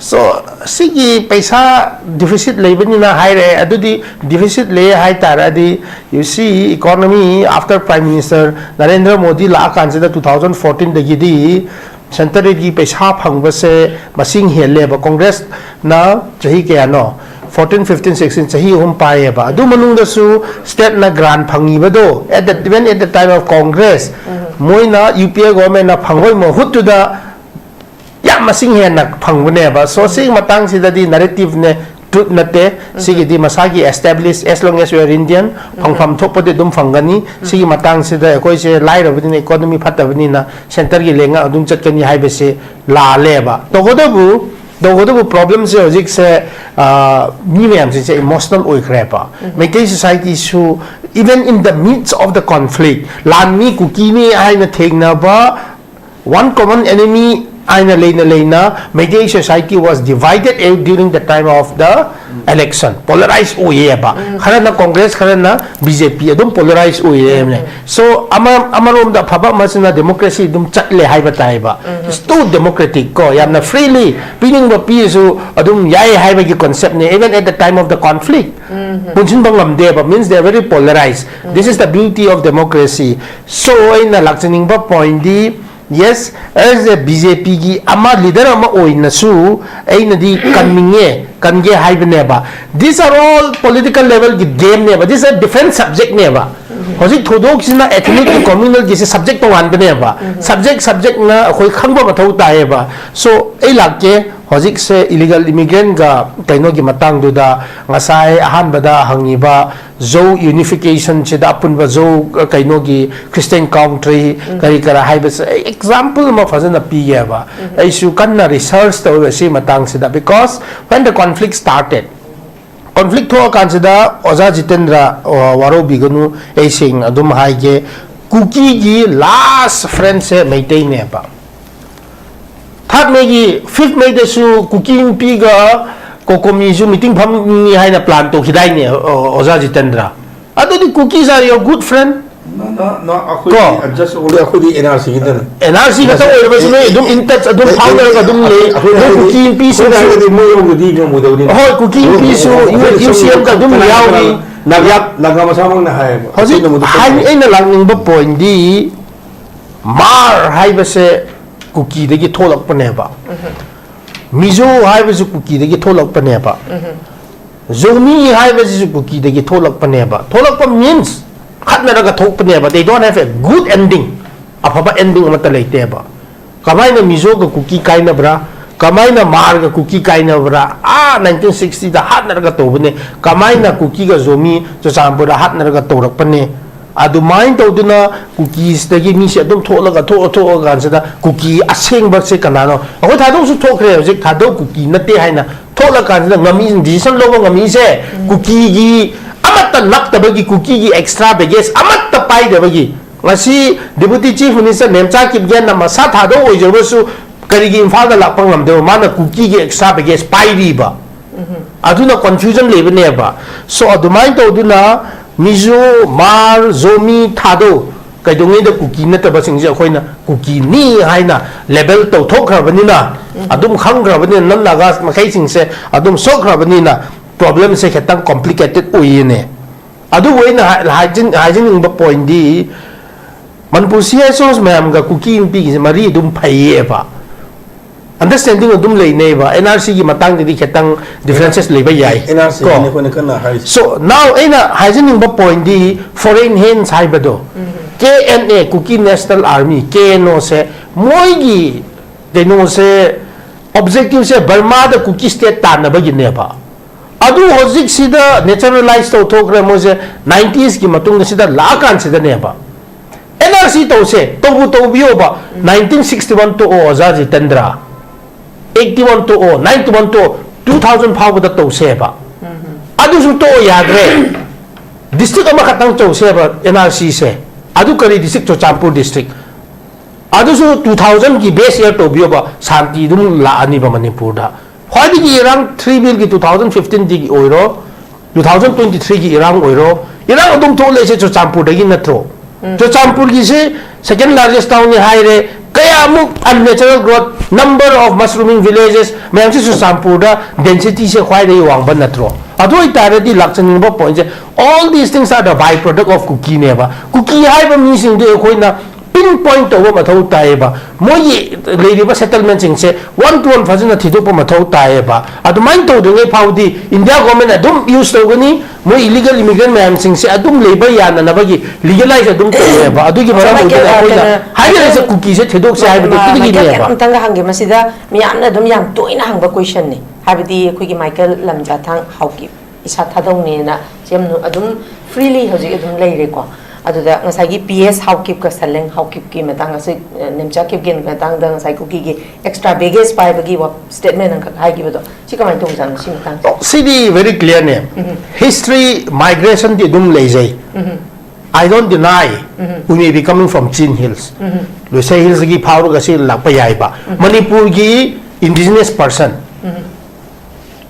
So ꯁꯤꯒꯤ ꯄꯩꯁꯥ deficit ꯂꯩꯕꯅꯤꯅ ꯍꯥꯏꯔꯦ꯫ ꯑꯗꯨꯗꯤ deficit ꯂꯩ ꯍꯥꯏꯇꯥꯔꯗꯤ, you see, economy after Prime Minister Narendra Modi ꯂꯥꯛꯑꯀꯥꯟꯁꯤꯗ two thousand fourteen ꯗꯒꯤꯗꯤ central ꯒꯤ ꯄꯩꯁꯥ ꯐꯪꯕꯁꯦ ꯃꯁꯤꯡ ꯍꯦꯜꯂꯦꯕ꯫ Congress ꯅ ꯆꯍꯤ ꯀꯌꯥꯅꯣ, fourteen, fifteen, sixteen, ꯆꯍꯤ ꯑꯍꯨꯝ ꯄꯥꯏꯌꯦꯕ꯫ ꯑꯗꯨ ꯃꯅꯨꯡꯗꯁꯨ state ꯅ grant ꯐꯪꯉꯤꯕꯗꯣ, at the, even at the time of Congress, ꯃꯣꯏꯅ U P A government ꯅ ꯐꯪꯕꯒꯤ ꯃꯍꯨꯠꯇꯨꯗ ꯌꯥꯝ ꯃꯁꯤꯡ ꯍꯦꯟꯅ ꯐꯪꯕꯅꯦꯕ꯫ So ꯁꯤꯒꯤ ꯃꯇꯥꯡꯁꯤꯗꯗꯤ narrative ꯅꯦ, truth ꯅꯠꯇꯦ꯫ ꯁꯤꯒꯤꯗꯤ ꯃꯁꯥꯒꯤ establish, as long as you are Indian, ꯐꯪꯐꯝ ꯊꯣꯛꯄꯗꯤ ꯑꯗꯨꯝ ꯐꯪꯒꯅꯤ꯫ ꯁꯤꯒꯤ ꯃꯇꯥꯡꯁꯤꯗ ꯑꯩꯈꯣꯏꯁꯦ ꯂꯥꯏꯔꯕꯅꯤꯅ, economy ꯐꯠꯇꯕꯅꯤꯅ centre ꯒꯤ ꯂꯦꯡꯉꯥ ꯑꯗꯨꯝ ꯆꯠꯀꯅꯤ ꯍꯥꯏꯕꯁꯦ ꯂꯥꯜꯂꯦꯕ꯫ ꯇꯧꯒꯗꯕꯨ, ꯇꯧꯒꯗꯕꯨ problem ꯁꯦ ꯍꯧꯖꯤꯛꯁꯦ, ꯑ, ꯃꯤ ꯃꯌꯥꯝꯁꯤꯡꯁꯦ emotional ꯑꯣꯏꯈ꯭ꯔꯦꯕ꯫ ꯃꯩꯇꯩ society ꯁꯨ, even in the midst of the conflict, ꯂꯥꯟꯃꯤ ꯀꯨꯀꯤꯅꯤ ꯍꯥꯏꯅ ꯊꯦꯡꯅꯕ, one common enemy ꯍꯥꯏꯅ ꯂꯩꯅ ꯂꯩꯅ, Meitei society was divided during the time of the election. Polarized ꯑꯣꯏꯌꯦꯕ꯫ ꯈꯔꯅ Congress, ꯈꯔꯅ B J P, ꯑꯗꯨꯝ polarized ꯑꯣꯏꯌꯦ꯫ So ꯑꯃ, ꯑꯃꯔꯣꯝꯗ ꯑꯐꯕ ꯑꯃꯁꯤꯅ democracy ꯑꯗꯨꯝ ꯆꯠꯂꯦ ꯍꯥꯏꯕ ꯇꯥꯏꯕ꯫ It's too democratic ꯀꯣ, ꯌꯥꯝꯅ freely ꯄꯤꯅꯤꯡꯕ ꯄꯤꯔꯁꯨ ꯑꯗꯨꯝ ꯌꯥꯏ ꯍꯥꯏꯕꯒꯤ concept ꯅꯦ, even at the time of the conflict꯫ ꯄꯨꯟꯁꯤꯟꯕ ꯉꯝꯗꯦꯕ, means they are very polarized. This is the beauty of democracy. So ꯑꯩꯅ ꯂꯥꯛꯆꯅꯤꯡꯕ point D, yes, as a B J P ꯒꯤ ꯑꯃ leader ꯑꯃ ꯑꯣꯏꯅꯁꯨ ꯑꯩꯅꯗꯤ ꯀꯟꯅꯤꯡꯉꯦ, ꯀꯟꯒꯦ ꯍꯥꯏꯕꯅꯦꯕ꯫ These are all political level ꯒꯤ game ꯅꯦꯕ, this is a different subject ꯅꯦꯕ꯫ ꯍꯧꯖꯤꯛ ꯊꯧꯗꯣꯛꯁꯤꯅ ethnic ꯒꯤ, communal ꯒꯤꯁꯦ subject ꯇꯣꯉꯥꯟꯕꯅꯦꯕ꯫ Subject, subject ꯅ ꯑꯩꯈꯣꯏ ꯈꯪꯕ ꯃꯊꯧ ꯇꯥꯏꯌꯦꯕ꯫ So ꯑꯩ ꯂꯥꯛꯀꯦ, ꯍꯧꯖꯤꯛꯁꯦ ꯏꯂꯤꯒꯦꯜ ꯏꯃꯤꯒ꯭ꯔꯦꯟꯒ ꯀꯩꯅꯣꯒꯤ ꯃꯇꯥꯡꯗꯨꯗ ꯉꯁꯥꯏ ꯑꯍꯥꯟꯕꯗ ꯍꯪꯉꯤꯕ ꯖꯧ ꯌꯨꯅꯤꯐꯤꯀꯦꯁꯟꯁꯤꯗ ꯑꯄꯨꯟꯕ ꯖꯧ ꯀꯩꯅꯣꯒꯤ ꯈ꯭ꯔꯤꯁꯇꯤꯌꯟ ꯀꯥꯎꯟꯇ꯭ꯔꯤ ꯀꯔꯤ ꯀꯔꯥ ꯍꯥꯏꯕꯁꯦ ꯑꯩ ꯑꯦꯛꯖꯥꯝꯄꯜ ꯑꯃ ꯐꯖꯅ ꯄꯤꯒꯦꯕ꯫ ꯑꯩꯁꯨ ꯀꯟꯅ ꯔꯤꯁꯔꯁ ꯇꯧꯋꯦꯕ ꯁꯤ ꯃꯇꯥꯡꯁꯤꯗ, because when the conflict started, conflict ꯊꯣꯛꯑꯀꯥꯟꯁꯤꯗ ꯑꯣꯖꯥ ꯖꯤꯇꯦꯟꯗ꯭ꯔ, ꯑ, ꯋꯥꯔꯧꯕꯤꯒꯅꯨ, ꯑꯩ ꯁꯦꯡꯅ ꯑꯗꯨꯝ ꯍꯥꯏꯒꯦ, ꯀꯨꯀꯤꯒꯤ ꯂꯥꯁ ꯐ꯭ꯔꯦꯟꯁꯦ ꯃꯩꯇꯩꯅꯦꯕ꯫ ꯊꯥꯔꯠ ꯃꯦꯒꯤ, ꯐꯤꯐ ꯃꯦꯗꯁꯨ ꯀꯨꯀꯤ ꯅꯨꯄꯤꯒ ꯀꯣꯀꯣꯃꯤꯁꯨ ꯃꯤꯇꯤꯡ ꯐꯝꯅꯤ ꯍꯥꯏꯅ ꯄ꯭ꯂꯥꯟ ꯇꯧꯈꯤꯗꯥꯏꯅꯦ, ꯑ, ꯑꯣꯖꯥ ꯖꯤꯇꯦꯟꯗ꯭ꯔ? ꯑꯗꯨꯗꯤ cookies R your good friend. ꯅ-, ꯅ-, ꯅ-, ꯑꯩꯈꯣꯏꯗꯤ ꯀꯣ? Just only ꯑꯩꯈꯣꯏꯗꯤ NRC ꯈꯛꯇꯅꯤ꯫ NRC ꯈꯛꯇ ꯑꯣꯏꯔꯕꯁꯨ ꯅꯣꯏ ꯑꯗꯨꯝ in touch ꯑꯗꯨꯝ ꯑꯦ, ꯑꯦ, ꯐꯥꯎꯅꯔꯒ ꯑꯗꯨꯝ ꯂꯩ꯫ ꯑꯩꯈꯣꯏꯅ ꯅꯣꯏ ꯍꯥꯏꯕꯗꯤ, ꯀꯨꯀꯤ ꯅꯨꯄꯤꯁꯤꯡꯁꯨ ꯑꯩꯈꯣꯏꯅ ꯍꯥꯏꯕꯗꯤ ꯃꯣꯏ ꯌꯧꯕꯗꯤ ꯉꯝꯃꯣꯏꯗꯧꯔꯤꯅꯤ꯫ ꯍꯣꯏ, ꯀꯨꯀꯤ ꯑꯩꯈꯣꯏ, ꯅꯨꯄꯤꯁꯨ ꯑꯩꯈꯣꯏꯅ ꯌꯨ ꯑꯦꯟ ꯁꯤ ꯑꯦꯝꯗ ꯑꯗꯨꯝ ꯀꯅꯥ, ꯌꯥꯎꯔꯤ꯫ ꯀꯅꯥ, ꯅꯥꯒꯥ, ꯌꯥ-, ꯅꯥꯒꯥ ꯃꯁꯥꯃꯛꯅ ꯍꯥꯏꯌꯦꯕ꯫ ꯍꯧꯖꯤꯛ ꯑꯩꯈꯣꯏꯅ ꯃꯗꯨ ꯍꯥꯏ-, ꯈꯪꯉꯦ꯫ ꯑꯩꯅ ꯂꯥꯛꯅꯤꯡꯕ ꯄꯣꯏꯟꯗꯤ, ꯃꯥꯔ ꯍꯥꯏꯕꯁꯦ ꯀꯨꯀꯤꯗꯒꯤ ꯊꯣꯛꯂꯛꯄꯅꯦꯕ꯫ ꯃꯤꯖꯣ ꯍꯥꯏꯕꯁꯨ ꯀꯨꯀꯤꯗꯒꯤ ꯊꯣꯛꯂꯛꯄꯅꯦꯕ꯫ ꯖꯣꯃꯤ ꯍꯥꯏꯕꯁꯤꯁꯨ ꯀꯨꯀꯤꯗꯒꯤ ꯊꯣꯛꯂꯛꯄꯅꯦꯕ꯫ ꯊꯣꯛꯂꯛꯄ means ꯈꯠꯅꯔꯒ ꯊꯣꯛꯄꯅꯦꯕ꯫ They don't have a good ending. ꯑꯐꯕ ending ꯑꯃꯠꯇ ꯂꯩꯇꯦꯕ꯫ ꯀꯃꯥꯏꯅ ꯃꯤꯖꯣꯒ ꯀꯨꯀꯤ ꯀꯥꯏꯅꯕ꯭ꯔꯥ? ꯀꯃꯥꯏꯅ ꯃꯥꯔꯒ ꯀꯨꯀꯤ ꯀꯥꯏꯅꯕ꯭ꯔꯥ? ꯑꯥ, ꯅꯥꯏꯟꯇꯤꯟ ꯁꯤꯛꯁꯇꯤꯗ ꯍꯥꯠꯅꯔꯒ ꯇꯧꯕꯅꯦ꯫ ꯀꯃꯥꯏꯅ ꯀꯨꯀꯤꯒ ꯖꯣꯃꯤ ꯆꯨꯔꯆꯥꯟꯄꯨꯔꯗ ꯍꯥꯠꯅꯔꯒ ꯇꯧꯔꯛꯄꯅꯦ? ꯑꯗꯨꯃꯥꯏꯅ ꯇꯧꯗꯨꯅ ꯀꯨꯀꯤꯁꯤꯗꯒꯤ ꯃꯤꯁꯦ ꯑꯗꯨꯝ ꯊꯣꯛꯂꯒ, ꯊꯣꯛꯑ, ꯊꯣꯛꯑ ꯀꯥꯟꯁꯤꯗ ꯀꯨꯀꯤ ꯑꯁꯦꯡꯕꯁꯦ ꯀꯅꯥꯅꯣ? ꯑꯩꯈꯣꯏ ꯊꯥꯗꯧꯁꯨ ꯊꯣꯛꯈ꯭ꯔꯦ ꯍꯧꯖꯤꯛ, ꯊꯥꯗꯧ ꯀꯨꯀꯤ ꯅꯠꯇꯦ ꯍꯥꯏꯅ ꯊꯣꯛꯂꯀꯥꯟꯁꯤꯗ ꯉꯝꯃꯤ, decision ꯂꯧꯕ ꯉꯝꯃꯤꯁꯦ ꯀꯨꯀꯤꯒꯤ ꯑꯃꯠꯇ ꯅꯞꯇꯕꯒꯤ, ꯀꯨꯀꯤꯒꯤ extra baggage ꯑꯃꯠꯇ ꯄꯥꯏꯗꯕꯒꯤ꯫ ꯉꯁꯤ Deputy Chief Minister ꯃꯦꯝꯆꯥ ꯀꯤꯞꯒꯦꯟꯅ ꯃꯁꯥ ꯊꯥꯗꯧ ꯑꯣꯏꯖꯔꯒꯁꯨ ꯀꯔꯤꯒꯤ ꯏꯝꯐꯥꯜꯗ ꯂꯥꯛꯄ ꯉꯝꯗꯦꯕ? ꯃꯥꯅ ꯀꯨꯀꯤꯒꯤ extra baggage ꯄꯥꯏꯔꯤꯕ꯫ ꯑꯗꯨꯅ confusion ꯂꯩꯕꯅꯦꯕ꯫ So, ꯑꯗꯨꯃꯥꯏꯅ ꯇꯧꯗꯨꯅ ꯃꯤꯖꯣ, ꯃꯥꯔ, ꯖꯣꯃꯤ, ꯊꯥꯗꯧ, ꯀꯩꯗꯧꯉꯩꯗ ꯀꯨꯀꯤ ꯅꯠꯇꯕꯁꯤꯡꯁꯦ ꯑꯩꯈꯣꯏꯅ ꯀꯨꯀꯤꯅꯤ ꯍꯥꯏꯅ label ꯇꯧꯊꯣꯛꯈ꯭ꯔꯕꯅꯤꯅ, ꯑꯗꯨꯝ ꯈꯪꯈ꯭ꯔꯕꯅꯤꯅ, non Naga ꯃꯈꯩꯁꯤꯡꯁꯦ ꯑꯗꯨꯝ ꯁꯣꯛꯈ꯭ꯔꯕꯅꯤꯅ problemꯁꯦ ꯈꯤꯇꯪ complicated ꯑꯣꯏꯌꯦꯅꯦ꯫ ꯑꯗꯨꯕꯨ ꯑꯩꯅ ꯍꯥꯏ-, ꯍꯥꯏꯖꯤꯟ-, ꯍꯥꯏꯖꯅꯤꯡꯕ pointꯗꯤ, ꯃꯅꯤꯄꯨꯔ C S Os ꯃꯌꯥꯝꯒ ꯀꯨꯀꯤ ꯅꯨꯄꯤꯒꯤꯁꯦ ꯃꯔꯤ ꯑꯗꯨꯝ ꯐꯩꯌꯦꯕ, understanding ꯑꯗꯨꯝ ꯂꯩꯅꯩꯕ꯫ NRCꯒꯤ ꯃꯇꯥꯡꯗꯗꯤ ꯈꯤꯇꯪ differences ꯂꯩꯕ ꯌꯥꯏ, NRCꯒꯤꯅꯤ ꯀꯣ? ꯑꯩꯈꯣꯏꯅ ꯀꯟꯅ ꯍꯥꯏꯔꯤꯁꯦ꯫ So, now ꯑꯩꯅ ꯍꯥꯏꯖꯅꯤꯡꯕ pointꯗꯤ foreign hands ꯍꯥꯏꯕꯗꯣ, K N A, Kuki National Army, K N Oꯁꯦ, ꯃꯣꯏꯒꯤ ꯀꯩꯅꯣꯁꯦ, Objective ꯁꯦ ꯕꯔꯃꯥꯗ ꯀꯨꯀꯤ state ꯇꯥꯟꯅꯕꯒꯤꯅꯦꯕ꯫ ꯑꯗꯨ ꯍꯧꯖꯤꯛꯁꯤꯗ naturalize ꯇꯧꯊꯣꯛꯈ꯭ꯔꯦ ꯃꯣꯏꯁꯦ, ꯅꯥꯏꯟꯇꯤꯁꯀꯤ ꯃꯇꯨꯡꯗ ꯁꯤꯗ ꯂꯥꯛꯑꯀꯥꯟꯁꯤꯗꯅꯦꯕ꯫ N R C ꯇꯧꯁꯦ, ꯇꯧꯕꯨ ꯇꯧꯕꯤꯌꯣꯕ꯫ ꯅꯥꯏꯟꯇꯤꯟ ꯁꯤꯛꯁꯇꯤ ꯋꯥꯟ ꯇꯣꯛꯑꯣ, ꯑꯣꯖꯥ ꯖꯤꯇꯦꯟꯗ꯭ꯔ꯫ ꯑꯩꯠꯇꯤ ꯋꯥꯟ ꯇꯣꯛꯑꯣ, ꯅꯥꯏꯟꯇꯤ ꯋꯥꯟ ꯇꯣꯛꯑꯣ, ꯇꯨ ꯊꯥꯎꯖꯟ ꯐꯥꯎꯕꯗ ꯇꯧꯁꯦꯕ꯫ ꯑꯗꯨꯁꯨ ꯇꯣꯛꯑꯣ, ꯌꯥꯗ꯭ꯔꯦ꯫ District ꯑꯃꯈꯛꯇꯪ ꯇꯧꯁꯦꯕ N R C ꯁꯦ꯫ ꯑꯗꯨ ꯀꯔꯤ district? ꯆꯨꯔꯆꯥꯟꯄꯨꯔ district꯫ ꯑꯗꯨꯁꯨ ꯇꯨ ꯊꯥꯎꯖꯟꯒꯤ base year ꯇꯧꯕꯤꯌꯣꯕ, ꯁꯥꯟꯇꯤ ꯑꯗꯨꯝ ꯂꯥꯛꯑꯅꯤꯕ ꯃꯅꯤꯄꯨꯔꯗ꯫ ꯈ꯭ꯋꯥꯏꯗꯒꯤ ꯏꯔꯥꯡ three billꯒꯤ two thousand fifteenꯗꯒꯤ ꯑꯣꯏꯔꯣ, two thousand twenty threeꯒꯤ ꯏꯔꯥꯡ ꯑꯣꯏꯔꯣ, ꯏꯔꯥꯡ ꯑꯗꯨꯝ ꯊꯣꯛꯂꯛꯏꯁꯦ ꯆꯨꯔꯆꯥꯟꯄꯨꯔꯗꯒꯤ ꯅꯠꯇ꯭ꯔꯣ? ꯆꯨꯔꯆꯥꯟꯄꯨꯔꯒꯤꯁꯤ second largest townꯅꯤ ꯍꯥꯏꯔꯦ, ꯀꯌꯥꯃꯨꯛ unnatural growth, number of mushrooming villages ꯃꯌꯥꯝꯁꯤ ꯆꯨꯔꯆꯥꯟꯄꯨꯔꯗ densityꯁꯦ ꯈ꯭ꯋꯥꯏꯗꯒꯤ ꯋꯥꯡꯕ ꯅꯠꯇ꯭ꯔꯣ? ꯑꯗꯨ ꯑꯣꯏꯇꯥꯔꯗꯤ ꯂꯥꯛꯆꯅꯤꯡꯕ pointꯁꯦ, all these things are the byproduct of ꯀꯨꯀꯤꯅꯦꯕ꯫ ꯀꯨꯀꯤ ꯍꯥꯏꯕ ꯃꯤꯁꯤꯡꯗꯨ ꯑꯩꯈꯣꯏꯅ pinpoint ꯇꯧꯕ ꯃꯊꯧ ꯇꯥꯏꯌꯦꯕ꯫ ꯃꯣꯏꯒꯤ ꯂꯩꯔꯤꯕ settlementꯁꯤꯡꯁꯦ one to one ꯐꯖꯅ ꯊꯤꯗꯣꯛꯄ ꯃꯊꯧ ꯇꯥꯏꯌꯦꯕ꯫ ꯑꯗꯨꯃꯥꯏꯅ ꯇꯧꯗ꯭ꯔꯤꯉꯩ ꯐꯥꯎꯗꯤ India government ꯑꯗꯨꯝ use ꯇꯧꯒꯅꯤ, ꯃꯣꯏ illegal immigrant ꯃꯌꯥꯝꯁꯤꯡꯁꯦ ꯑꯗꯨꯝ ꯂꯩꯕ ꯌꯥꯅꯅꯕꯒꯤ legalize ꯑꯗꯨꯝ ꯇꯧꯋꯦꯕ꯫ ꯑꯗꯨꯒꯤ ꯃꯔꯝ ꯑꯣꯏꯗꯅ ꯑꯩꯈꯣꯏꯅ ꯍꯥꯏꯅꯔꯤꯁꯦ ꯀꯨꯀꯤꯁꯦ ꯊꯤꯗꯣꯛꯁꯦ ꯍꯥꯏꯕꯗꯨ ꯃꯥꯏꯀꯦꯜ ꯀꯩꯅꯣꯝꯇꯪꯒ ꯍꯪꯒꯦ꯫ ꯃꯁꯤꯗ ꯃꯤꯌꯥꯝꯅ ꯑꯗꯨꯝ ꯌꯥꯝ ꯇꯣꯏꯅ ꯍꯪꯕ questionꯅꯤ꯫ ꯍꯥꯏꯕꯗꯤ ꯑꯩꯈꯣꯏꯒꯤ ꯃꯥꯏꯀꯦꯜ ꯂꯝꯖꯥꯊꯥꯡ ꯍꯥꯎꯀꯤꯞ ꯏꯁꯥ ꯊꯥꯗꯧꯅꯦꯅ ꯁꯤ ꯌꯥꯝ ꯑꯗꯨꯝ freely ꯍꯧꯖꯤꯛ ꯑꯗꯨꯝ ꯂꯩꯔꯦꯀꯣ꯫ ꯑꯗꯨꯗ ꯉꯁꯥꯏꯒꯤ P S ꯍꯥꯎꯀꯤꯞꯀ ꯁꯟꯂꯦꯡ ꯍꯥꯎꯀꯤꯞꯀꯤ ꯃꯇꯥꯡ, ꯑꯁꯤ, ꯑ, ꯅꯦꯝꯆꯥ ꯀꯤꯞꯒꯦꯟꯒꯤ ꯃꯇꯥꯡꯗ ꯉꯁꯥꯏ ꯀꯨꯀꯤꯒꯤ extra baggage ꯄꯥꯏꯕꯒꯤ ꯋꯥ-, statement ꯑꯃꯈꯛ ꯍꯥꯏꯈꯤꯕꯗꯣ, ꯁꯤ ꯀꯃꯥꯏꯅ ꯇꯧꯕꯖꯥꯠꯅꯣ ꯁꯤ ꯃꯇꯥꯡꯁꯦ? ꯑꯣ, ꯁꯤꯗꯤ very clearꯅꯦ꯫ History migrationꯗꯤ ꯑꯗꯨꯝ ꯂꯩꯖꯩ꯫ I don't deny we may be coming from Chin Hills꯫ ꯂꯨꯏꯁꯥꯏ Hillsꯗꯒꯤ ꯐꯥꯎꯔꯒ ꯁꯤ ꯂꯥꯛꯄ ꯌꯥꯏꯕ꯫ ꯃꯅꯤꯄꯨꯔꯒꯤ indigenous person,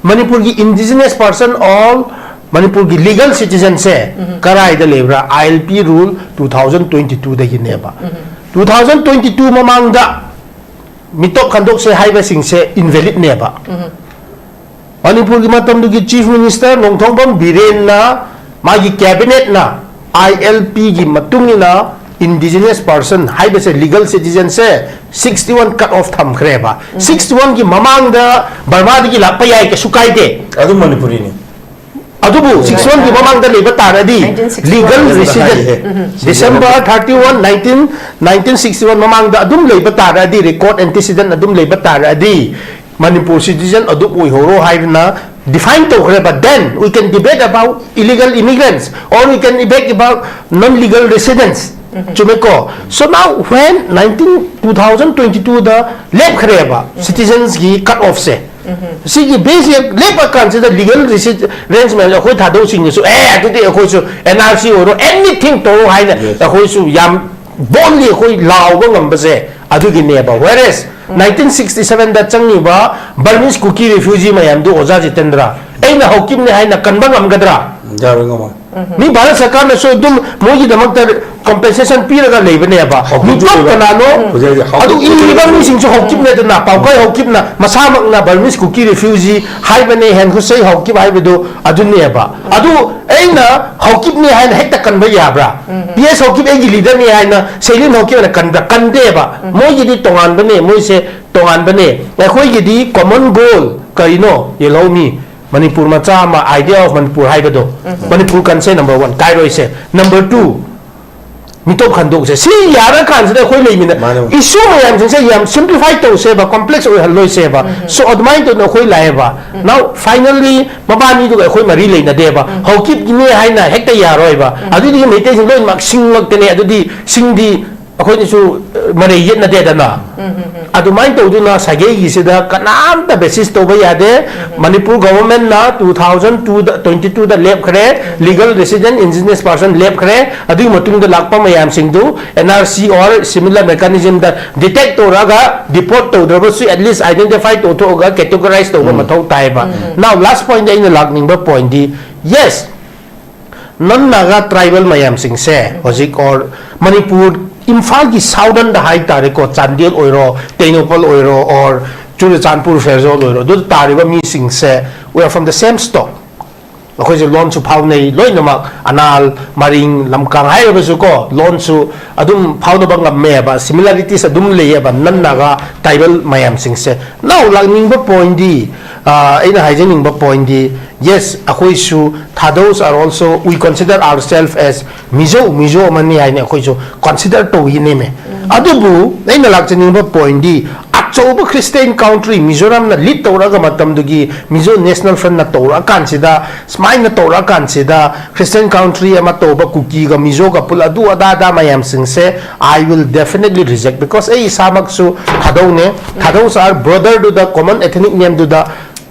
ꯃꯅꯤꯄꯨꯔꯒꯤ indigenous person or ꯃꯅꯤꯄꯨꯔꯒꯤ legal citizenꯁꯦ ꯀꯔꯥꯏꯗ ꯂꯩꯕ꯭ꯔꯥ? I L P rule two thousand twenty twoꯗꯒꯤꯅꯦꯕ꯫ Two thousand twenty two ꯃꯃꯥꯡꯗ ꯃꯤꯇꯣꯛ ꯈꯟꯗꯣꯛꯁꯦ ꯍꯥꯏꯕꯁꯤꯡꯁꯦ invalidꯅꯦꯕ꯫ ꯃꯅꯤꯄꯨꯔꯒꯤ ꯃꯇꯝꯗꯨꯒꯤ Chief Minister ꯅꯣꯡꯊꯣꯝꯕꯝ ꯕꯤꯔꯦꯟꯅ, ꯃꯥꯒꯤ cabinetꯅ I L Pꯒꯤ ꯃꯇꯨꯡ ꯏꯟꯅ indigenous person ꯍꯥꯏꯕꯁꯦ, legal citizenꯁꯦ sixty one cut off ꯊꯝꯈ꯭ꯔꯦꯕ꯫ Sixty oneꯒꯤ ꯃꯃꯥꯡꯗ ꯕꯔꯃꯥꯗꯒꯤ ꯂꯥꯛꯄ ꯌꯥꯏ, ꯀꯩꯁꯨ ꯀꯥꯏꯗꯦ꯫ ꯑꯗꯨꯝ ꯃꯅꯤꯄꯨꯔꯤꯅꯤ꯫ ꯑꯗꯨꯕꯨ ꯁꯤꯛꯁꯇꯤ ꯋꯥꯟꯒꯤ ꯃꯃꯥꯡꯗ ꯂꯩꯕ ꯇꯥꯔꯗꯤ, ꯅꯥꯏꯟꯇꯤꯟ ꯁꯤꯛꯁꯇꯤ ꯋꯥꯟ ꯂꯤꯒꯜ ꯍꯥꯏꯁꯦ꯫ ꯔꯤꯁꯤꯗꯦꯟ, ꯍꯥꯏꯌꯦ꯫ December thirty one nineteen nineteen sixty one ꯃꯃꯥꯡꯗ ꯑꯗꯨꯝ ꯂꯩꯕ ꯇꯥꯔꯗꯤ, ꯔꯦꯀꯣꯔꯗ ꯑꯦꯟꯇꯤꯁꯤꯗꯦꯟ ꯑꯗꯨꯝ ꯂꯩꯕ ꯇꯥꯔꯗꯤ, ꯃꯅꯤꯄꯨꯔ ꯁꯤꯇꯤꯖꯦꯟ ꯑꯗꯨꯝ ꯑꯣꯏꯍꯧꯔꯣ ꯍꯥꯏꯗꯅ ꯗꯤꯐꯥꯏꯟ ꯇꯧꯈ꯭ꯔꯦꯕ꯫ Then we can debate about illegal immigrants or we can debate about non legal residents. ꯆꯨꯝꯃꯦꯀꯣ? So now when nineteen two thousand twenty two ꯗ ꯂꯦꯞꯈ꯭ꯔꯦꯕ ꯁꯤꯇꯤꯖꯦꯟꯁꯀꯤ ꯀꯠ ꯑꯣꯐꯁꯦ, ꯁꯤꯒꯤ ꯕꯦꯁ ꯂꯦꯞꯄ ꯀꯥꯟꯁꯤꯗ ꯂꯤꯒꯜ ꯔꯤꯁꯤꯗꯦꯟꯁ ꯃꯌꯥꯝꯁꯦ ꯑꯩꯈꯣꯏ ꯊꯥꯗꯧꯁꯤꯡꯅꯁꯨ, ꯑꯦ, ꯑꯗꯨꯗꯤ ꯑꯩꯈꯣꯏꯁꯨ ꯑꯦꯟ ꯑꯥꯔ ꯁꯤ ꯑꯣꯏꯔꯣ, ꯑꯦꯅꯤꯊꯤꯡ ꯇꯧꯔꯣ ꯍꯥꯏꯅ Yes. ꯑꯩꯈꯣꯏꯁꯨ ꯌꯥꯝ ꯕꯣꯜꯂꯤ ꯑꯩꯈꯣꯏ ꯂꯥꯎꯕ ꯉꯝꯕꯁꯦ ꯑꯗꯨꯒꯤꯅꯦꯕ꯫ Whereas nineteen sixty seven ꯗ ꯆꯪꯉꯤꯕ ꯕꯔꯃꯤꯁ ꯀꯨꯀꯤ ꯔꯤꯐ꯭ꯌꯨꯖꯤ ꯃꯌꯥꯝꯗꯨ, ꯑꯣꯖꯥ ꯖꯤꯇꯦꯟꯗ꯭ꯔ, ꯑꯩꯅ ꯍꯧꯈꯤꯕꯅꯦ ꯍꯥꯏꯅ ꯀꯟꯕ ꯉꯝꯒꯗ꯭ꯔꯥ? ꯌꯥꯔꯣꯏ, ꯉꯝꯃꯣꯏ꯫ ꯃꯤ ꯚꯥꯔꯠ ꯁꯔꯀꯥꯔꯅꯁꯨ ꯑꯗꯨꯝ ꯃꯣꯏꯒꯤꯗꯃꯛꯇ ꯀꯣꯝꯄꯦꯟꯁꯦꯁꯟ ꯄꯤꯔꯒ ꯂꯩꯕꯅꯦꯕ꯫ ꯍꯧꯈꯤꯕ ꯃꯤꯇꯣꯞ ꯀꯅꯥꯅꯣ? ꯍꯧꯖꯤꯛ ꯍꯧꯖꯤꯛ ꯍꯧꯈꯤꯕ ꯑꯗꯨ ꯏꯔꯤꯕ ꯃꯤꯁꯤꯡꯁꯨ ꯍꯧꯈꯤꯕꯅꯦꯗꯅ, ꯄꯥꯎꯀꯥꯏ ꯍꯧꯈꯤꯕꯅ ꯃꯁꯥꯃꯛꯅ ꯕꯔꯃꯤꯁ ꯀꯨꯀꯤ ꯔꯤꯐ꯭ꯌꯨꯖꯤ ꯍꯥꯏꯕꯅꯦ, ꯍꯦꯟ ꯍꯨꯁꯩ ꯍꯧꯈꯤꯕ ꯍꯥꯏꯕꯗꯨ ꯑꯗꯨꯅꯦꯕ꯫ ꯑꯗꯨ ꯑꯩꯅ ꯍꯧꯈꯤꯕꯅꯤ ꯍꯥꯏꯅ ꯍꯦꯛꯇ ꯀꯟꯕ ꯌꯥꯕ꯭ꯔꯥ? ꯄꯤ ꯑꯦꯁ ꯍꯧꯈꯤꯕ ꯑꯩꯒꯤ ꯂꯤꯗꯔꯅꯤ ꯍꯥꯏꯅ ꯁꯦꯂꯤꯝ ꯍꯧꯈꯤꯕꯅ ꯀꯟꯕ꯭ꯔꯥ? ꯀꯟꯗꯦꯕ꯫ ꯃꯣꯏꯒꯤꯗꯤ ꯇꯣꯉꯥꯟꯕꯅꯦ, ꯃꯣꯏꯁꯦ ꯇꯣꯉꯥꯟꯕꯅꯦ꯫ ꯑꯩꯈꯣꯏꯒꯤꯗꯤ ꯀꯣꯃꯟ ꯒꯣꯜ ꯀꯔꯤꯅꯣ? ꯌꯦꯜꯍꯧꯃꯤ ꯃꯅꯤꯄꯨꯔ ꯃꯆꯥ ꯑꯃ, idea of ꯃꯅꯤꯄꯨꯔ ꯍꯥꯏꯕꯗꯣ, Manipur ꯀꯟꯁꯦ number one, ꯀꯥꯏꯔꯣꯏꯁꯦ꯫ Number two, ꯃꯤꯇꯣꯞ ꯈꯟꯗꯣꯛꯁꯦ꯫ ꯁꯤ ꯌꯥꯔꯀꯥꯟꯁꯤꯗ ꯑꯩꯈꯣꯏ ꯂꯩꯃꯤꯟꯅ ꯃꯥꯅꯦ꯫ ꯏꯁꯨ ꯃꯌꯥꯝꯁꯤꯡꯁꯦ ꯌꯥꯝ ꯁꯤꯝꯄ꯭ꯂꯤꯐꯥꯏ ꯇꯧꯁꯦꯕ, ꯀꯣꯝꯄ꯭ꯂꯦꯛꯁ ꯑꯣꯏꯍꯜꯂꯣꯏꯁꯦꯕ꯫ So ꯑꯗꯨꯃꯥꯏꯅ ꯇꯧꯗꯅ ꯑꯩꯈꯣꯏ ꯂꯥꯛꯑꯦꯕ꯫ Now finally ꯃꯕꯥꯅꯤꯗꯨꯒ ꯑꯩꯈꯣꯏ ꯃꯔꯤ ꯂꯩꯅꯗꯦꯕ꯫ ꯍꯧꯈꯤꯕꯅꯦ ꯍꯥꯏꯅ ꯍꯦꯛꯇ ꯌꯥꯔꯣꯏꯕ꯫ ꯑꯗꯨꯗꯤ ꯃꯩꯇꯩꯁꯤꯡ ꯂꯣꯏꯅꯃꯛ ꯁꯤꯡ ꯉꯛꯇꯅꯦ꯫ ꯑꯗꯨꯗꯤ ꯁꯤꯡꯗꯤ ꯑꯩꯈꯣꯏꯅꯁꯨ ꯃꯔꯩ ꯌꯦꯠꯅꯗꯦꯗꯅ꯫ ꯑꯗꯨꯃꯥꯏꯅ ꯇꯧꯗꯨꯅ ꯁꯥꯒꯩꯒꯤꯁꯤꯗ ꯀꯅꯥꯝꯇ ꯕꯦꯁꯤꯁ ꯇꯧꯕ ꯌꯥꯗꯦ꯫ ꯃꯅꯤꯄꯨꯔ ꯒꯣꯚꯔꯟꯃꯦꯟꯠꯅ two thousand two ꯗ, twenty two ꯗ ꯂꯦꯞꯈ꯭ꯔꯦ, ꯂꯤꯒꯜ ꯔꯦꯁꯤꯗꯦꯟ ꯏꯟꯗꯤꯖꯤꯅꯁ ꯄꯥꯔꯁꯟ ꯂꯦꯞꯈ꯭ꯔꯦ꯫ ꯑꯗꯨꯒꯤ ꯃꯇꯨꯡꯗ ꯂꯥꯛꯄ ꯃꯌꯥꯝꯁꯤꯡꯗꯨ N R C or similar mechanism ꯗ ꯗꯤꯇꯦꯛ ꯇꯧꯔꯒ, deport ꯇꯧꯗ꯭ꯔꯕꯁꯨ at least identify ꯇꯧꯊꯣꯛꯑꯒ categorize ꯇꯧꯕ ꯃꯊꯧ ꯇꯥꯏꯕ꯫ Now last point ꯑꯩꯅ ꯂꯥꯛꯅꯤꯡꯕ point ꯗꯤ, yes, non Naga tribal ꯃꯌꯥꯝꯁꯤꯡꯁꯦ ꯍꯧꯖꯤꯛ, or ꯃꯅꯤꯄꯨꯔ ꯏꯝꯐꯥꯜꯒꯤ southern ꯗ ꯍꯥꯏ ꯇꯥꯔꯦꯀꯣ, ꯆꯥꯟꯗꯦꯜ ꯑꯣꯏꯔꯣ, ꯇꯦꯡꯅꯧꯄꯜ ꯑꯣꯏꯔꯣ, or ꯆꯨꯔꯆꯥꯟꯄꯨꯔ ꯐꯦꯔꯖꯣꯜ ꯑꯣꯏꯔꯣ, ꯑꯗꯨꯗ ꯇꯥꯔꯤꯕ ꯃꯤꯁꯤꯡꯁꯦ, we are from the same stock꯫ ꯑꯩꯈꯣꯏꯁꯦ ꯂꯣꯟꯁꯨ ꯐꯥꯎꯅꯩ, ꯂꯣꯏꯅꯃꯛ ꯑꯅꯥꯜ, ꯃꯔꯤꯡ, ꯂꯝꯀꯥꯡ ꯍꯥꯏꯔꯕꯁꯨ ꯀꯣ, ꯂꯣꯟꯁꯨ ꯑꯗꯨꯝ ꯐꯥꯎꯅꯕ ꯉꯝꯃꯦꯕ, similarities ꯑꯗꯨꯝ ꯂꯩꯌꯦꯕ ꯅꯟ ꯅꯥꯒꯥ tribal ꯃꯌꯥꯝꯁꯤꯡꯁꯦ꯫ Now ꯂꯥꯛꯅꯤꯡꯕ pointꯗꯤ, ꯑꯩꯅ ꯍꯥꯏꯖꯅꯤꯡꯕ pointꯗꯤ, yes, ꯑꯩꯈꯣꯏꯁꯨ Thadous are also, we consider ourselves as Mizo, Mizo ꯑꯃꯅꯤ ꯍꯥꯏꯅ ꯑꯩꯈꯣꯏꯁꯨ consider ꯇꯧꯏꯅꯦꯃꯦ꯫ ꯑꯗꯨꯕꯨ ꯑꯩꯅ ꯂꯥꯛꯆꯅꯤꯡꯕ pointꯗꯤ, ꯑꯆꯧꯕ Christian country ꯃꯤꯖꯣꯔꯥꯝꯅ lead ꯇꯧꯔꯛꯑꯒ ꯃꯇꯝꯗꯨꯒꯤ Mizo National Frontꯅ ꯇꯧꯔꯛꯑꯀꯥꯟꯁꯤꯗ, ꯁꯨꯃꯥꯏꯅ ꯇꯧꯔꯛꯑꯀꯥꯟꯁꯤꯗ Christian country ꯑꯃ ꯇꯧꯕ ꯀꯨꯀꯤꯒ ꯃꯤꯖꯣꯒ ꯄꯨꯜ ꯑꯗꯨ ꯑꯗꯥ ꯑꯗꯥ ꯃꯌꯥꯝꯁꯤꯡꯁꯦ, I will definitely reject, because ꯑꯩ ꯏꯁꯥꯃꯛꯁꯨ ꯊꯥꯗꯧꯅꯦ꯫ Thadousꯔ brotherꯗꯨꯗ common ethnic nameꯗꯨꯗ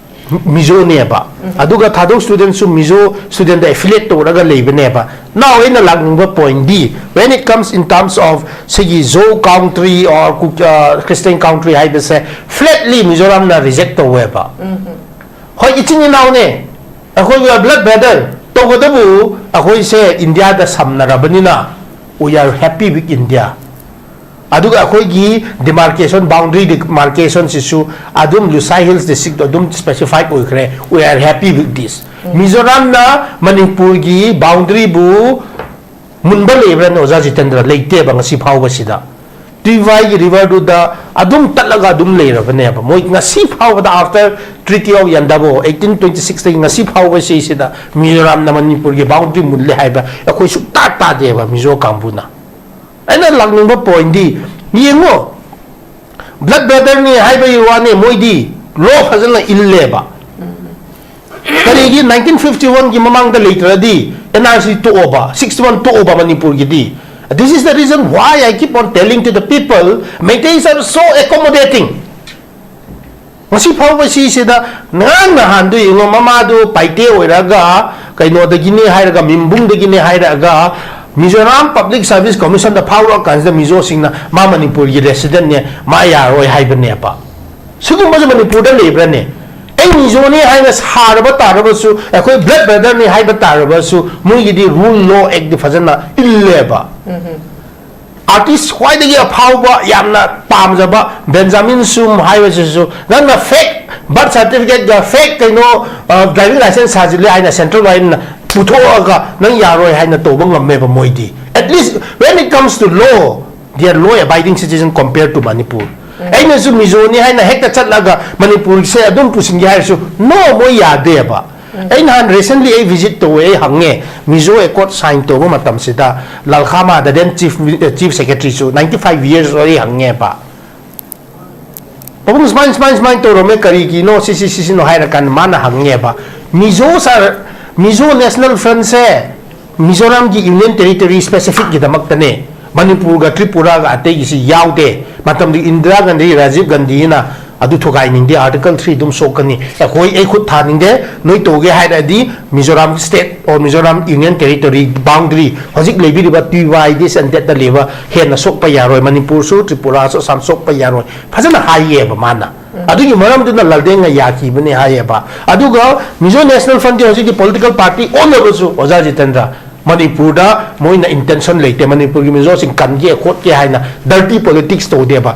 ꯃꯤꯖꯣꯅꯦꯕ꯫ ꯑꯗꯨꯒ Thadou studentꯁꯨ Mizo studentꯗ affiliate ꯇꯧꯔꯒ ꯂꯩꯕꯅꯦꯕ꯫ Now ꯑꯩꯅ ꯂꯥꯛꯅꯤꯡꯕ pointꯗꯤ, when it comes in terms of ꯁꯤꯒꯤ Zou country or Kuk- ꯑ, Christian country ꯍꯥꯏꯕꯁꯦ, flatly ꯃꯤꯖꯣꯔꯥꯝꯅ reject ꯇꯧꯋꯦꯕ꯫ ꯍꯣꯏ, ꯏꯆꯤꯟ ꯏꯅꯥꯎꯅꯦ, ꯑꯩꯈꯣꯏ blood brother ꯇꯧꯕꯇꯕꯨ ꯑꯩꯈꯣꯏꯁꯦ ꯏꯟꯗꯤꯌꯥꯗ ꯁꯝꯅꯔꯕꯅꯤꯅ, we are happy with India꯫ ꯑꯗꯨꯒ ꯑꯩꯈꯣꯏꯒꯤ demarcation, boundary demarcationꯁꯤꯁꯨ ꯑꯗꯨꯝ Lushai Hills districtꯇ ꯑꯗꯨꯝ specified ꯑꯣꯏꯈ꯭ꯔꯦ, we are happy with this꯫ ꯃꯤꯖꯣꯔꯥꯝꯅ ꯃꯅꯤꯄꯨꯔꯒꯤ boundaryꯕꯨ ꯃꯨꯟꯕ ꯂꯩꯕ꯭ꯔꯥꯅꯦ, ꯑꯣꯖꯥ ꯖꯤꯇꯦꯟꯗ꯭ꯔ? ꯂꯩꯇꯦꯕ ꯉꯁꯤ ꯐꯥꯎꯕꯁꯤꯗ꯫ ꯇꯨꯏꯚꯥꯏꯒꯤ riverꯗꯨꯗ ꯑꯗꯨꯝ ꯇꯠꯂꯒ ꯑꯗꯨꯝ ꯂꯩꯔꯕꯅꯦꯕ꯫ ꯃꯣꯏ ꯉꯁꯤ ꯐꯥꯎꯕꯗ, after Treaty of Yandabo eighteen twenty sixꯇꯒꯤ ꯉꯁꯤ ꯐꯥꯎꯕ ꯁꯤꯁꯤꯗ ꯃꯤꯖꯣꯔꯥꯝꯅ ꯃꯅꯤꯄꯨꯔꯒꯤ boundary ꯃꯨꯜꯂꯦ ꯍꯥꯏꯕ ꯑꯩꯈꯣꯏ ꯁꯨꯛꯇꯥ ꯇꯥꯗꯦꯕ, ꯃꯤꯖꯣ ꯀꯥꯡꯕꯨꯅ꯫ ꯑꯩꯅ ꯂꯥꯛꯅꯤꯡꯕ pointꯗꯤ, ꯌꯦꯡꯉꯣ, blood brotherꯅꯤ ꯍꯥꯏꯕꯒꯤ ꯋꯥꯅꯦ, ꯃꯣꯏꯗꯤ law ꯐꯖꯅ ꯏꯜꯂꯦꯕ꯫ ꯀꯔꯤꯒꯤ nineteen fifty oneꯒꯤ ꯃꯃꯥꯡꯗ ꯂꯩꯇ꯭ꯔꯗꯤ NRC ꯇꯣꯛꯑꯣꯕ, sixty one ꯇꯣꯛꯑꯣꯕ ꯃꯅꯤꯄꯨꯔꯒꯤꯗꯤ? This is the reason why I keep on telling to the people, Meiteis are so accommodating. ꯉꯁꯤ ꯐꯥꯎꯕ ꯁꯤꯁꯤꯗ ꯉꯔꯥꯡ ꯅꯍꯥꯟꯗꯨ ꯌꯦꯡꯉꯣ, ꯃꯃꯥꯗꯨ ꯄꯥꯏꯇꯦ ꯑꯣꯏꯔꯒ ꯀꯩꯅꯣꯗꯒꯤꯅꯦ ꯍꯥꯏꯔꯒ, ꯃꯤꯝꯕꯨꯡꯗꯒꯤꯅꯦ ꯍꯥꯏꯔꯛꯑꯒ, Mizoram Public Service Commissionꯗ ꯐꯥꯎꯔꯛꯑꯀꯥꯟꯁꯤꯗ ꯃꯤꯖꯣꯁꯤꯡꯅ ꯃꯥ ꯃꯅꯤꯄꯨꯔꯒꯤ residentꯅꯦ, ꯃꯥ ꯌꯥꯔꯣꯏ ꯍꯥꯏꯕꯅꯦꯕ꯫ ꯁꯤꯒꯨꯝꯕꯁꯦ ꯃꯅꯤꯄꯨꯔꯗ ꯂꯩꯕ꯭ꯔꯥꯅꯦ? ꯑꯩ ꯃꯤꯖꯣꯅꯤ ꯍꯥꯏꯅ ꯁꯥꯔꯕ ꯇꯥꯔꯕꯁꯨ, ꯑꯩꯈꯣꯏ blood brotherꯅꯤ ꯍꯥꯏꯕ ꯇꯥꯔꯕꯁꯨ, ꯃꯣꯏꯒꯤꯗꯤ rule, law, actꯗꯤ ꯐꯖꯅ ꯏꯜꯂꯦꯕ꯫ ꯑꯥꯔꯇꯤꯁ ꯈ꯭ꯋꯥꯏꯗꯒꯤ ꯑꯐꯥꯎꯕ, ꯌꯥꯝꯅ ꯄꯥꯝꯖꯕ ꯕꯦꯟꯖꯥꯃꯤꯟ ꯁꯨꯝ ꯍꯥꯏꯕꯁꯤꯁꯨ ꯅꯪꯅ ꯐꯦꯛ ꯕꯥꯔꯊ ꯁꯥꯔꯇꯤꯐꯤꯀꯦꯠꯀ ꯐꯦꯛ ꯀꯩꯅꯣ, ꯗ꯭ꯔꯥꯏꯚꯤꯡ ꯂꯥꯏꯁꯦꯟꯁ ꯁꯥꯖꯤꯜꯂꯦ ꯍꯥꯏꯅ ꯁꯦꯟꯇ꯭ꯔꯦꯜ ꯂꯥꯏꯟꯅ ꯄꯨꯊꯣꯛꯑꯒ ꯅꯪ ꯌꯥꯔꯣꯏ ꯍꯥꯏꯅ ꯇꯧꯕ ꯉꯝꯃꯦꯕ ꯃꯣꯏꯗꯤ꯫ At least when it comes to law, they are law abiding citizen compared to Manipur. ꯑꯩꯅꯁꯨ ꯃꯤꯖꯣꯅꯤ ꯍꯥꯏꯅ ꯍꯦꯛꯇ ꯆꯠꯂꯒ ꯃꯅꯤꯄꯨꯔꯁꯦ ꯑꯗꯨꯝ ꯄꯨꯁꯤꯟꯒꯦ ꯍꯥꯏꯔꯁꯨ, no, ꯃꯣꯏ ꯌꯥꯗꯦꯕ꯫ ꯑꯩ ꯅꯍꯥꯟ recently ꯑꯩ visit ꯇꯧꯋꯦ, ꯑꯩ ꯍꯪꯉꯦ, ꯃꯤꯖꯣ ꯑꯦꯀꯣꯔꯗ ꯁꯥꯏꯟ ꯇꯧꯕ ꯃꯇꯝꯁꯤꯗ ꯂꯜꯈꯥꯃꯥꯗ then chief, chief secretaryꯁꯨ ninety five years ꯑꯩ ꯍꯪꯉꯦꯕ꯫ ꯄꯥꯕꯨꯡ ꯁꯨꯃꯥꯏꯅ ꯁꯨꯃꯥꯏꯅ ꯁꯨꯃꯥꯏꯅ ꯇꯧꯔꯝꯃꯦ, ꯀꯔꯤꯒꯤꯅꯣ ꯁꯤꯁꯤ ꯁꯤꯁꯤꯅꯣ ꯍꯥꯏꯔ ꯀꯥꯟꯗ ꯃꯥꯅ ꯍꯪꯉꯦꯕ, Mizos are, Mizo National Frontꯁꯦ ꯃꯤꯖꯣꯔꯥꯝꯒꯤ ꯌꯨꯅꯤꯌꯟ ꯇꯦꯔꯤꯇꯣꯔꯤ ꯁ꯭ꯄꯦꯁꯤꯐꯤꯛꯀꯤꯗꯃꯛꯇꯅꯦ, ꯃꯅꯤꯄꯨꯔꯒ ꯇ꯭ꯔꯤꯄꯨꯔꯥꯒ ꯑꯇꯩꯒꯤꯁꯤ ꯌꯥꯎꯗꯦ꯫ ꯃꯇꯝꯗꯨꯒꯤ ꯏꯟꯗꯤꯔꯥ ꯒꯥꯟꯙꯤ, ꯔꯥꯖꯤꯕ ꯒꯥꯟꯙꯤꯅ ꯑꯗꯨ ꯊꯨꯒꯥꯏꯅꯤꯡꯗꯦ, ꯑꯥꯔꯇꯤꯀꯜ ꯊ꯭ꯔꯤ ꯑꯗꯨꯝ ꯁꯣꯛꯀꯅꯤ, ꯑꯩꯈꯣꯏ, ꯑꯩ ꯈꯨꯠ ꯊꯥꯅꯤꯡꯗꯦ, ꯅꯣꯏ ꯇꯧꯒꯦ ꯍꯥꯏꯔꯗꯤ Mizoram state or Mizoram Union Territory boundary, ꯍꯧꯖꯤꯛ ꯂꯩꯕꯤꯔꯤꯕ ꯇꯤ ꯋꯥꯏ ꯗꯤ ꯁꯦꯟꯇꯦꯠꯇ ꯂꯩꯕ ꯍꯦꯟꯅ ꯁꯣꯛꯄ ꯌꯥꯔꯣꯏ, ꯃꯅꯤꯄꯨꯔꯁꯨ ꯇ꯭ꯔꯤꯄꯨꯔꯥꯁꯨ ꯑꯁꯥꯝ ꯁꯣꯛꯄ ꯌꯥꯔꯣꯏ, ꯐꯖꯅ ꯍꯥꯏꯌꯦꯕ ꯃꯥꯅ꯫ ꯑꯗꯨꯒꯤ ꯃꯔꯝꯗꯨꯅ ꯂꯥꯜꯗꯦꯡꯅ ꯌꯥꯈꯤꯕꯅꯤ ꯍꯥꯏꯌꯦꯕ꯫ ꯑꯗꯨꯒ ꯃꯤꯖꯣ ꯅꯦꯁꯅꯦꯜ ꯐ꯭ꯔꯟꯠꯀꯤ ꯍꯧꯖꯤꯛꯀꯤ ꯄꯣꯂꯤꯇꯤꯀꯦꯜ ꯄꯥꯔꯇꯤ ꯑꯣꯟꯅꯕꯁꯨ, ꯑꯣꯖꯥ ꯖꯤꯇꯦꯟꯗ꯭ꯔ, ꯃꯅꯤꯄꯨꯔꯗ ꯃꯣꯏꯅ ꯏꯟꯇꯦꯟꯁꯟ ꯂꯩꯇꯦ, ꯃꯅꯤꯄꯨꯔꯒꯤ ꯃꯤꯖꯣꯁꯤꯡ ꯀꯟꯒꯦ ꯈꯣꯠꯀꯦ ꯍꯥꯏꯅ ꯗꯔꯇꯤ ꯄꯣꯂꯤꯇꯤꯛꯁ ꯇꯧꯗꯦꯕ꯫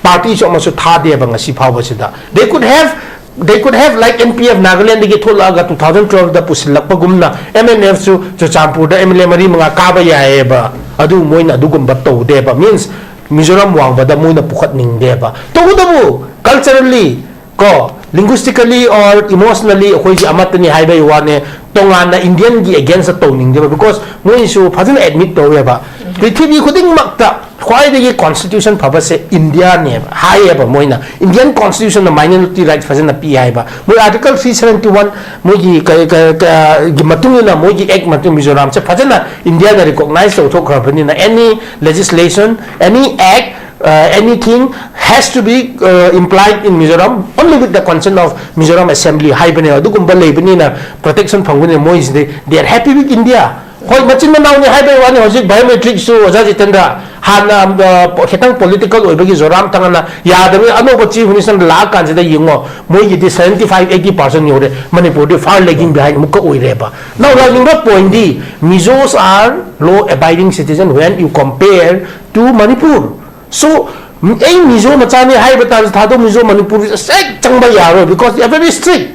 ꯄꯥꯔꯇꯤꯁꯨ ꯑꯃꯁꯨ ꯊꯥꯗꯦꯕ ꯉꯁꯤ ꯐꯥꯎꯕꯁꯤꯗ꯫ They could have, they could have, like, N P F ꯅꯥꯒꯥꯂꯦꯟꯗꯒꯤ ꯊꯣꯛꯂꯛꯑꯒ two thousand twelveꯗ ꯄꯨꯁꯤꯜꯂꯛꯄꯒꯨꯝꯅ M N Fꯁꯨ ꯆꯨꯔꯆꯥꯟꯄꯨꯔꯗ M L A ꯃꯔꯤ ꯃꯉꯥ ꯀꯥꯕ ꯌꯥꯏꯌꯦꯕ꯫ ꯑꯗꯨ ꯃꯣꯏꯅ ꯑꯗꯨꯒꯨꯝꯕ ꯇꯧꯗꯦꯕ꯫ Means, ꯃꯤꯖꯣꯔꯥꯝ ꯋꯥꯡꯃꯗ ꯃꯣꯏꯅ ꯄꯨꯈꯠꯅꯤꯡꯗꯦꯕ꯫ ꯇꯧꯕꯇꯕꯨ culturally ꯀꯣ, linguistically or emotionally ꯑꯩꯈꯣꯏꯁꯦ ꯑꯃꯠꯇꯅꯤ ꯍꯥꯏꯕꯒꯤ ꯋꯥꯅꯦ, ꯇꯣꯉꯥꯟꯅ ꯏꯟꯗꯤꯌꯟꯒꯤ against ꯇꯧꯅꯤꯡꯗꯦꯕ꯫ Because ꯃꯣꯏꯁꯨ ꯐꯖꯅ admit ꯇꯧꯋꯦꯕ, ꯄ꯭ꯔꯤꯊꯤꯕꯤ ꯈꯨꯗꯤꯡꯃꯛꯇ ꯈ꯭ꯋꯥꯏꯗꯒꯤ constitution ꯐꯕꯁꯦ ꯏꯟꯗꯤꯌꯥꯅꯦꯕ ꯍꯥꯏꯌꯦꯕ ꯃꯣꯏꯅ꯫ Indian constitutionꯅ minority rights ꯐꯖꯅ ꯄꯤ ꯍꯥꯏꯕ꯫ ꯃꯣꯏ article three seventy one, ꯃꯣꯏꯒꯤ ꯀ-, ꯀ-, ꯀ-, ꯒꯤ ꯃꯇꯨꯡ ꯏꯟꯅ, ꯃꯣꯏꯒꯤ act ꯃꯇꯨꯡ ꯃꯤꯖꯣꯔꯥꯝꯁꯦ ꯐꯖꯅ ꯏꯟꯗꯤꯌꯥꯅ recognize ꯇꯧꯊꯣꯛꯈ꯭ꯔꯕꯅꯤꯅ, any legislation, any act, uh, anything has to be, uh, implied in Mizoram only with the consent of Mizoram Assembly ꯍꯥꯏꯕꯅꯦ꯫ ꯑꯗꯨꯒꯨꯝꯕ ꯂꯩꯕꯅꯤꯅ, protection ꯐꯪꯕꯅꯤꯅ ꯃꯣꯏꯁꯤꯗꯤ they are happy with India꯫ ꯍꯣꯏ, ꯃꯆꯤꯟ ꯃꯅꯥꯎꯅꯤ ꯍꯥꯏꯕꯒꯤ ꯋꯥꯅꯤ꯫ ꯍꯧꯖꯤꯛ biometricꯁꯨ, ꯑꯣꯖꯥ ꯖꯤꯇꯦꯟꯗ꯭ꯔ, ꯍꯥꯟꯅ ꯑ, ꯈꯤꯇꯪ ꯄꯣꯂꯤꯇꯤꯀꯦꯜ ꯑꯣꯏꯕꯒꯤ ꯖꯣꯔꯥꯝ ꯊꯪꯅ ꯌꯥꯗꯕꯅꯤ, ꯑꯅꯧꯕ ꯆꯤꯐ ꯃꯤꯅꯤꯁꯇꯔ ꯂꯥꯛꯑꯀꯥꯟꯁꯤꯗ ꯌꯦꯡꯉꯣ, ꯃꯣꯏꯒꯤꯗꯤ seventy five eighty percent ꯌꯧꯔꯦ, ꯃꯅꯤꯄꯨꯔꯗꯤ far lagging behind ꯑꯃꯨꯛꯀ ꯑꯣꯏꯔꯦꯕ꯫ ꯅꯧ ꯂꯥꯛꯅꯤꯡꯕ ꯄꯣꯏꯟꯗꯤ, Mizos are law abiding citizen when you compare to Manipur. So ꯑꯩ ꯃꯤꯖꯣ ꯃꯆꯥꯅꯤ ꯍꯥꯏꯕ ꯇꯥꯔꯁꯨ, ꯊꯥꯗꯣꯛ ꯃꯤꯖꯣ ꯃꯅꯤꯄꯨꯔ ꯁꯦꯛ ꯆꯪꯕ ꯌꯥꯔꯣꯏ, because they are very strict꯫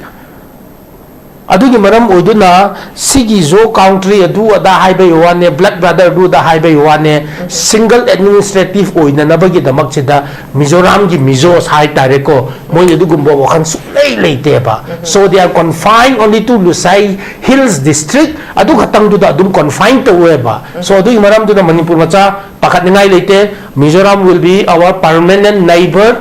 ꯑꯗꯨꯒꯤ ꯃꯔꯝ ꯑꯣꯏꯗꯨꯅ ꯁꯤꯒꯤ ꯖꯣ ꯀꯥꯎꯟꯇ꯭ꯔꯤ ꯑꯗꯨ ꯑꯗꯥ ꯍꯥꯏꯕꯒꯤ ꯋꯥꯅꯦ, ꯕ꯭ꯂꯠ ꯕ꯭ꯔꯗꯔ ꯑꯗꯨ ꯑꯗꯥ ꯍꯥꯏꯕꯒꯤ ꯋꯥꯅꯦ, ꯁꯤꯡꯒꯜ ꯑꯦꯗꯃꯤꯅꯤꯁꯇ꯭ꯔꯦꯇꯤꯚ ꯑꯣꯏꯅꯅꯕꯒꯤꯗꯃꯛꯁꯤꯗ ꯃꯤꯖꯣꯔꯥꯝꯒꯤ ꯃꯤꯖꯣꯁ ꯍꯥꯏꯇꯥꯔꯦꯀꯣ, ꯃꯣꯏ ꯑꯗꯨꯒꯨꯝꯕ ꯋꯥꯈꯜ ꯁꯨꯡꯂꯩ ꯂꯩꯇꯦꯕ꯫ So they are confined only to Lusai Hills district, ꯑꯗꯨ ꯈꯛꯇꯪꯗꯨꯗ ꯑꯗꯨꯝ ꯀꯣꯟꯐꯥꯏꯟ ꯇꯧꯋꯦꯕ꯫ So ꯑꯗꯨꯒꯤ ꯃꯔꯝꯗꯨꯅ ꯃꯅꯤꯄꯨꯔ ꯃꯆꯥ ꯄꯥꯈꯠꯅꯤꯡꯉꯥꯏ ꯂꯩꯇꯦ꯫ Mizoram will be our permanent neighbor꯫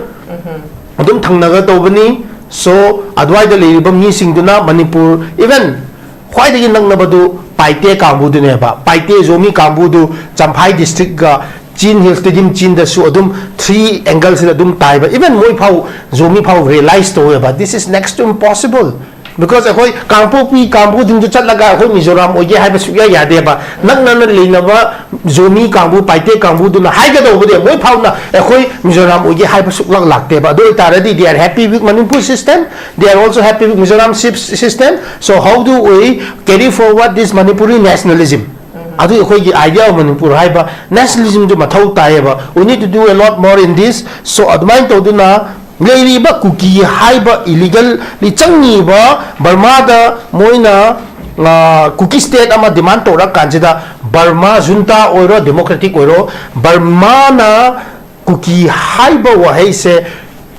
ꯑꯗꯨꯝ ꯊꯪꯅꯒꯗꯧꯕꯅꯤ꯫ So ꯑꯗꯨꯋꯥꯏꯗ ꯂꯩꯔꯤꯕ ꯃꯤꯁꯤꯡꯗꯨꯅ ꯃꯅꯤꯄꯨꯔ, even ꯈ꯭ꯋꯥꯏꯗꯒꯤ ꯅꯛꯅꯕꯗꯨ ꯄꯥꯏꯇꯦ ꯀꯥꯡꯕꯨꯗꯨꯅꯦꯕ꯫ ꯄꯥꯏꯇꯦ ꯖꯣꯃꯤ ꯀꯥꯡꯕꯨꯗꯨ ꯆꯝꯐꯥꯏ ꯗꯤꯁꯇ꯭ꯔꯤꯛꯀ ꯆꯤꯟ ꯍꯤꯜꯁꯇꯒꯤ ꯆꯤꯟꯗꯁꯨ ꯑꯗꯨꯝ three angle ꯁꯤꯗ ꯑꯗꯨꯝ ꯇꯥꯏꯕ꯫ Even ꯃꯣꯏ ꯐꯥꯎ, ꯖꯣꯃꯤ ꯐꯥꯎ ꯔꯤꯌꯦꯂꯥꯏꯁ ꯇꯧꯋꯦꯕ, this is next to impossible꯫ Because ꯑꯩꯈꯣꯏ ꯀꯥꯡꯄꯣꯛꯄꯤ ꯀꯥꯡꯕꯨꯁꯤꯡꯗꯨ ꯆꯠꯂꯒ ꯑꯩꯈꯣꯏ ꯃꯤꯖꯣꯔꯥꯝ ꯑꯣꯏꯒꯦ ꯍꯥꯏꯕ ꯁꯨꯛꯌꯥ ꯌꯥꯗꯦꯕ꯫ ꯅꯛꯅꯅ ꯂꯩꯅꯕ ꯖꯣꯃꯤ ꯀꯥꯡꯕꯨ, ꯄꯥꯏꯇꯦ ꯀꯥꯡꯕꯨꯗꯨꯅ ꯍꯥꯏꯒꯗꯧꯕꯗꯤ ꯃꯣꯏ ꯐꯥꯎꯅ ꯑꯩꯈꯣꯏ ꯃꯤꯖꯣꯔꯥꯝ ꯑꯣꯏꯒꯦ ꯍꯥꯏꯕ ꯁꯨꯛꯂꯥꯛ ꯂꯥꯛꯇꯦꯕ꯫ ꯑꯗꯨ ꯑꯣꯏꯇꯥꯔꯗꯤ they are happy with Manipur system, they are also happy with Mizoram sys-, system. So how do we carry forward this Manipuri nationalism? ꯑꯗꯨ ꯑꯩꯈꯣꯏꯒꯤ idea of ꯃꯅꯤꯄꯨꯔ ꯍꯥꯏꯕ ꯅꯦꯁꯅꯦꯂꯤꯖꯝꯗꯨ ꯃꯊꯧ ꯇꯥꯏꯌꯦꯕ꯫ We need to do a lot more in this. So ꯑꯗꯨꯃꯥꯏꯅ ꯇꯧꯗꯨꯅ ꯂꯩꯔꯤꯕ ꯀꯨꯀꯤ ꯍꯥꯏꯕ ꯏꯂꯤꯒꯦꯜꯂꯤ ꯆꯪꯉꯤꯕ ꯕꯔꯃꯥꯗ ꯃꯣꯏꯅ, ꯑ, ꯀꯨꯀꯤ ꯁ꯭ꯇꯦꯠ ꯑꯃ ꯗꯤꯃꯥꯟ ꯇꯧꯔꯛ ꯀꯥꯟꯁꯤꯗ, ꯕꯔꯃꯥ ꯖꯨꯟꯇꯥ ꯑꯣꯏꯔꯣ, ꯗꯦꯃꯣꯀ꯭ꯔꯦꯇꯤꯛ ꯑꯣꯏꯔꯣ, ꯕꯔꯃꯥꯅ ꯀꯨꯀꯤ ꯍꯥꯏꯕ ꯋꯥꯍꯩꯁꯦ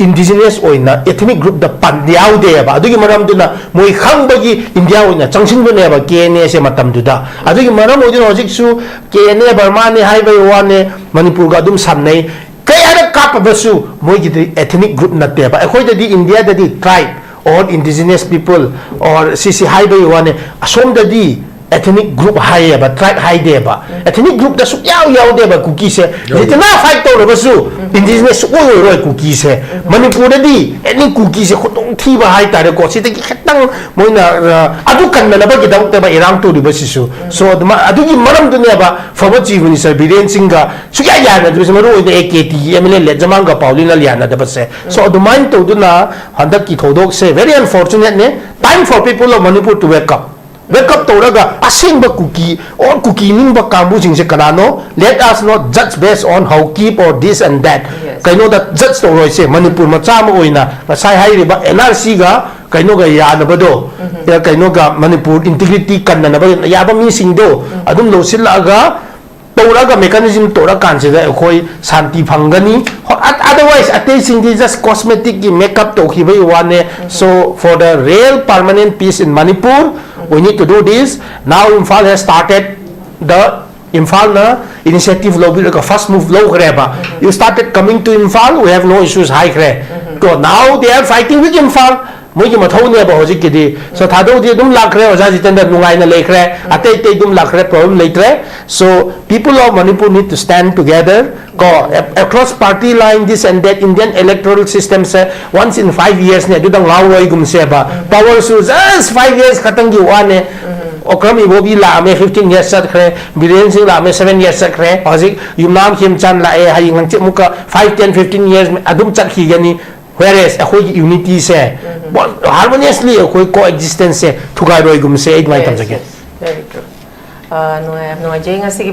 ꯏꯟꯗꯤꯖꯤꯅꯁ ꯑꯣꯏꯅ ꯏꯊꯅꯤꯛ ꯒ꯭ꯔꯨꯞꯇ ꯄꯟ ꯌꯥꯎꯗꯦꯕ꯫ ꯑꯗꯨꯒꯤ ꯃꯔꯝꯗꯨꯅ ꯃꯣꯏ ꯈꯪꯕꯒꯤ ꯏꯟꯗꯤꯌꯥ ꯑꯣꯏꯅ ꯆꯪꯁꯤꯟꯕꯅꯦꯕ ꯀꯦ ꯑꯦꯟ ꯑꯦꯁꯦ ꯃꯇꯝꯗꯨꯗ꯫ ꯑꯗꯨꯒꯤ ꯃꯔꯝ ꯑꯣꯏꯗꯨꯅ ꯍꯧꯖꯤꯛꯁꯨ ꯀꯦ ꯑꯦꯟ ꯑꯦ ꯕꯔꯃꯥꯅꯤ ꯍꯥꯏꯕꯒꯤ ꯋꯥꯅꯦ, ꯃꯅꯤꯄꯨꯔꯒ ꯑꯗꯨꯝ ꯁꯝꯅꯩ꯫ ꯀꯌꯥꯔꯛ ꯀꯥꯞꯄꯕꯁꯨ ꯃꯣꯏꯒꯤꯗꯤ ꯏꯊꯅꯤꯛ ꯒ꯭ꯔꯨꯞ ꯅꯠꯇꯦꯕ꯫ ꯑꯩꯈꯣꯏꯗꯗꯤ ꯏꯟꯗꯤꯌꯥꯗꯗꯤ tribe or indigenous people or ꯁꯤꯁꯤ ꯍꯥꯏꯕꯒꯤ ꯋꯥꯅꯦ꯫ ꯑꯁꯣꯝꯗꯗꯤ Ethnic group ꯍꯥꯏꯌꯦꯕ, tribe ꯍꯥꯏꯗꯦꯕ꯫ Ethnic groupꯇ ꯁꯨꯛꯌꯥꯎ ꯌꯥꯎꯗꯦꯕ ꯀꯨꯀꯤꯁꯦ꯫ ꯂꯤꯇꯅ fight ꯇꯧꯔꯕꯁꯨ indigenous ꯁꯨꯛꯑꯣꯏ ꯑꯣꯏꯔꯣꯏ ꯀꯨꯀꯤꯁꯦ꯫ ꯃꯅꯤꯄꯨꯔꯗꯗꯤ any ꯀꯨꯀꯤꯁꯦ ꯈꯨꯗꯣꯡꯊꯤꯕ ꯍꯥꯏꯇꯥꯔꯦꯀꯣ꯫ ꯁꯤꯗꯒꯤ ꯈꯤꯇꯪ ꯃꯣꯏꯅ, ꯑ, ꯑꯗꯨ ꯀꯟꯅꯅꯕꯒꯤꯗꯃꯛꯇꯅꯦꯕ ꯏꯔꯥꯡ ꯇꯧꯔꯤꯕꯁꯤꯁꯨ꯫ So ꯑꯗꯨꯃ-, ꯑꯗꯨꯒꯤ ꯃꯔꯝꯗꯨꯅꯦꯕ former Chief Minister ꯕꯤꯔꯦꯟ ꯁꯤꯡꯒ ꯁꯨꯛꯌꯥ ꯌꯥꯅꯗꯕꯁꯦ, ꯃꯔꯨ ꯑꯣꯏꯅ A K T ꯒꯤ M L A ꯂꯦꯠꯖꯃꯥꯡꯒ ꯄꯥꯎꯂꯤꯅ ꯌꯥꯅꯗꯕꯁꯦ꯫ So ꯑꯗꯨꯃꯥꯏꯅ ꯇꯧꯗꯨꯅ ꯍꯟꯗꯛꯀꯤ ꯊꯧꯗꯣꯛꯁꯦ very unfortunate ꯅꯦ꯫ Time for people of Manipur to wake up꯫ Wake up ꯇꯧꯔꯒ ꯑꯁꯦꯡꯕ ꯀꯨꯀꯤ or ꯀꯨꯀꯤ ꯅꯤꯡꯕ ꯀꯥꯡꯕꯨꯁꯤꯡꯁꯦ ꯀꯅꯥꯅꯣ? Let us not judge based on how keep or this and that꯫ Yes. ꯀꯩꯅꯣꯗ judge ꯇꯧꯔꯣꯏꯁꯦ꯫ ꯃꯅꯤꯄꯨꯔ ꯃꯆꯥ ꯑꯃ ꯑꯣꯏꯅ ꯉꯁꯥꯏ ꯍꯥꯏꯔꯤꯕ N R C ꯒ ꯀꯩꯅꯣꯒ ꯌꯥꯅꯕꯗꯣ, ꯀꯩꯅꯣꯒ ꯃꯅꯤꯄꯨꯔ integrity ꯀꯟꯅꯅꯕ ꯌꯥꯕ ꯃꯤꯁꯤꯡꯗꯣ ꯑꯗꯨꯝ ꯂꯧꯁꯤꯜꯂꯛꯑꯒ ꯇꯧꯔꯒ mechanism ꯇꯧꯔꯀꯥꯟꯁꯤꯗ ꯑꯩꯈꯣꯏ ꯁꯥꯟꯇꯤ ꯐꯪꯒꯅꯤ꯫ Otherwise ꯑꯇꯩꯁꯤꯡꯗꯤ just cosmetic ꯀꯤ makeup ꯇꯧꯈꯤꯕꯒꯤ ꯋꯥꯅꯦ꯫ So for the real permanent peace in Manipur, we need to do this. Now Imphal has started the, ꯏꯝꯐꯥꯜꯅ initiative ꯂꯧꯕꯤꯔꯒ first move ꯂꯧꯈ꯭ꯔꯦꯕ꯫ You started coming to Imphal, we have no issues ꯍꯥꯏꯈ꯭ꯔꯦ꯫ ꯀꯣ, now they are fighting with Imphal꯫ ꯃꯣꯏꯒꯤ ꯃꯊꯧꯅꯦꯕ ꯍꯧꯖꯤꯛꯀꯤꯗꯤ꯫ So ꯊꯥꯗꯧꯗꯤ ꯑꯗꯨꯝ ꯂꯥꯛꯈ꯭ꯔꯦ, ꯑꯣꯖꯥ ꯖꯤꯇꯦꯟꯗ꯭ꯔ ꯅꯨꯡꯉꯥꯏꯅ ꯂꯩꯈ꯭ꯔꯦ꯫ ꯑꯇꯩ ꯑꯇꯩ ꯑꯗꯨꯝ ꯂꯥꯛꯈ꯭ꯔꯦ, problem ꯂꯩꯇ꯭ꯔꯦ꯫ So people of Manipur need to stand together꯫ ꯀꯣ, across party line, this and that, Indian electoral system say once in five years ꯅꯦ, ꯑꯗꯨꯗ ꯉꯥꯎꯔꯣꯏꯒꯨꯝꯁꯦꯕ꯫ Power ꯁꯨ just five years ꯈꯛꯇꯪꯒꯤ ꯋꯥꯅꯦ꯫ ꯑꯣꯀ꯭ꯔꯝ ꯏꯕꯣꯕꯤ ꯂꯥꯛꯑꯝꯃꯦ, fifteen years ꯆꯠꯈ꯭ꯔꯦ꯫ ꯕꯤꯔꯦꯟ ꯁꯤꯡ ꯂꯥꯛꯑꯝꯃꯦ, seven years ꯆꯠꯈ꯭ꯔꯦ꯫ ꯍꯧꯖꯤꯛ ꯌꯨꯝꯅꯥꯝ ꯈꯦꯝꯆꯥꯟ ꯂꯥꯛꯑꯦ, ꯍꯌꯦꯡ ꯍꯪꯆꯤꯠ ꯑꯃꯨꯛꯀ five, ten, fifteen years ꯑꯗꯨꯝ ꯆꯠꯈꯤꯒꯅꯤ꯫ Whereas ꯑꯩꯈꯣꯏꯒꯤ unity ꯁꯦ, harmoniously ꯑꯩꯈꯣꯏ coexistence ꯁꯦ ꯊꯨꯒꯥꯏꯔꯣꯏꯒꯨꯝꯁꯦ꯫ ꯑꯩ ꯑꯗꯨꯃꯥꯏꯅ ꯊꯝꯖꯒꯦ꯫ Very true. ꯑ, ꯅꯨꯡꯉꯥꯏ-, ꯌꯥꯝ ꯅꯨꯡꯉꯥꯏꯖꯩ ꯉꯁꯤꯒꯤ